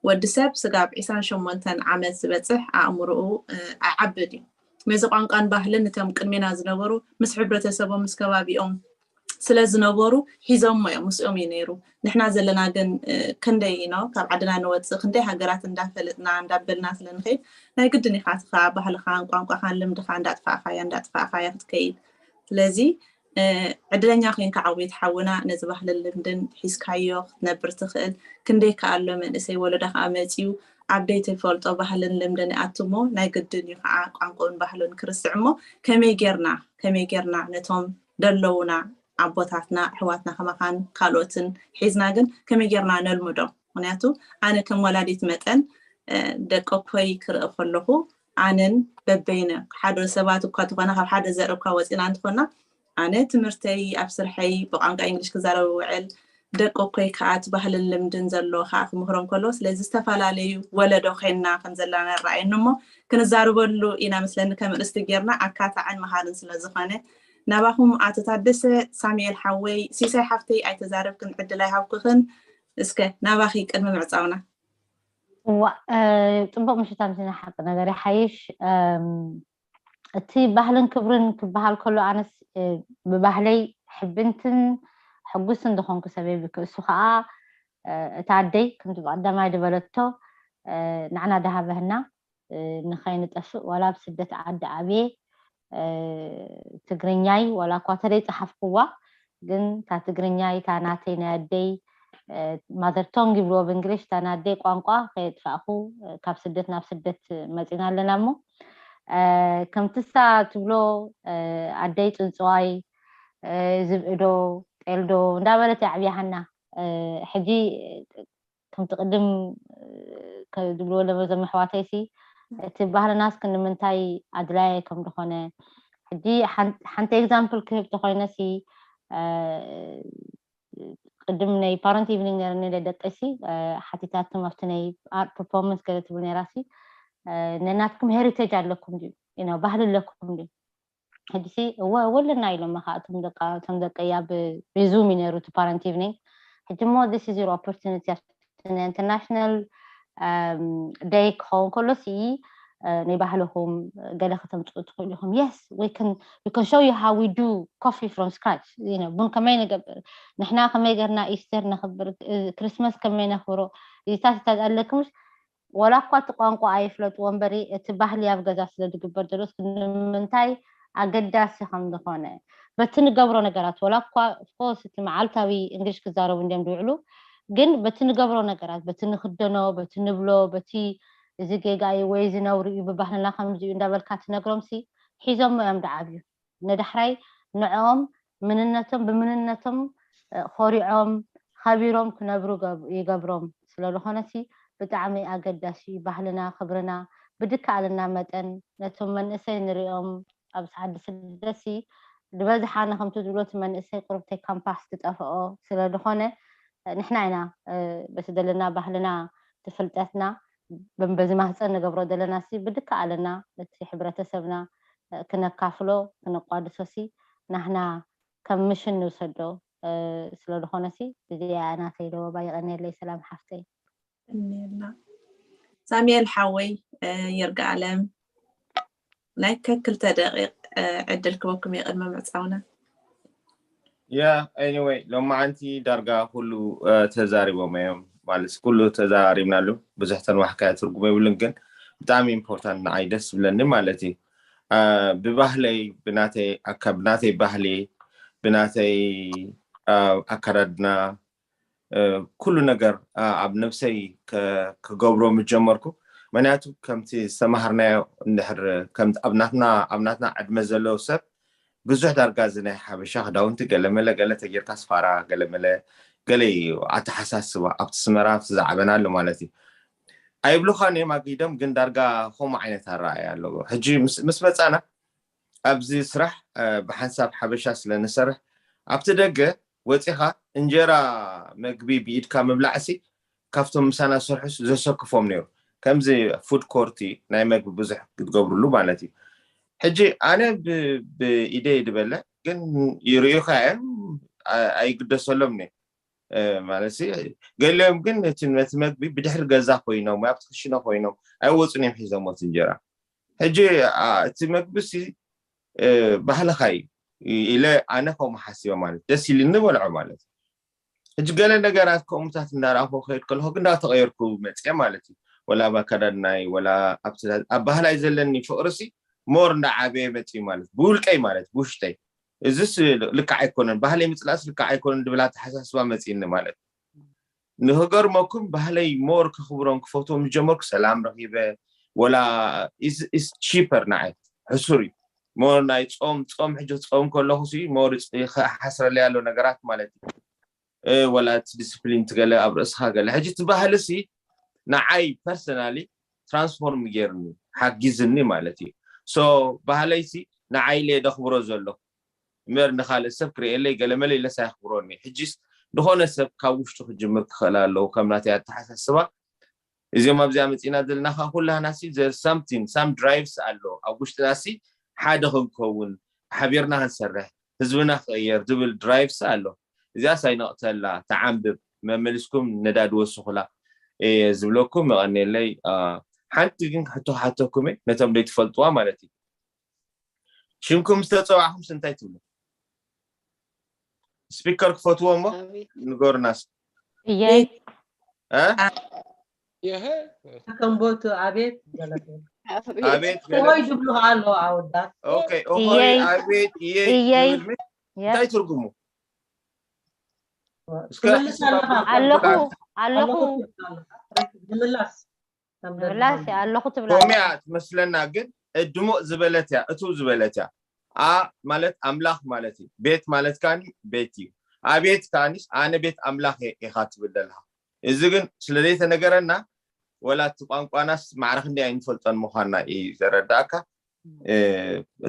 ወዲ ሰብ ስጋብ ዕስራን ሸሞንተን ዓመት ዝበፅሕ ኣእምሮኡ ኣይዓብድ እዩ። ነዚ ቋንቋን ባህልን እቶም ቅድሜና ዝነበሩ ምስ ሕብረተሰቦም ምስ ከባቢኦም ስለ ዝነበሩ ሒዞሞ እዮም፣ ምስኦም እዩ ነይሩ። ንሕና ዘለና ግን ክንደይ ነው ካብ ዓድና ንወፅእ ክንደይ ሃገራት እንዳፈለጥና እንዳበልና ስለ ንኸይድ ናይ ግድን ኢኻ እቲ ከዓ ባህልኻን ቋንቋኻን ልምድኻ እንዳጥፋእኻያ እንዳጥፋእኻያ ክትከይድ። ስለዚ ዕድለኛ ኮይንካ ዓወት ሓውና ነዚ ባህልን ልምድን ሒዝካዮ ክትነብር ትኽእል። ክንደይ ከኣሎ መንእሰይ ወለዶ ከዓ መፅዩ ኣብ ደይተፈልጦ ባህልን ልምድን ይኣቱ እሞ ናይ ግድን እዩ ከዓ ቋንቋኡን ባህሉን ክርስዕ እሞ ከመይ ጌርና ከመይ ጌርና ነቶም ደለውና ኣቦታትና ኣሕዋትና ከማኻን ካልኦትን ሒዝና ግን ከመይ ጌርና ነልምዶም? ምክንያቱ ኣነ ከም ወላዲት መጠን ደቀኮይ ክርኢ ከለኹ ኣነን በበይነ ሓደ ሰባት እኳ ተኾና ካብ ሓደ ዘርእ እኳ ወፂና እንትኾና ኣነ ትምህርተይ ኣብ ስርሐይ ብቋንቋ እንግሊሽ ክዛረብ ውዕል ደቀኮይ ከዓ እቲ ባህልን ልምድን ዘሎ ከዓ ክምህሮም ከሎ ስለዚ ዝተፈላለዩ ወለዶ ኮይንና ከም ዘለና ንረኣየኒ እሞ ክንዛርበሉ ኢና መስለኒ ከም ርእስቲ ጌርና ኣካታዕን መሃርን ስለ ዝኾነ ናባኹም ኣቶ ታደሰ ሳሙኤል ሓወይ ሲሳይ ሓፍተይ ኣይተዛረብክን ዕድል ኣይሃብኩኽን እስከ ናባኺ ቅድሚ ምዕፃውና ዋ ፅቡቅ ምሽት ኣምሲና ሓቂ ነገር ይሓይሽ እቲ ባህልን ክብርን ክበሃል ከሎ ኣነስ ብባህለይ ሕብንትን ሕጉስን ዝኾንኩ ሰበይ ብክ እሱ ከዓ እታ ኣደይ ከምቲ ብቀዳማይ ዝበለቶ ንዓና ዳሃበህና ንኸይንጠፍእ ዋላ ኣብ ስደት ዓዲ ዓብየ ትግርኛይ ዋላ እኳ ተደይ ፀሓፍኩዋ ግን እታ ትግርኛይ እታ ናተይ ናይ ኣደይ mother tongue ይብልዎ ብእንግሊሽ እታ ናይ ኣደይ ቋንቋ ከየጥፋእኩ ካብ ስደት ናብ ስደት መፂና ኣለና እሞ ከምትሳ ትብሎ ኣደይ ፅንፅዋይ ዝብእዶ ጤልዶ እንዳበለት ኣዕብያሃና ሕጂ ከምቲ ቅድም ዝብልዎ ለበ ዘመሕዋተይ ሲ እቲ ባህልናስ ክንምንታይ ኣድላየ ከም ዝኾነ ሕጂ ሓንቲ example ክህብ ተኮይነ ሲ ቅድም ናይ parent evening ነይረ ነ ደቀይ ሲ ሓቲታቶም ኣብቲ ናይ art performance ገለ ትብል ነይራ ሲ ነናትኩም heritage ኣለኩም ድዩ ባህሊ ኣለኩም ድዩ ሕጂ ሲ እወ እወ ኣለና ኢሎም ከዓ እቶም ደቃ እቶም ደቀያ ብዙም እዩ ነይሩ እቲ parent evening ሕጂ ሞ this is your opportunity ኣብቲ ናይ international day ክኸውን ከሎ ሲ ናይ ባህልኹም ገለ ከተምፅኡ ትኽእሉ ኢኹም yes we can we can show you how we do coffee from scratch ቡን ከመይ ንገብር ንሕና ከመይ ገርና ኢስተር ነኽብር ክርስመስ ከመይ ነኽብሮ እዚታት ኣለክምሽ ዋላ እኳ እቲ ቋንቋ ኣይፍለጥዎ እምበሪ እቲ ባህሊ ኣብ ገዛ ስለ ዝግበር ዘሎ እስኪ ንምንታይ ኣገዳሲ ከም ዝኾነ በቲ ንገብሮ ነገራት ዋላ እኳ ኦፍኮርስ እቲ መዓልታዊ እንግሊሽ ክዛረቡ እንዲዮም ዝውዕሉ ግን በቲ ንገብሮ ነገራት በቲ ንክደኖ በቲ ንብሎ በቲ እዚ ጌጋ እዩ ወይ እዚ ነውሪ እዩ ብባህልና ከምዚ እዩ እንዳበልካ ትነግሮም ሲ ሒዞሞ እዮም ዝዓብዩ ንዳሕራይ ንዕኦም ምንነቶም ብምንነቶም ኮሪዖም ከቢሮም ክነብሩ ይገብሮም ስለዝኾነሲ ብጣዕሚ ኣገዳሲ እዩ ባህልና ክብርና ብድከኣልና መጠን ነቶም መንእሰይ ንሪኦም ኣብ ሰዓት ስደሲ ዝበዝሓ ንከምቲ ዝብሎ እቲ መንእሰይ ቁርብተይ ካምፓስ ዝጠፍኦ ስለዝኾነ ንሕና ኢና በቲ ዘለና ባህልና ትፍልጠትና በዚ ማህፀን ንገብሮ ዘለና ሲ ብድከኣልና ነቲ ሕብረተሰብና ክነካፍሎ ክነቋድሶ ሲ ናህና ከም ምሽን ንውሰዶ ስለዝኾነ ሲ እዚኣ ናተይ ለወባ ይቀንየለይ ሰላም ሓፍተይ እኒና ሳሙኤል ሓወይ ይርጋኣለም ናይ ከክልተ ደቂቅ ዕድል ክበኩም የቅድሚ ምዕፃውና yeah anyway ሎማዓንቲ ዳርጋ ኩሉ ተዛሪቦም እዮም ማለት ኩሉ ተዛራሪብናሉ። ብዙሕ ተንዋሕካዮ ትርጉም የብሉን፣ ግን ብጣዕሚ ኢምፖርታንት ንዓይ ደስ ዝብለኒ ማለት እዩ። ብባህለይ፣ ብናተይ ኣካ ብናተይ ባህሊ፣ ብናተይ ኣካዳድና፣ ኩሉ ነገር ኣብ ነብሰይ ክገብሮ ምጀመርኩ። ምክንያቱ ከምቲ ዝተማሃርናዮ እንድሕር ኣብ ናትና ዕድመ ዘለዉ ሰብ ብዙሕ ዳርጋ እዚ ናይ ሓበሻ ክዳውንቲ ገለመለ ገለ ተጌርካ ስፋራ ገለመለ ገለ እዩ ኣተሓሳስባ ኣብቲ ስመራ ኣብቲ ዝዓበናሉ ማለት እዩ። ኣይብሉኻን እዮም ኣጊዶም፣ ግን ዳርጋ ከምኡ ዓይነት ኣረኣእያ ኣለዎ። ሕጂ ምስ መጻና ኣብዚ ስራሕ ብሓንሳብ ሓበሻ ስለ ንሰርሕ ኣብቲ ደገ ወፂኻ እንጀራ መግቢ ብኢድካ ምብላዕሲ ካብቶም ምሳና ዝሰርሑ ዘሰክፎም ነይሩ። ከምዚ ፉድ ኮርቲ ናይ መግቢ ብዙሕ ክትገብርሉ ማለት እዩ። ሕጂ ኣነ ብኢደይ ድበለ ግን ይርእዩካ እዮም ኣይግደሰሎም ነ ማለት ገሊኦም ግን እቲ መግቢ ብድሕሪ ገዛ ኮይኖም ወይ ኣብቲ ክሽነ ኮይኖም ኣይወፁን እዮም ሒዞሞት እንጀራ። ሕጂ እቲ መግቢ ሲ ባህልኻ እዩ ኢለ ኣነ ከምኡ ሓሲበ ማለት ደስ ኢልኒ በልዖ ማለት። ሕጂ ገለ ነገራት ከምኡታት እንዳረኣኹ ከይድ ከለኹ ግን እንዳተቐየርኩ መፅየ ማለት እዩ። ወላ ኣብ ኣከዳድናይ ወላ ኣብ ባህላይ ዘለኒ ፍቕሪ ሲ ሞር እንዳዓበየ መፅዩ ማለት ብውልቀይ ማለት ብውሽጠይ እዚስ ልክዕ ኣይኮነን፣ ባህለይ ምፅላእስ ልክዕ ኣይኮነን ድብል ኣተሓሳስባ መፅእኒ ማለት። ንክገርመኩም ባህለይ ሞር ከኽብሮን ክፈትዎም ዝጀመርኩ ሰላም ረኺበ ወላ ስ ቺፐር ንዓይ ሕሱር እዩ። ሞር ናይ ፆም ፆም ሕጂ ክፀውም ከለኹ ሞር ሓስረለይ ኣሎ ነገራት ማለት እዩ። ወላ እቲ ዲስፕሊን ትገለ ኣብ ርእስኻ ገለ ሕጂ እቲ ባህሊ ሲ ንዓይ ፐርሰናሊ ትራንስፎርም ገይርኒ ሓጊዝኒ ማለት እዩ። ሶ ባህለይ ሲ ንዓይ ኢለ ደኽብሮ ዘለኹ እምበር ንኻልእ ሰብ ክርእየለይ ገለመለ ኢለስ ኣየኽብሮኒ። ሕጂስ ዝኾነ ሰብ ካብ ውሽጡ ክጅምር ክኽእል ኣለዉ ከም ናተይ ኣተሓሳስባ። እዚኦም ኣብዚኣ መፂና ዘለና ከዓ ኩላና ሲ ዘር ሳምቲን ሳም ድራይቭስ ኣሎ ኣብ ውሽጥና ሲ ሓደ ክንከውን ሓቢርና ክንሰርሕ ህዝብና ክቕየር ዝብል ድራይቭስ ኣሎ። እዚኣ ሳይነቕተላ ተዓንብብ መመሊስኩም ነዳዲ ወስኹላ እየ ዝብለኩም። መቐኔለይ ሓንቲ ግን ሕቶ ክሓተኩም ነቶም ዘይትፈልጥዋ ማለት እዩ። ሽምኩም ዝተፀዋዕኹምስ እንታይ ትብሉ? ስፒከር ክፈትዎ እሞ ንገሩናስ። እየይ ከምቦቱ ኣቤት ገለቤት ኣቤት ገለ- ሆይ ዝብሉ ኣሎ ኣወዳት። ኦኬ፣ ኦሆይ፣ እየይ። ኣቤት፣ እየይ እየይ። ዝብል ምን? እንታይ ትርጉሙ? እስከ ትምልስ ኣለኻ። ኣለኹ፣ ኣለኹ። ትብል ኣለኻ። ትምልስ ከም ምላሽ ዘለኻ። ኣለኹ ትብል ኮሚያ ኣለኻ። ትመስለና ግን ድሙቕ ዝበለት እያ፣ እትው ዝበለት እያ። ኣ ማለት ኣምላኽ ማለት እዩ። ቤት ማለት ካኒ ቤት እዩ። ኣቤት ካኒስ ኣነ ቤት ኣምላኽ እየ ኢኻ ትብል ዘለኻ። እዚ ግን ስለ ዘይተነገረና ወላ እቲ ቋንቋናስ ማዕረ ክንደይ ኣይንፈልጦን ምዃንና እዩ ዘረዳእካ።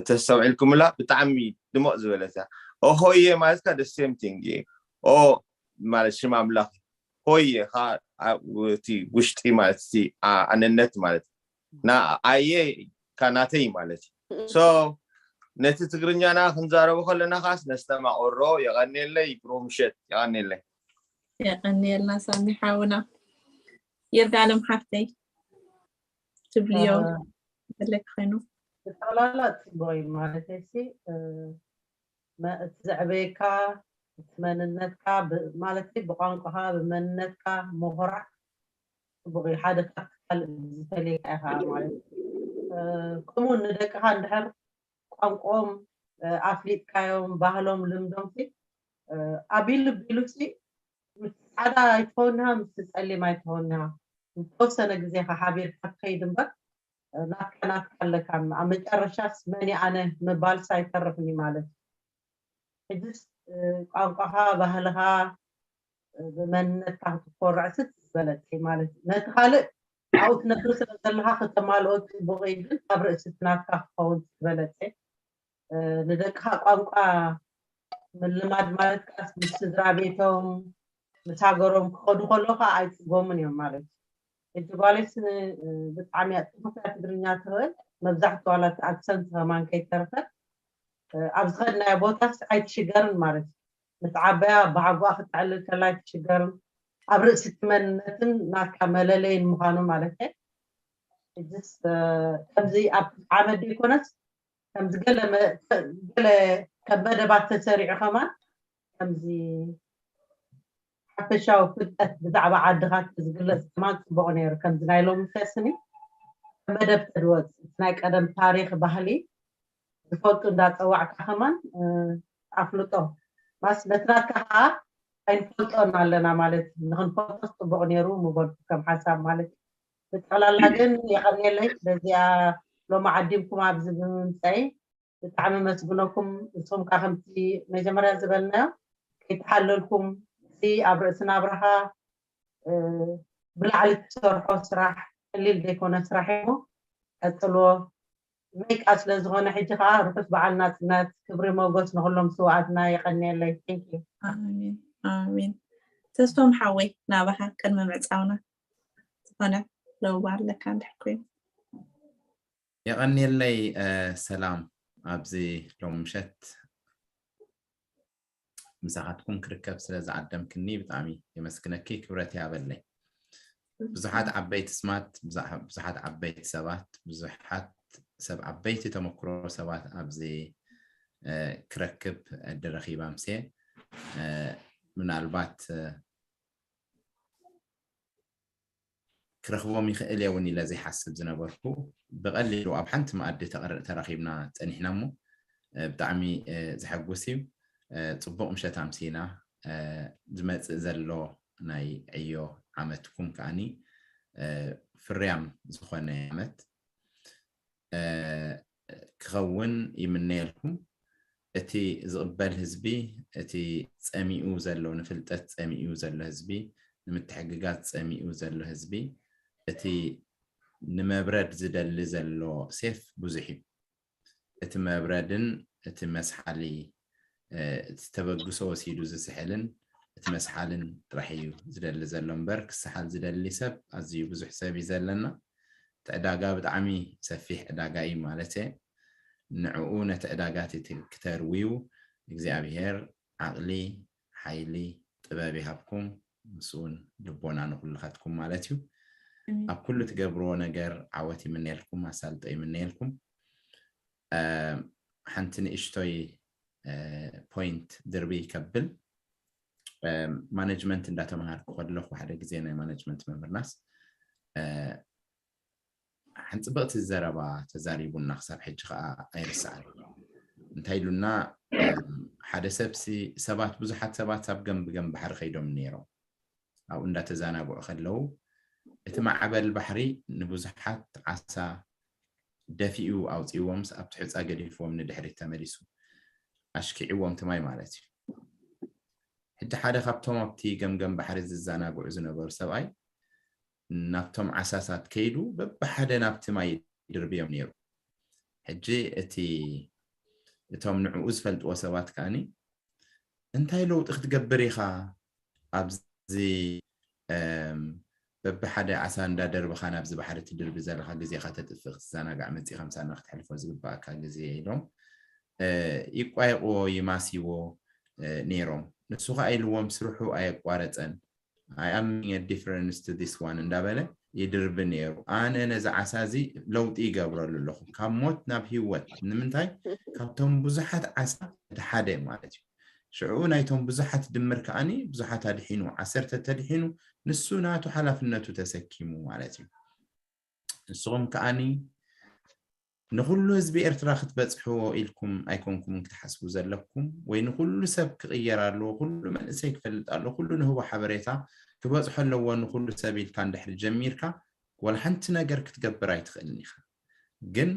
ተስተውዒልኩምላ ብጣዕሚ ድሞቕ ዝበለት እያ። ኦሆየ ማለት ከ the same thing እዩ። ኦ ማለት ሽም ኣምላኽ ሆየ ከዓ እቲ ውሽጢ ማለት እቲ ኣነነት ማለት ና ኣየ ካናተይ ማለት እዩ። ሶ ነቲ ትግርኛና ክንዛረቡ ከለና ከዓስ ነስተማቕሮ። የቐንየለይ ብሩህ ምሸት። የቐንየለይ። የቐንየልና ሳሚ ሓውና። ይርጋለም ሓፍተይ ትብልዮ ዘለኪ ኮይኑ ብጠቕላላ ፅቡቕ እዩ ማለት ሲ እቲ ዘዕበየካ እቲ መንነትካ ማለት ብቋንቋኻ ብመንነትካ ምኹራዕ ፅቡቕ እዩ። ሓደ ካብቲ ካልእ ዝፈልየካ ኢኻ ማለት ከምኡ ንደቅኻ እንድሕር ቋንቋኦም ኣፍሊጥካዮም ባህሎም ልምዶም ኣቢሉ ቢሉ ምስ ፃዕዳ ኣይትኸውን ኢኻ ምስ ፀሊም ኣይትኸውን ኢኻ። ዝተወሰነ ግዜ ኢኻ ሓቢርካ ትኸይድ እምበር ናትካ ናትካ ኣለካ። ኣብ መጨረሻስ መን ኣነ ምባልስ ኣይተርፍን እዩ ማለት እዩ። ሕጅስ ቋንቋኻ ባህልኻ ብመንነትካ ክትኮርዕ ስት ዝበለፀ እዩ ማለት እዩ። ነቲ ካልእ ኣብኡ ትነብር ስለ ዘለኻ ክተማልኦ ፅቡቕ እዩ፣ ግን ኣብ ርእሲ እቲ ናትካ ክኸውን ዝበለፀ። ንደቅኻ ቋንቋ ምልማድ ማለት ከዓስ ምስ ስድራ ቤቶም ምስ ሃገሮም ክኸዱ ከለዉ ከዓ ኣይፅጎምን እዮም ማለት እዩ። ሕጂ ጓለይስ ብጣዕሚ እያ ፅፉፍ እያ ትግርኛ ትኽእል፣ መብዛሕትኡ ዋላ እቲ ኣክሰንት ከማን ከይተረፈ ኣብ ዝኸድናዮ ቦታስ ኣይትሽገርን ማለት እዩ። ምስ ዓበያ ኣባሓጎኣ ክተዕልል ከላ ኣይትሽገርን። ኣብ ርእሲ እቲ መንነትን ናትካ መለለይን ምዃኑ ማለት እየ። ሕጅስ ከምዚ ኣብ ዓመት ዘይኮነስ ከምዚ ገለ ገለ ከም መደባት ተሰሪዑ ከማን ከምዚ ሓፈሻዊ ፍልጠት ብዛዕባ ዓድኻ ተዝግለጽ ከማን ጽቡቕ ነይሩ። ከምዚ ናይ ሎሚ ሰስኒ መደብ ተድወጽ፣ እቲ ናይ ቀደም ታሪኽ፣ ባህሊ ዝፈልጡ እንዳጸዋዕካ ከማን ኣፍልጦ ማስ ነትናትካ ከዓ ኣይንፈልጦን ኣለና ማለት ንክንፈልጦ ጽቡቕ ነይሩ ምበልኩ ከም ሓሳብ ማለት እዩ። ብጠቕላላ ግን የቐንየለይ በዚኣ ሎሚ ዓዲምኩም ኣብዚ ብምምፀይ ብጣዕሚ መስግነኩም። ንስኹም ከዓ ከምቲ መጀመርያ ዝበልናዮ ከይተሓለልኩም እዚ ኣብ ርእሲ ናብራኻ ብላዕሊ ትሰርሖ ስራሕ ቀሊል ዘይኮነ ስራሕ እሞ ቀፅልዎ። መይቃ ስለ ዝኾነ ሕጂ ከዓ ርሑስ በዓል ናፅነት ክብሪ ሞጎስ ንኩሎም ስውኣትና። የቐንየለይ። Thank you። ኣሜን ኣሜን። ተስፎም ሓወይ ናባኻ ቅድሚ ምዕፃውና ዝኾነ ለውባ ኣለካ እንድሕር ኮይኑ። የቐንየለይ ሰላም። ኣብዚ ሎሚ ምሸት ምሳኻትኩም ክርከብ ስለ ዝዓደምክኒ ብጣዕሚ የመስግነኪ። ክብረት ያበለይ። ብዙሓት ዓበይቲ ስማት፣ ብዙሓት ዓበይቲ ሰባት፣ ብዙሓት ሰብ ዓበይቲ ተመክሮ ሰባት ኣብዚ ክረክብ እድል ረኺባ ምሴ ምናልባት ክረኽቦም ይኽእል እየ እውን ኢለ ዘይሓስብ ዝነበርኩ ብቐሊሉ ኣብ ሓንቲ መኣዲ ተራኺብና ፀኒሕና እሞ ብጣዕሚ ዘሐጉስ እዩ። ፅቡቕ ምሸት ኣምሲና። ዝመፅእ ዘሎ ናይ ዕዮ ዓመትኩም ከዓኒ ፍርያም ዝኾነ ዓመት ክኸውን ይምነየልኩም። እቲ ዝቕበል ህዝቢ፣ እቲ ፀሚኡ ዘሎ፣ ንፍልጠት ፀሚኡ ዘሎ ህዝቢ፣ ንምትሕግጋዝ ፀሚኡ ዘሎ ህዝቢ፣ እቲ ንመብረድ ዝደሊ ዘሎ ሴፍ ብዙሕ እዩ። እቲ መብረድን እቲ መስሓሊ እቲ ተበግሶ ወሲዱ ዝስሕልን እቲ መስሓልን ጥራሕ እዩ ዝደሊ ዘሎ እምበር ክሰሓል ዝደሊ ሰብ ኣዝዩ ብዙሕ ሰብ እዩ ዘለና። እቲ ዕዳጋ ብጣዕሚ ሰፊሕ ዕዳጋ እዩ ማለት እየ። ንዕኡ ነቲ ዕዳጋ ክተርውዩ እግዚኣብሄር ዓቕሊ፣ ሓይሊ፣ ጥበብ ይሃብኩም። ምስኡን ልቦና ንኩልኻትኩም ማለት እዩ። ኣብ ኩሉ ትገብርዎ ነገር ዓወት ይምነየልኩም፣ ኣሳልጦ ይምነየልኩም። ሓንቲ ንእሽቶይ ፖይንት ድርቢ ከብል ማኔጅመንት እንዳተምሃርኩ ከለኹ ሓደ ግዜ ናይ ማኔጅመንት መምህርናስ ሓንቲ ፅብቕቲ ዘረባ ተዛሪቡና ክሳብ ሕጂ ከዓ ኣይርስዓን። እንታይ ኢሉና ሓደ ሰብሲ ሰባት ብዙሓት ሰባት ኣብ ገንብ ገንብ ባሕሪ ከይዶም ነይሮም ኣብኡ እንዳተዘናግዑ ከለዉ እቲ ማዕበል ባሕሪ ንብዙሓት ዓሳ ደፊኡ ኣውፅእዎምስ ኣብቲ ሑፃ ገዲፍዎም ንድሕሪት ተመሊሱ ኣሽኪዕዎም ትማይ ማለት እዩ። ሕጂ ሓደ ካብቶም ኣብቲ ገምገም ባሕሪ ዝዘናግዑ ዝነበሩ ሰብኣይ ናብቶም ዓሳሳት ከይዱ በብሓደ ናብቲ ማይ ድርብዮም ነይሩ። ሕጂ እቲ እቶም ንዕኡ ዝፈልጥዎ ሰባት ከዓኒ እንታይ ለውጢ ክትገብር ኢኻ ኣብዚ በብሓደ ዓሳ እንዳደርብኻ ናብዚ ባሕሪ ትድርቢ ዘለኻ ግዜኻ ተጥፍእ ክትዘናጋዕ መፂኻ ምሳና ክተሕልፎ ዝግባኣካ ግዜ ኢሎም ይቋየቕዎ ይማስይዎ ነይሮም። ንሱ ከዓ ኢልዎም ስርሑ ኣየቋረፀን። I am making a difference to this one እንዳበለ ይድርቢ ነይሩ። ኣነ ነዚ ዓሳ እዚ ለውጢ ይገብረሉ ኣለኹ ካብ ሞት ናብ ህይወት። ንምንታይ? ካብቶም ብዙሓት ዓሳ እቲ ሓደ ማለት እዩ። ሽዑ ናይቶም ብዙሓት ድምር ከዓኒ ብዙሓት ኣድሒኑ፣ ዓሰርተ ተድሒኑ፣ ንሱ ናቱ ሓላፍነቱ ተሰኪሙ ማለት እዩ። ንስኹም ከዓኒ ንኹሉ ህዝቢ ኤርትራ ክትበጽሕዎ ኢልኩም ኣይኮንኩምን ክትሓስቡ ዘለኩም፣ ወይ ንኹሉ ሰብ ክቕየር ኣለዎ፣ ኩሉ መንእሰይ ክፈልጥ ኣለዎ፣ ኩሉ ንህቦ ሓበሬታ ክበጽሖ ኣለዎ ንኹሉ ሰብ ኢልካ እንድሕሪ ጀሚርካ፣ ወላ ሓንቲ ነገር ክትገብር ኣይትኽእልን ኢኻ። ግን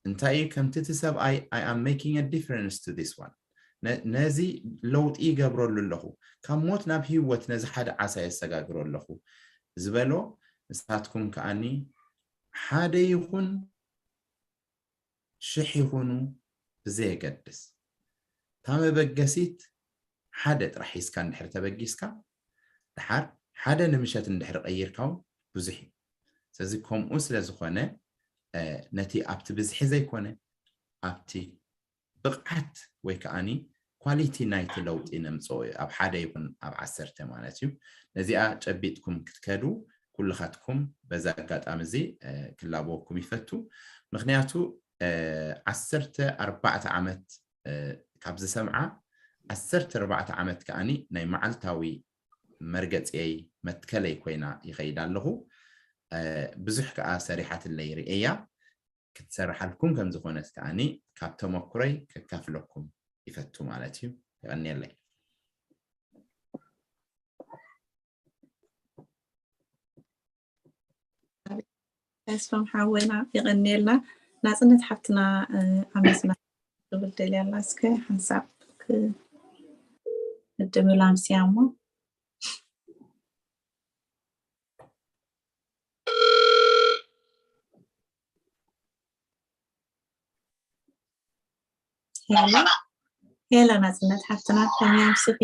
እንታይ እዩ ከምቲ እቲ ሰብኣይ I am making a difference to this one፣ ነዚ ለውጢ ይገብረሉ ኣለኹ፣ ካብ ሞት ናብ ህይወት ነዚ ሓደ ዓሳ የሰጋግሮ ኣለኹ ዝበሎ፣ ንስኻትኩም ከዓኒ ሓደ ይኹን ሽሕ ይኹኑ ብዘየገድስ እታ መበገሲት ሓደ ጥራሕ ሒዝካ እንድሕር ተበጊስካ ድሓር ሓደ ንምሸት እንድሕር ቀይርካ እውን ብዙሕ እዩ። ስለዚ ከምኡ ስለ ዝኾነ ነቲ ኣብቲ ብዝሒ ዘይኮነ ኣብቲ ብቕዓት ወይ ከዓኒ ኳሊቲ ናይቲ ለውጢ ነምፅኦ እዩ ኣብ ሓደ ይኹን ኣብ ዓሰርተ ማለት እዩ። ነዚኣ ጨቢጥኩም ክትከዱ ኩልኻትኩም በዚ ኣጋጣሚ እዚ ክላበወኩም ይፈቱ። ምክንያቱ ዓሰርተ ኣርባዕተ ዓመት ካብ ዝሰምዓ ዓሰርተ ኣርባዕተ ዓመት ከዓኒ ናይ መዓልታዊ መርገፂየይ መትከለይ ኮይና ይኸይድ ኣለኹ። ብዙሕ ከዓ ሰሪሓትለይ ርእያ ክትሰርሓልኩም ከም ዝኾነት ከዓኒ ካብ ተመኩረይ ከካፍለኩም ይፈቱ ማለት እዩ። ይቐንየለይ። ተስፎም ሓወይና ይቐንየልና። ናፅነት ሓፍትና ኣብ መስመር ትብል ደልያ ኣላ። እስከ ሓንሳብ ክእድምላ ምስያ እሞ ሄሎ ናፅነት ሓፍትና ከመይ ኣምሲኺ?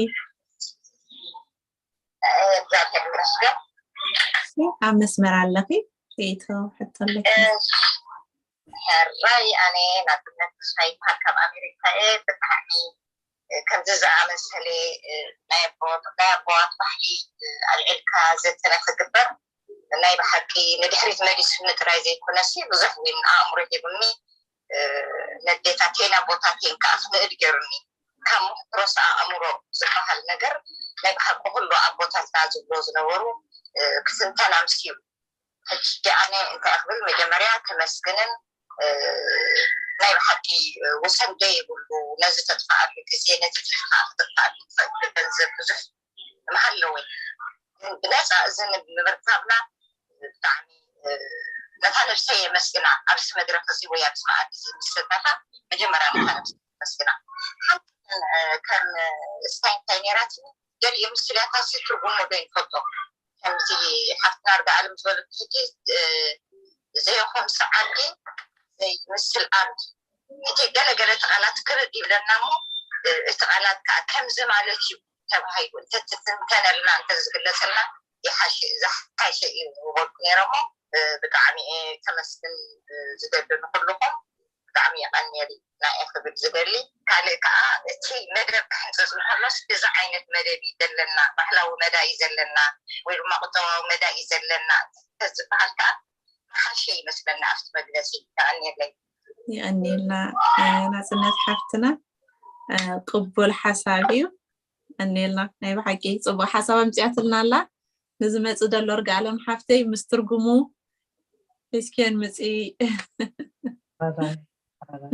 ኣብ መስመር ኣለኺ። ርእይቶ ሕቶ ኣለኪ? ሕራይ ኣነ ናፅነት ተስፋ ይበሃል ካብ ኣሜሪካ እየ። ብጣዕሚ ከምዚ ዝኣመሰለ ናይ ኣቦዋት ባህሊ ኣልዒልካ ዘተነ ክግበር ናይ ብሓቂ ንድሕሪት መሊሱኒ ጥራይ ዘይኮነሲ ብዙሕ እውን ኣእምሮ ሂቡኒ። ነዴታተይን ኣቦታተይን ከዓ ክምእድ ገይሩኒ። ካብ ምክሮስ ኣእምሮ ዝበሃል ነገር ናይ ብሓቂ ኩሉ ኣቦታትና ዝብሎ ዝነበሩ ክትንተን ኣምስዩ። ሕጂ ኣነ እንታይ ክብል መጀመርያ ከመስግንን ናይ ብሓቂ ወሰን ዘይብሉ ነዚ ተጥፍኣሉ ግዜ ነዚ ተጥፍኣ ክጥፍኣሉ ዝፈቅድ ገንዘብ ብዙሕ ምሃለወ ብነፃ እዚ ንምርካብና ብጣዕሚ ነታ ነብሰይ የመስግና ኣብዚ መድረክ እዚ ወይ ኣብዚ መኣዲ እዚ ምስታፋ መጀመርያ ነታ ነብሰይ የመስግና ሓንቲ ከም ስታይ እንታይ ነይራት ገሊኡ ምስልያታት ትርጉሙ ዶ ይፈልጦ ከምዚ ሓፍትና ርዳ ኣለም ዝበለት ሕጂ ዘይኮን ሰዓዲ ዘይምስል ኣምዲ እቲ ገለገለ እቲ ቃላት ክርድ ይብለና እሞ እቲ ቃላት ከዓ ከምዚ ማለት እዩ ተባሂሉ እንተትትንተነልና እንተዝግለፀልና ዝሓሸ እዩ ዝበልኩ ነይረ እሞ ብጣዕሚ እየ ከመስግን ዝደሊ ንኩልኩም ብጣዕሚ የቀንየል ናይ ክብል ዝደሊ ካልእ ከዓ እቲ መደብ ክሕንፀፅ ንከሎስ እዚ ዓይነት መደብ እዩ ዘለና ባህላዊ መዳ እዩ ዘለና ወይ ድማ ቁጠባዊ መዳ እዩ ዘለና ተዝበሃል ከዓ ሓሸ ይመስለና ኣብቲ መግለፂ የቀንየለይ የቀንየልና ናፅነት ሓፍትና ቅቡል ሓሳብ እዩ ቀንየልና ናይ ብሓቂ ፅቡቅ ሓሳብ ኣምፅኣትልና ኣላ ንዝመፅእ ዘሎ እርጋ ኣለም ሓፍተይ ምስ ትርጉሙ ሒዝክዮን ምፂ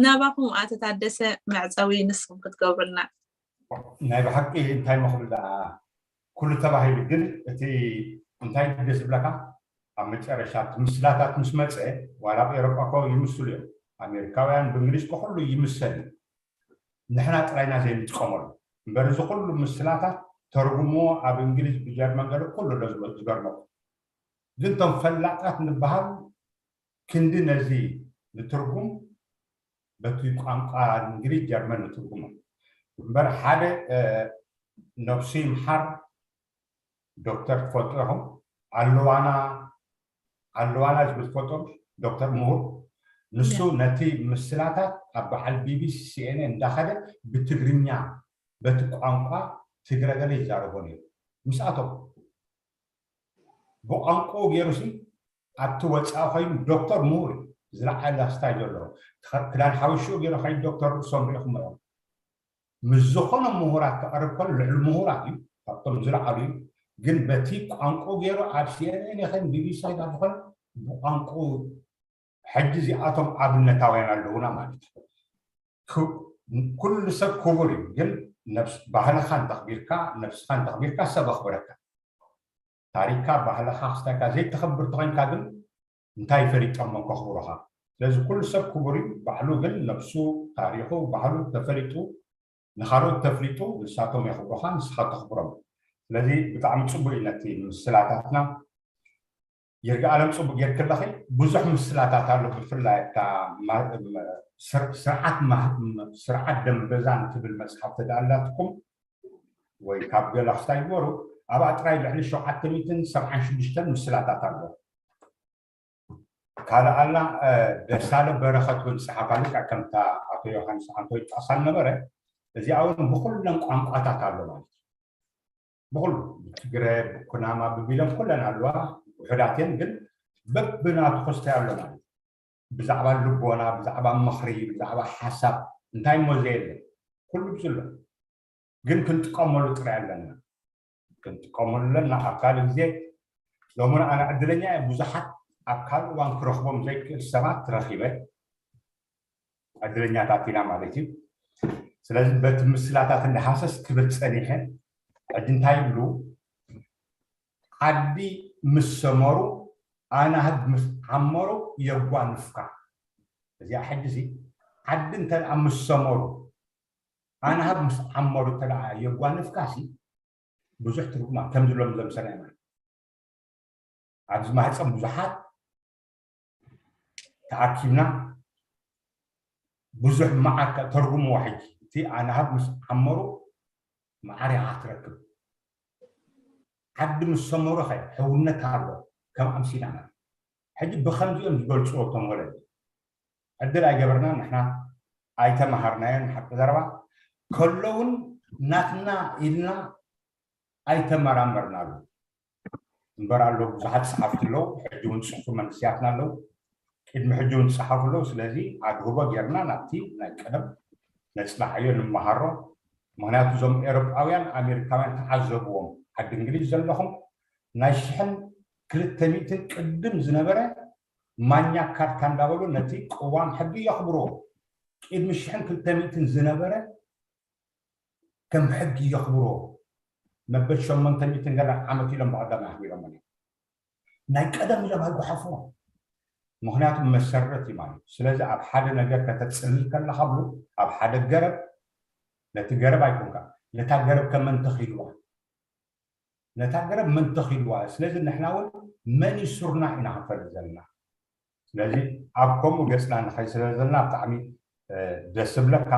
ናባኹም ኣቶ ታደሰ መዕፀዊ ንስኹም ክትገብሩልና ናይ ብሓቂ እንታይ መኽብል ደኣ ኩሉ ተባሂሉ ግን እቲ እንታይ ደስ ዝብለካ ኣብ መጨረሻ እቲ ምስላታት ምስ መፀ ዋላ ኣብ ኤሮጳ ኮ ይምስሉ እዮም ኣሜሪካውያን ብእንግሊዝ ኮ ኩሉ ይምሰል እዩ ንሕና ጥራይና ዘይንጥቀመሉ እምበር እዚ ኩሉ ምስላታት ተርጉምዎ ኣብ እንግሊዝ ብጀርመን ገለ ኩሉ ኣሎ ዝገርመኩም ግን እቶም ፈላጣት ንበሃል ክንዲ ነዚ ንትርጉም በቲ ቋንቋ እንግሊዝ ጀርመን ንትርጉሞ እምበር ሓደ ነብሱ ይምሓር ዶክተር ትፈልጡ ኢኹም ኣለዋና ኣለዋና ዝብል ትፈልጦም ዶክተር ምሁር ንሱ ነቲ ምስላታት ኣብ በዓል ቢቢሲ ሲኤንኤን እንዳኸደ ብትግርኛ በቲ ቋንቋ ትግረገለ ይዛረቦ ነይሩ ምስኣቶም ብቋንቋኡ ገይሩ ሲ ኣብቲ ወፃኢ ኮይኑ ዶክተር ምሁር እዩ ዝለዓለ ስታይ ዘለዎ ክዳን ሓበሽኡ ገይሩ ከይድ ዶክተር ርእሶም ርኢኹም እዮም ምስ ዝኾነ ምሁራት ክቐርብ ከሎ ልዕሊ ምሁራት እዩ ካብቶም ዝለዓሉ እዩ ግን በቲ ቋንቋ ገይሩ ኣብ ሲኤንኤን ይኸን ቢቢሲ ይዳ ዝኾነ ብቋንቋ ሕጂ እዚኣቶም ኣብነታውያን ኣለውና ማለት እዩ ኩሉ ሰብ ክቡር እዩ ግን ባህልኻ እንተኽቢርካ ነብስኻ እንተኽቢርካ ሰብ ኣኽብረካ ታሪካ ባህልኻ ክስታይካ ዘይተኸብር ተኾይንካ ግን እንታይ ፈሊጦሞ ከኽብሩኻ ስለዚ ኩሉ ሰብ ክቡር እዩ ባዕሉ ግን ነብሱ ታሪኹ ባህሉ ተፈሊጡ ንኻልኦት ተፍሊጡ ንሳቶም የኽብሩኻ ንስኻ ተኽብሮም ስለዚ ብጣዕሚ ፅቡቅ እዩ ነቲ ምስላታትና ይርጋ ኣለም ፅቡቅ ጌርክለኺ ብዙሕ ምስላታት ኣሎ ብፍላይ እታ ስርዓት ስርዓት ደንበዛን ትብል መፅሓፍ ተዳኣላትኩም ወይ ካብ ገላ ክስታይ ዝበሩ ኣብኣ ጥራይ ልዕሊ ሸውዓተ ሚእትን ሰብዓን ሽዱሽተን ምስላታት ኣሎ ካልኣላ ደሳለ በረኸት እውን ፀሓፋ ልክዕ ከምታ ኣቶ ዮሃንስ ዓንቶ ይጠቕሳ ነበረ እዚኣ እውን ብኩለን ቋንቋታት ኣሎ ማለት እዩ ብኩሉ ብትግረ ብኩናማ ብቢሎም ኩለን ኣለዋ ውሕዳት እየን ግን በብናቱ ክስታይ ኣሎ ማለት እዩ ብዛዕባ ልቦና ብዛዕባ ምኽሪ ብዛዕባ ሓሳብ እንታይ እሞ ዘየለ ኩሉ ብዙሎ ግን ክንጥቀመሉ ጥራይ ኣለና ክንጥቀመሉ ኣለና። ኣብ ካልእ ግዜ ሎሚ ኣነ ዕድለኛ እየ፣ ብዙሓት ኣብ ካልእ እዋን ክረኽቦም ዘይክእል ሰባት ረኺበ። ዕድለኛታት ኢና ማለት እዩ። ስለዚ በቲ ምስላታት እንደ ሃሰስ ክብል ጸኒሐ፣ ሕጂ እንታይ ይብሉ? ዓዲ ምስ ሰመሩ ኣናህብ ምስ ዓመሩ የጓንፍካ። እዚኣ ሕጂ ሲ ዓዲ እንተ ደኣ ምስ ሰመሩ ኣናህብ ምስ ዓመሩ እንተ ደኣ የጓንፍካ ሲ ብዙሕ ትርጉማ ከም ዝብሎም ዘምሰና ማለት ኣብዚ ማህፀን ብዙሓት ተኣኪብና ብዙሕ መዓር ከ- ተርጉምዎ። ሕጂ እቲ ኣናህብ ምስ ዓመሩ መዓር ኢኻ ትረክብ። ዓዲ ምስ ሰመሩ ኸ ሕውነት ኣሎ ከም ኣምሲና ማለት ሕጂ ብኸምዚኦም ዝገልፅዎ እቶም ወለዲ ዕድል ኣይገበርናን ንሕና ኣይተመሃርናዮን ሓቂ ዘረባ ከለውን ናትና ኢልና ኣይተመራመርናሉ እምበር ኣሎ ብዙሓት ፀሓፍቲ ኣለዉ ሕጂ እውን ፅሕፉ መንስያትና ኣለዉ ቅድሚ ሕጂ እውን ዝፀሓፉ ኣለዉ ስለዚ ኣድህቦ ጌርና ናብቲ ናይ ቀደም ነፅናዓዮ ንምሃሮ ምክንያቱ እዞም ኤሮጳውያን ኣሜሪካውያን ተዓዘብዎም ዓዲ እንግሊዝ ዘለኹም ናይ ሽሕን ክልተ ሚእትን ቅድም ዝነበረ ማኛ ካርታ እንዳበሉ ነቲ ቅዋም ሕጊ የኽብርዎ ቅድሚ ሽሕን ክልተ ሚእትን ዝነበረ ከም ሕጊ የኽብርዎ መበል ሸሞንተ ሚእትን ገለ ዓመት ኢሎም ብቐዳማይ ኣኽቢሮሞ እዮም ናይ ቀደም ኢሎም ኣይጓሓፍዎ ምክንያቱ መሰረት እዩ ማለት ስለዚ ኣብ ሓደ ነገር ከተፅልል ከለካ ብሉ ኣብ ሓደ ገረብ ነቲ ገረብ ኣይኮንካ ነታ ገረብ ከመን ተኺልዋ ነታ ገረብ መን ተኺልዋ ስለዚ ንሕና እውን መን ይሱርና ኢና ክንፈልጥ ዘለና ስለዚ ኣብ ከምኡ ገፅና ንኸይ ስለ ዘለና ብጣዕሚ ደስ ዝብለካ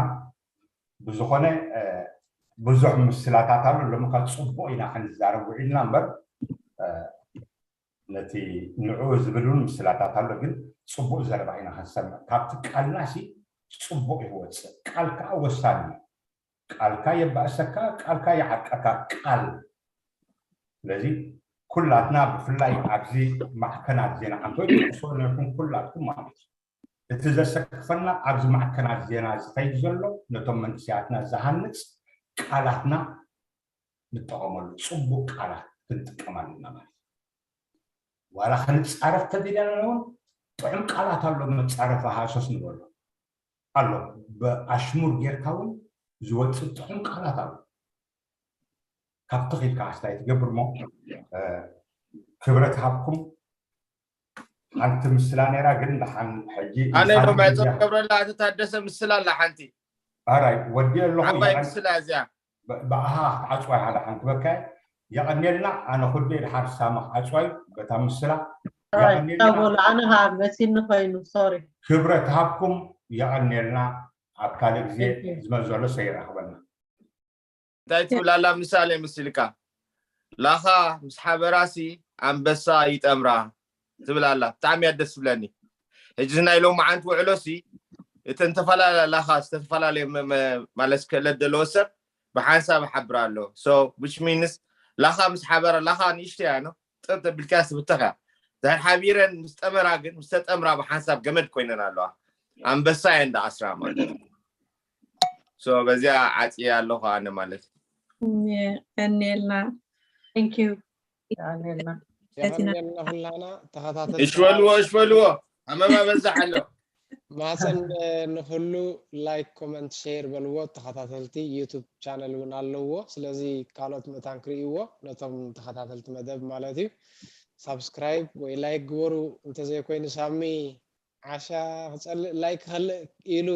ብዝኾነ ብዙሕ ምስላታት ኣሎ ሎምካ ፅቡቅ ኢና ክንዛረብ ውዒልና እምበር ነቲ ንዑ ዝብል እውን ምስላታት ኣሎ ግን ፅቡቅ ዘረባ ኢና ክንሰምዕ ካብቲ ቃልና ሲ ፅቡቅ ይወፅእ ቃል ከዓ ወሳኒ እዩ ቃልካ የባእሰካ ቃልካ ይዓቀካ ቃል ስለዚ ኩላትና ብፍላይ ኣብዚ ማዕከናት ዜና ዓንቶ ይጠቅሶ ነርኩም ኩላትኩም ማለት እዩ እቲ ዘሰክፈና ኣብዚ ማዕከናት ዜና ዝኸይድ ዘሎ ነቶም መንእሰያትና ዝሃንፅ ቃላትና ንጠቐመሉ ፅቡቅ ቃላት ክንጥቀም ኣለና ማለት እዩ ዋላ ክንፃረፍ ተደሊና እውን ጥዑም ቃላት ኣሎ መፃረፊ ሃሶስ ንበሎ ኣሎ ብኣሽሙር ጌርካ እውን ዝወፅእ ጥዑም ቃላት ኣሎ ካብቲ ኺድካ ኣስታይ ትገብር ሞ ክብረት ሃብኩም ሓንቲ ምስላ ነይራ ግን ደሓን ሕጂ ኣነ ዶ መዕፀ ገብረላ እቲ ታደሰ ምስላ ኣላ ሓንቲ ኣራይ ወዲ ኣለኹ ዓባይ ምስላ እዚኣ ብኣኻ ክትዓፅዋ ሓደ ሓንቲ በካ የቐኔልና ኣነ ኩሉ ድሓር ሳማ ክዓፅዋ እዩ በታ ምስላ ኣነ ከዓ መሲኒ ኮይኑ ሶሪ ክብረት ሃብኩም የቐኔልና ኣብ ካልእ ግዜ ዝመዘሎ ሰይራኽበና እንታይ ትብል ኣላ ምሳሌ ምስ ኢልካ ላኻ ምስ ሓበራሲ ኣንበሳ ይጠምራ ትብል ኣላ ብጣዕሚ እያ ደስ ትብለኒ ሕጂ ናይ ሎማዓንቲ ውዕሎሲ እተን ተፈላለያ ላኻ ዝተፈላለየ ማለት ክእለት ዘለዎ ሰብ ብሓንሳብ ይሓብር ኣሎ so which means ላኻ ምስ ሓበራ ላኻ ንእሽተይ እያ ነው ጥብ ተቢልካ ትብተኽ እያ ድሕር ሓቢረን ምስ ጠመራ ግን ምስ ተጠምራ ብሓንሳብ ገመድ ኮይነን ኣለዋ ኣንበሳ እየን ደኣስራ ማለት so በዚኣ ዓፅየ ኣለኹ ኣነ ማለት ቀኒልና Thank you የቐንየልና ኩላና ተኸታተል እሽ በልዎ እሽ በልዎ ኣመማ በዛሕ ኣሎ ማፀን ንኩሉ like comment share በልዎ ተኸታተልቲ YouTube channel እውን ኣለዎ ስለዚ ካልኦት መታን ክርእይዎ ነቶም ተኸታተልቲ መደብ ማለት እዩ subscribe ወይ like ግበሩ እንተዘይኮይኑ ሳሚ ዓሻ ክፀልእ like ከልእ ኢሉ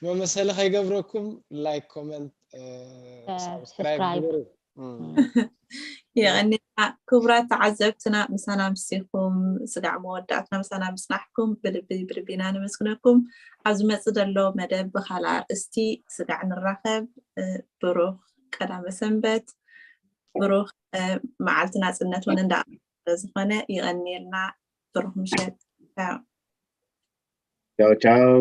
መመሰሊ ከይገብረኩም like comment subscribe ግበሩ የቐኒልና ክቡራት ተዓዘብትና ምሳና ምስኩም ስጋዕ መወዳእትና ምሳና ምፅናሕኩም ብልቢ ብልቢና ነመስግነኩም ኣብ ዝመፅእ ዘሎ መደብ ብካልእ ኣርእስቲ ስጋዕ ንራኸብ ብሩክ ቀዳመ ሰንበት ብሩክ መዓልቲ ናፅነት እውን እንዳ ዝኾነ ይቐንየልና ብሩክ ምሸት ቻው ቻው